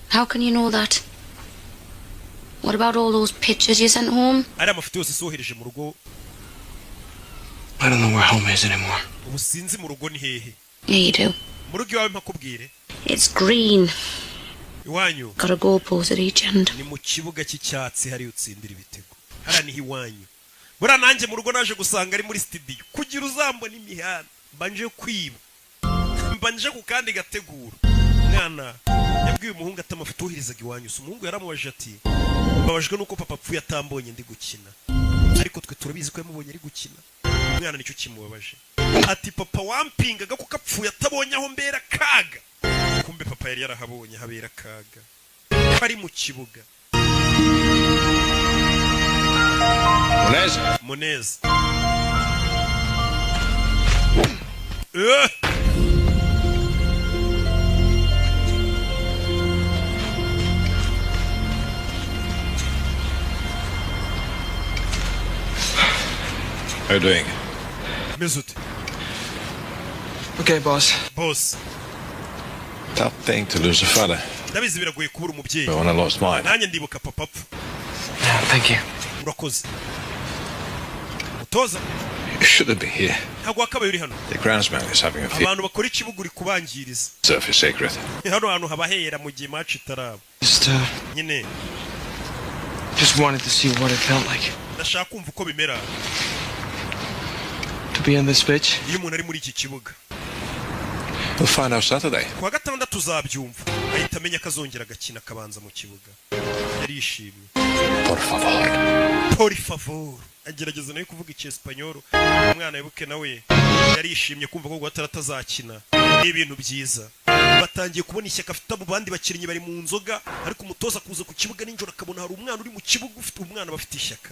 How can you know that? What about all those pictures you sent home? Ariya mafoto yose isohereje mu rugo? I don't know where home is anymore. Ubu sinzi mu rugo ni hehe. Yeah, you do. Mu rugo iwawe mpakubwire. It's green. Iwanyu Got a goalpost at each end. ni mu kibuga cy'icyatsi, hariya utsindira ibitego, hariya niho iwanyu. Buriya nanjye mu rugo naje gusanga ari muri studio. Kugira uzambona imihanda mbanje kwiba, mbanje ku kandi gategura. Umwana yabwiye umuhungu ati amafoto woherezaga iwanyu si? Umuhungu yaramubajije ati mbabajwe nuko papa apfuye atambonye ndi gukina, ariko twe turabizi ko yamubonye ari gukina. Umwana nicyo kimubabaje, ati papa wampingaga kuko apfuye atabonye aho mbera kaga. Kumbe papa yari yarahabonye habera kaga kari mu kibuga. Munez. Munez. How are you doing? Meze ute? Okay, boss. Boss. Tough thing to lose a father. Ndabizi biragoye kubura umubyeyi. But when I lost mine. Nanjye ndibuka papa apfa. Thank you. Urakoze, mutoza. You shouldn't be here. Ntabwo wakabaye uri hano. The groundsman is having a field Abantu bakora ikibuga uri kubangiriza. surface sacred. Hano hantu haba hera mu gihe match itaraba. It's Nyine Just wanted to see what it felt like ndashaka kumva uko bimera to be on this pitch. Iyo umuntu ari muri iki kibuga. We'll find out Saturday. Kuwa gatandatu uzabyumva. Ahita amenya ko azongera agakina, akabanza mu kibuga. Yarishimye. Por favor. Por favor. Agerageza nawe kuvuga icyesipanyoro. Umwana wibuke nawe yarishimye kumva ko guhatara atazakina ni ibintu byiza. Batangiye kubona ishyaka afite. Abo bandi bakinnyi bari mu nzoga, ariko umutoza kuza ku kibuga nijoro akabona hari umwana uri mu kibuga ufite umwana bafite ishyaka,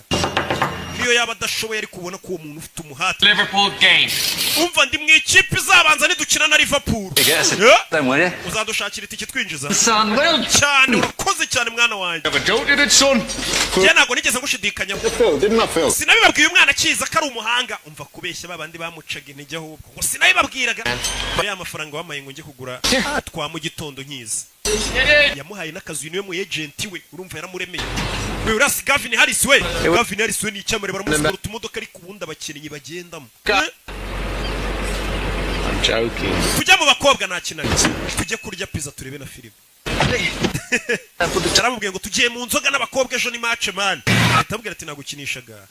niyo yaba adashoboye ariko ubona ko uwo muntu ufite umuhate. Liverpool game. Umva, ndi mu ikipe izabanza nidukina na Liverpool. Yes. Then will you? Uzadushakira itike twinjiza. Son, well Cyane, urakoze cyane mwana wanjye. Never doubted it, son. Njye ntabwo nigeze ngushidikanyaho. Phil, didn't I, Phil? Sinabibabwiye umwana akiza ko ari umuhanga? Umva kubeshya ba bandi bamucaga intege, ahubwo ngo sinabibabwiraga. Mbere y'amafaranga wamaye ngo njye kugura twa mu gitondo nkiza, yamuhaye n'akazu, niwe mu agent we. Urumva yaramuremeye we. Urasi Gavin Harris we. Gavin Harris we ni icyamare, baramusigura utumodoka, ariko ubundi abakinnyi bagendamo. I'm joking. Tujya mu bakobwa nta kintu, tujye kurya pizza, turebe na filime. Yaramubwiye ngo tugiye mu nzoga n'abakobwa, ejo ni match man. Ahita amubwira ati nagukinishaga,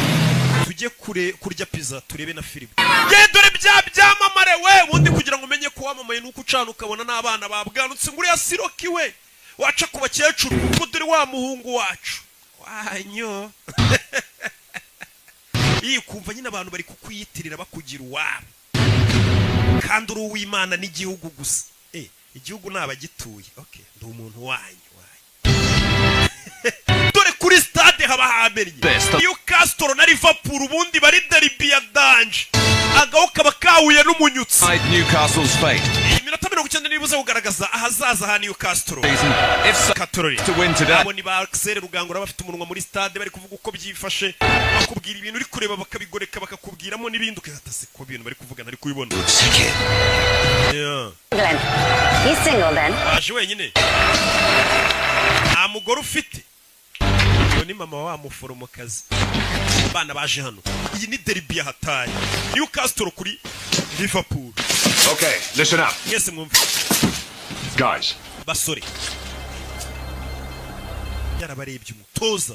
tujye kure kurya pizza turebe na filime. Ye, dore bya byamamare we. Ubundi kugira ngo umenye ko wamamaye nuko ucana ukabona n'abana babwanutse ngo uriya siroki we. Waca ku bakecuru ngo dore wa muhungu wacu wanyo. Iyi kumva nyine abantu bari kukwiyitirira bakugira uwabo kandi uri uw'Imana n'igihugu gusa. Igihugu ni abagituye. Okay, ndi umuntu wanyu wanyu. Dore kuri stade haba hamennye. Newcastle na Liverpool ubundi bari derby ya danger, agaho kaba kahuye n'umunyutsi. Newcastle's fate. Iyi minota 90 nibuze kugaragaza ahazaza ha Newcastle. If Katorori to win today. Abo ni ba Axel Rugangura, bafite umunwa muri stade, bari kuvuga uko byifashe, bakubwira ibintu uri kureba bakabigoreka, bakakubwiramo n'ibindi ukihata se ko ibintu bari kuvuga ntari kubibona. Yeah. Glenn. He's single then. Waje wenyine, nta mugore ufite? Uwo ni mama wa muforomokazi. Abana baje hano, iyi ni derby ya hatari, Newcastle kuri Liverpool. Okay, listen up. Mwese mwumve. Guys, Basore, yarabarebye umutoza.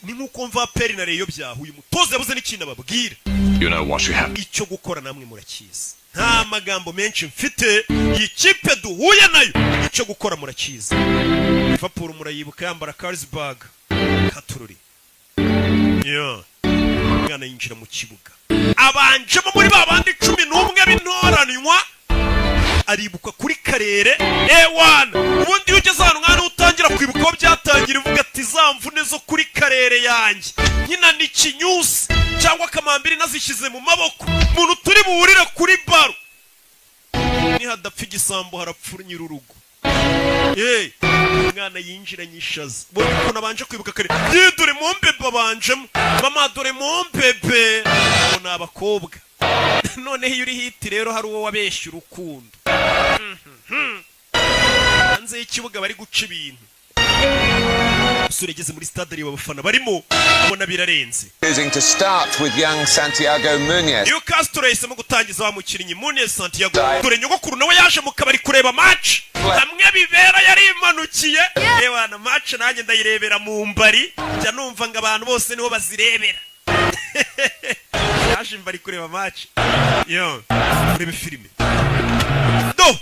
Ni nk'uko mva APR na Rayon byahuye, umutoza yabuze n'ikintu ababwira. You know what you have. Icyo gukora namwe murakizi, nta magambo menshi mfite. Iyi kipe duhuye nayo, icyo gukora murakizi. Liverpool murayibuka yambara Carlsberg. Katururi. Yeah. Umwana yinjira mu kibuga, abanjemo muri ba bandi 11 b'intoranywa, aribuka kuri karere ewana. Ubundi iyo ugeze ahantu nk'ahantu utangira kwibuka aho byatangira, uvuga ati za mvune zo kuri karere yanjye nkina ni kinyusi cyangwa kamambiri nazishyize mu maboko. Umuntu turi buhurire kuri baro, nihadapfa igisambo harapfa nyir'urugo. Hey, umwana yinjiranye ishaza. Ubona ukuntu abanje kwibuka kare. Ye, dore mombebe abanjemo. Mama, dore mombebe. Ngo ni abakobwa. Noneho iyo uri hit rero, hari uwo wabeshya urukundo. Hanze y'ikibuga bari guca ibintu. Umusore yageze muri stade, areba abafana barimo, abona birarenze. Choosing to start with young Santiago Munez. Newcastle yahisemo gutangiza wa mukinnyi Munez Santiago. Dore nyogokuru nawe yaje mu kabari kureba match hamwe bibera, yarimanukiye. Ewana, match nanjye ndayirebera mu mbari, njya numva ngo abantu bose niho bazirebera. Yaje imbari kureba match yo urebe filime. Do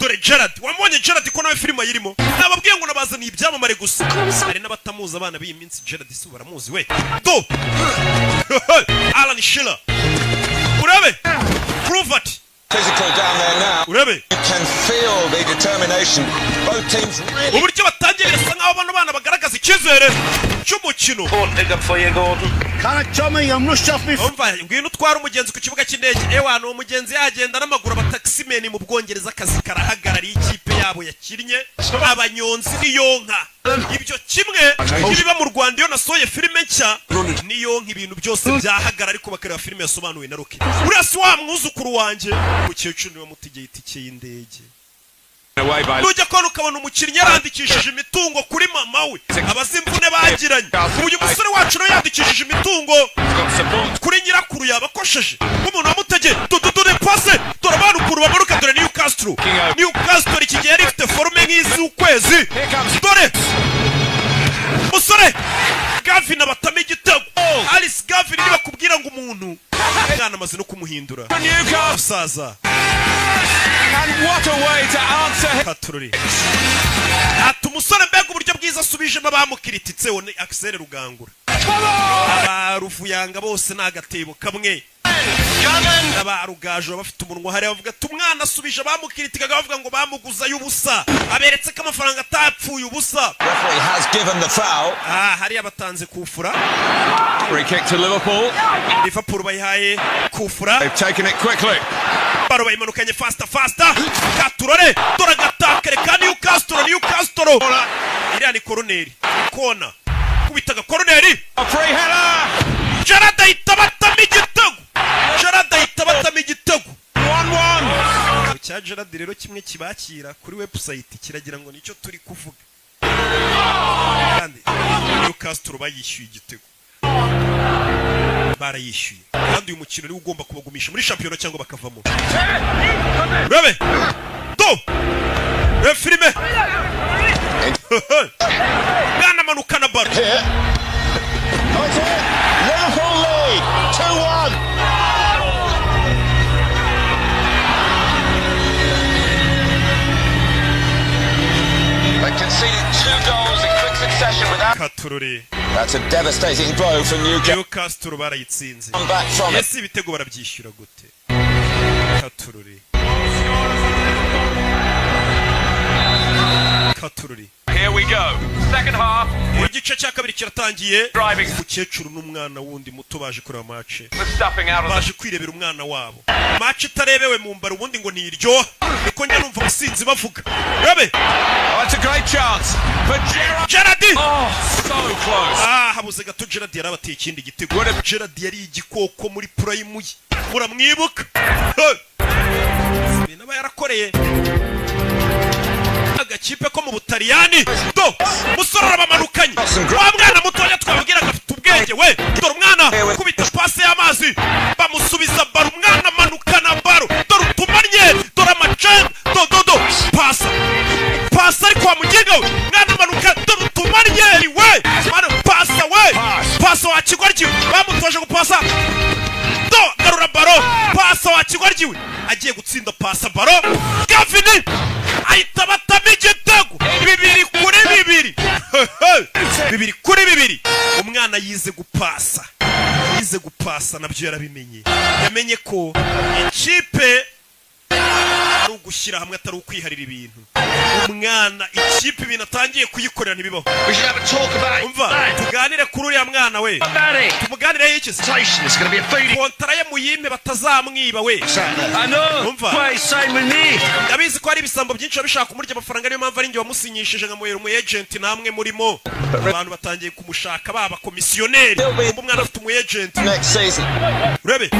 dore Gerard, wamubonye Gerard ko nawe filime ayirimo. Nababwiye ngo nabazaniye ibyamamare gusa, hari n'abatamuzi. Abana b'iyi minsi Gerard si baramuzi we. Do Alan Shearer, urabe Kluivert. Physical down there now. Urabe. You can feel the determination. Both teams really. Uburyo batangiye birasa nkaho bano bana bagaragaza icyizere cy'umukino. Pick up for you, Gordon. Can I, Tommy? I'm rushed off me. Umva, ngwino utware umugenzi ku kibuga cy'indege. Ewa, ni umugenzi yagenda n'amaguru. Abataximen mu Bwongereza akazi karahagarariye ikipe yabo yakinnye, abanyonzi niyonka. Ibyo kimwe n'ibiba mu Rwanda iyo nasohoye filime nshya, niyonka ibintu byose byahagara, ariko bakareba filime yasobanuwe na Rocky. Uriya si wa mwuzukuru wanjye? Umukecuru niwe mutegeye itike y'indege. Away by Nujya kubona ukabona umukinnyi yarandikishije imitungo kuri mama we, abazi imvune bagiranye. Uyu musore wacu nawe yandikishije imitungo kuri nyirakuru, yabakosheje nk'umuntu wamutegeye. Dore pase, dore abana ukuntu bamanuka, dore Newcastle. Newcastle iki gihe yari ifite forme nk'iz'ukwezi. Dore musore Gavin abatama igitego, Alice Gavin. Nibakubwira ngo umuntu mwana amaze no kumuhindura musaza. And what a way to answer. Katururi ati umusore, mbega uburyo bwiza asubijemo abamukirititse. Ni Axel Rugangura, abaruvuyanga bose ni agatebo kamwe, abarugaje baba bafite umunwa hariya bavuga ati umwana asubije abamukiritikaga bavuga ngo bamuguzayo ubusa, aberetse ko amafaranga atapfuye ubusa. Referee has given the foul. Ah, hariya batanze kufura. Free kick to Liverpool. Liverpool bayihaye kufura. They've taken it quickly. Baro bayimanukanye faster faster. Katurore, dore agatakare ka Newcastle. Newcastle, iriya ni koroneri, kona kubitaga koroneri. Free header. Gerard ahita batama igitego, Gerard ahita batama igitego. 1-1. Cya Gerard rero kimwe kibakira kuri website kiragira ngo nicyo turi kuvuga, kandi Newcastle bayishyuye igitego, barayishyuye, kandi uyu mukino niwo ugomba kubagumisha muri shampiyona cyangwa bakavamo. Rebe do, rebe filime, mwana manukana baro. Liverpool lead 2-1. They conceded two goals in quick succession without. Katurore. That's a devastating blow for Newcastle. Newcastle barayitsinze. Come back from it. Ese ibitego barabyishyura gute? Katurore, katurore. Here we go. Second half. Igice cya kabiri kiratangiye. Umukecuru n'umwana wundi muto baje kureba match. The stuffing out of the Baje kwirebera umwana wabo. Match itarebewe mu mbara ubundi ngo ntiryoha, niko njya numva abasinzi bavuga. Rebe. Oh, it's a great chance for Gerrard. Gerard. Oh, so close. Ah, habuze gato. Gerard yarabateye ikindi gitego. Gerard yari igikoko muri prime ye, muramwibuka. Hey! Ibintu aba yarakoreye agakipe ko mu Butaliyani. Do musore arabamanukanye, wa mwana mutoya twababwiraga afite ubwenge we. Dore umwana kubita pase y'amazi, bamusubiza baro, umwana amanukana baro. Dore utumanye, dore amacenda, do do do, pasa pasa, ariko wa muginga we, mwana amanuka, dore utumanyeri we, mwana pasa we, pasa wa kigoryi, bamutoje gupasa. Do garura baro, pasa wa kigoryi we, agiye gutsinda, pasa baro, Gavin ahita batama igitego, 2-2, 2-2. Umwana yize gupasa, yize gupasa nabyo yarabimenye, yamenye ko ikipe ari ugushyira hamwe, atari ukwiharira ibintu. Umwana ikipe ibintu atangiye kuyikorera ntibibaho. Umva, tuganire kuri uriya mwana we, tumuganireho iki se? Kontara ye muyime, batazamwiba we. Umva, ndabizi ko hari ibisambo byinshi biba bishaka kumurya amafaranga, niyo mpamvu ari njye wamusinyishije nkamuhera umu agent. Namwe murimo, abantu batangiye kumushaka baba komisiyoneri. Umva, umwana afite umu agent. Next season. Urebe.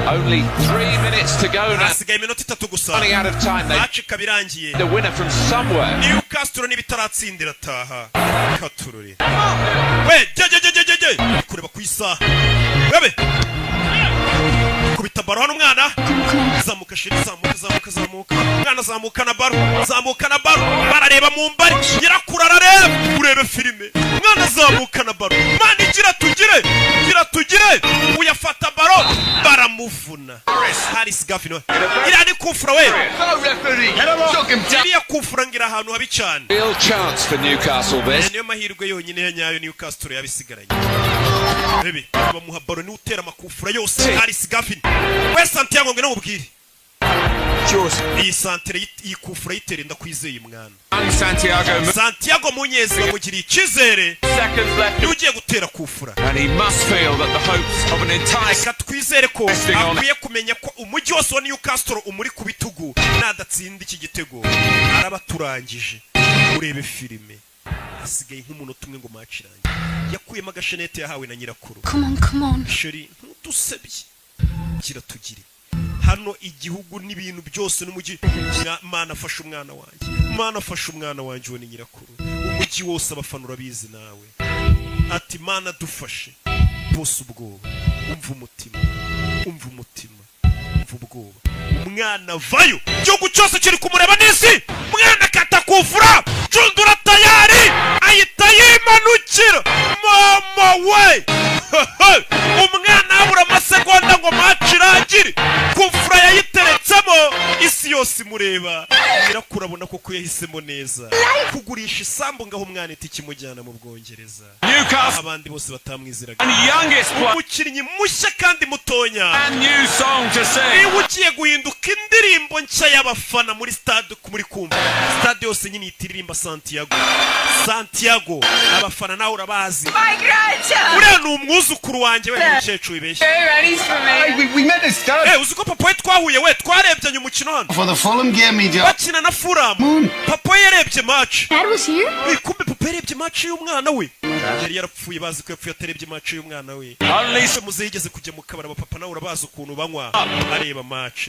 Only 3 minutes to go now. Hasigaye iminota 3 gusa. Running out of time. They Match ikaba irangiye. the winner from somewhere. Newcastle n'ibitaratsindira taha katurore we, je je je je je je kureba ku isaha. Urebe, kubita baro hano, umwana zamuka, shiri, zamuka, zamuka, zamuka, umwana zamuka na baro, zamuka na baro, barareba mu mbari, nyirakuru arareba. Urebe filime, umwana zamuka na baro, mana igira tugire, gira tugire, uyafata baro baramuvuna. Harris Gavin we, iriya ni kufura we, iriya kufura ngira ahantu habi cyane. Real chance for Newcastle Aya this. niyo mahirwe yonyine ya nyayo Newcastle yabisigaranye. Rebe, bamuha baro, niwe utera amakufura yose, Harris Gavin we. Santiago, ngwino mubwire iyi santere, iyi kufura yitere, ndakwizeye mwana. Santiago. Santiago Munyezi bamugiriye icyizere, Seconds left. niwe ugiye gutera kufura. And he must feel that the hopes of an entire Reka twizere ko Resting on- akwiye kumenya ko umujyi wose wa Newcastle umuri ku bitugu. Nadatsinda iki gitego araba turangije. Urebe filime, hasigaye nk'umunota umwe ngo match irangiye. Yakuyemo agashenete yahawe na nyirakuru. Come on, come on. Chérie, ntudusebye, gira tugire. Hano igihugu n'ibintu byose n'umujyi. Mana, afashe umwana wanjye, Mana, afashe umwana wanjye. Uwo ni nyirakuru. Umujyi wose, abafana, urabizi nawe. Ati: "Mana, dufashe." Bose ubwoba. Umva umutima, umva umutima, umva ubwoba. Umwana vayo, igihugu cyose kiri kumureba n'isi. Mwana akata kufura, cundura tayari, ahita yimanukira. Mama we, umwana habura amasegonda ngo match irangire, kufura yayiteretsemo, isi yose imureba. Nyirakuru abona koko yahisemo neza kugurisha isambu, ngaho umwana itike imujyana mu Bwongereza. Newcastle Abandi bose batamwizeraga. and youngest player. Umukinnyi mushya kandi mutonya. Brand new song to sing. Niba ugiye guhinduka indirimbo nshya y'abafana muri stade, muri kumva stade yose nyine ihita iririmba Santiago, Santiago. Abafana nawe urabazi. My grandchild! Uriya ni umwuzukuru wanjye we. Umukecuru wibeshye. Hey, ready for me. We met at start. Eh, uzi ko papa we twahuye, we twarebyanye umukino hano For the Fulham game, he just. bakina na Fulham. Papa we yarebye match. Dad was here? Eh, kumbe papa yarebye match y'umwana we. Yari yarapfuye, bazi ko yapfuye atarebye match y'umwana we. Only Se muze yigeze kujya mu kabari, abapapa nawe urabazi ukuntu banywa, areba match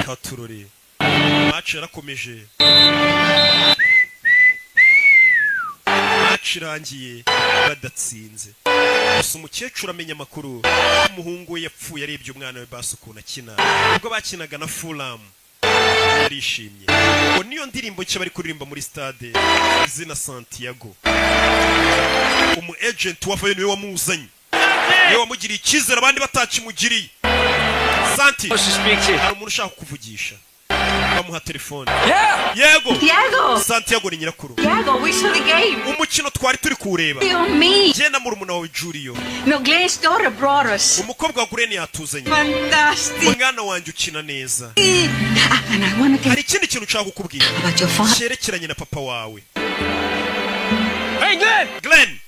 katurore. Match yarakomeje. Match irangiye badatsinze. Gusa umukecuru amenya amakuru, umuhungu we yapfuye arebye umwana we basi ukuntu akina ubwo bakinaga na Fulham. Yarishimye ngo niyo ndirimbo nshya bari kuririmba muri stade, izina Santiago. Umu agent wavayo niwe wamuzanye, niwe wamugiriye icyizere abandi batakimugiriye. Santi, hari umuntu ushaka kukuvugisha. Bamuha telefone. Yego. Diego! Santiago ni nyirakuru. Diego, we saw the game. Umukino twari turi kuwureba. You and me. Njye na murumuna wawe Julio. No, Glenn's daughter brought us. Umukobwa wa Glenn yatuzanye. Fantastic. Mwana wanjye, ukina neza. Ah, and I want to tell Hari ikindi kintu nshaka kukubwira about your father. cyerekeranye na papa wawe. Hey, Glenn! Glenn,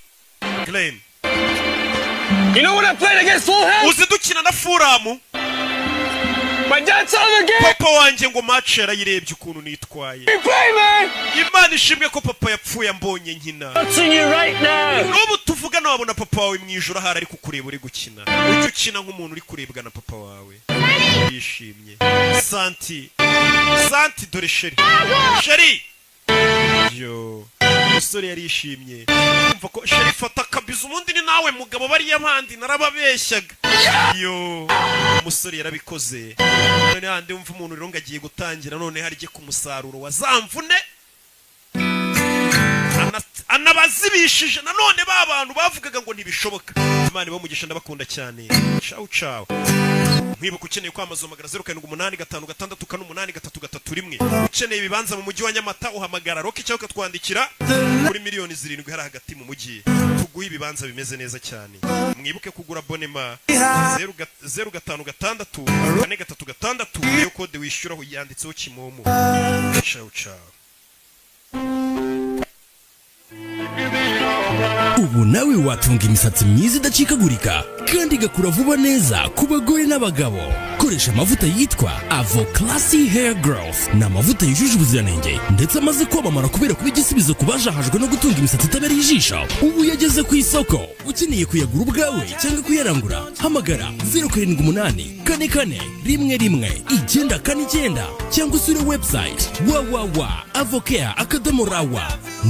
Glenn. You know when I played against Fulham? Uzi dukina na Fulham? My dad saw the game! Papa wanjye ngo match yarayirebye ukuntu nitwaye. We play, man! Imana ishimwe ko papa yapfuye ambonye nkina. Watching you right now! N'ubu tuvugana wabona papa wawe mu ijoro ahari ari kukureba uri gukina. Ujya ukina nk'umuntu uri kurebwa na papa wawe. Yishimye Santi. Santi, dore chéri, chéri. Yo, umusore yarishimye kumva ko chéri fata akabizu. Ubundi ni nawe mugabo, bariya bandi narababeshyaga. Yo, umusore yarabikoze. None handi wumva umuntu rero ngo agiye gutangira, none harye ku musaruro wa za mvune anabazibishije nanone ba bantu bavugaga ngo ntibishoboka. Imana ibamugisha, ndabakunda cyane. Ciao ciao. Nkwibuka, ukeneye kwamamaza uhamagara 0785664831. Ukeneye ibibanza mu mujyi wa Nyamata uhamagara Roki cyangwa ukatwandikira kuri miliyoni 7 hari hagati mu mujyi, tuguhe ibibanza bimeze neza cyane. Mwibuke kugura abonnement, 0 056 436 niyo kode wishyuraho, yanditseho Kimomo. Ciao ciao. Ubu nawe watunga imisatsi myiza idacikagurika kandi igakura vuba neza ku bagore n'abagabo. Koresha amavuta yitwa Avo Classy Hair Growth. Ni amavuta yujuje ubuziranenge ndetse amaze kwamamara kubera kuba igisubizo ku bajahajwe no gutunga imisatsi itabereye ijisho. Ubu yageze ku isoko. Ukeneye kuyagura ubwawe cyangwa kuyarangura, hamagara 0784411949 cyangwa usure website www.avocare.rw.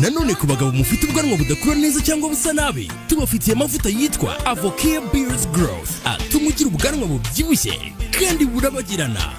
Nanone ku bagabo mufite ubwanwa budakura neza cyangwa busa nabi, tubafitiye amavuta yitwa Avocare Beards Growth, atuma ugira ubwanwa bubyibushye kandi burabagirana.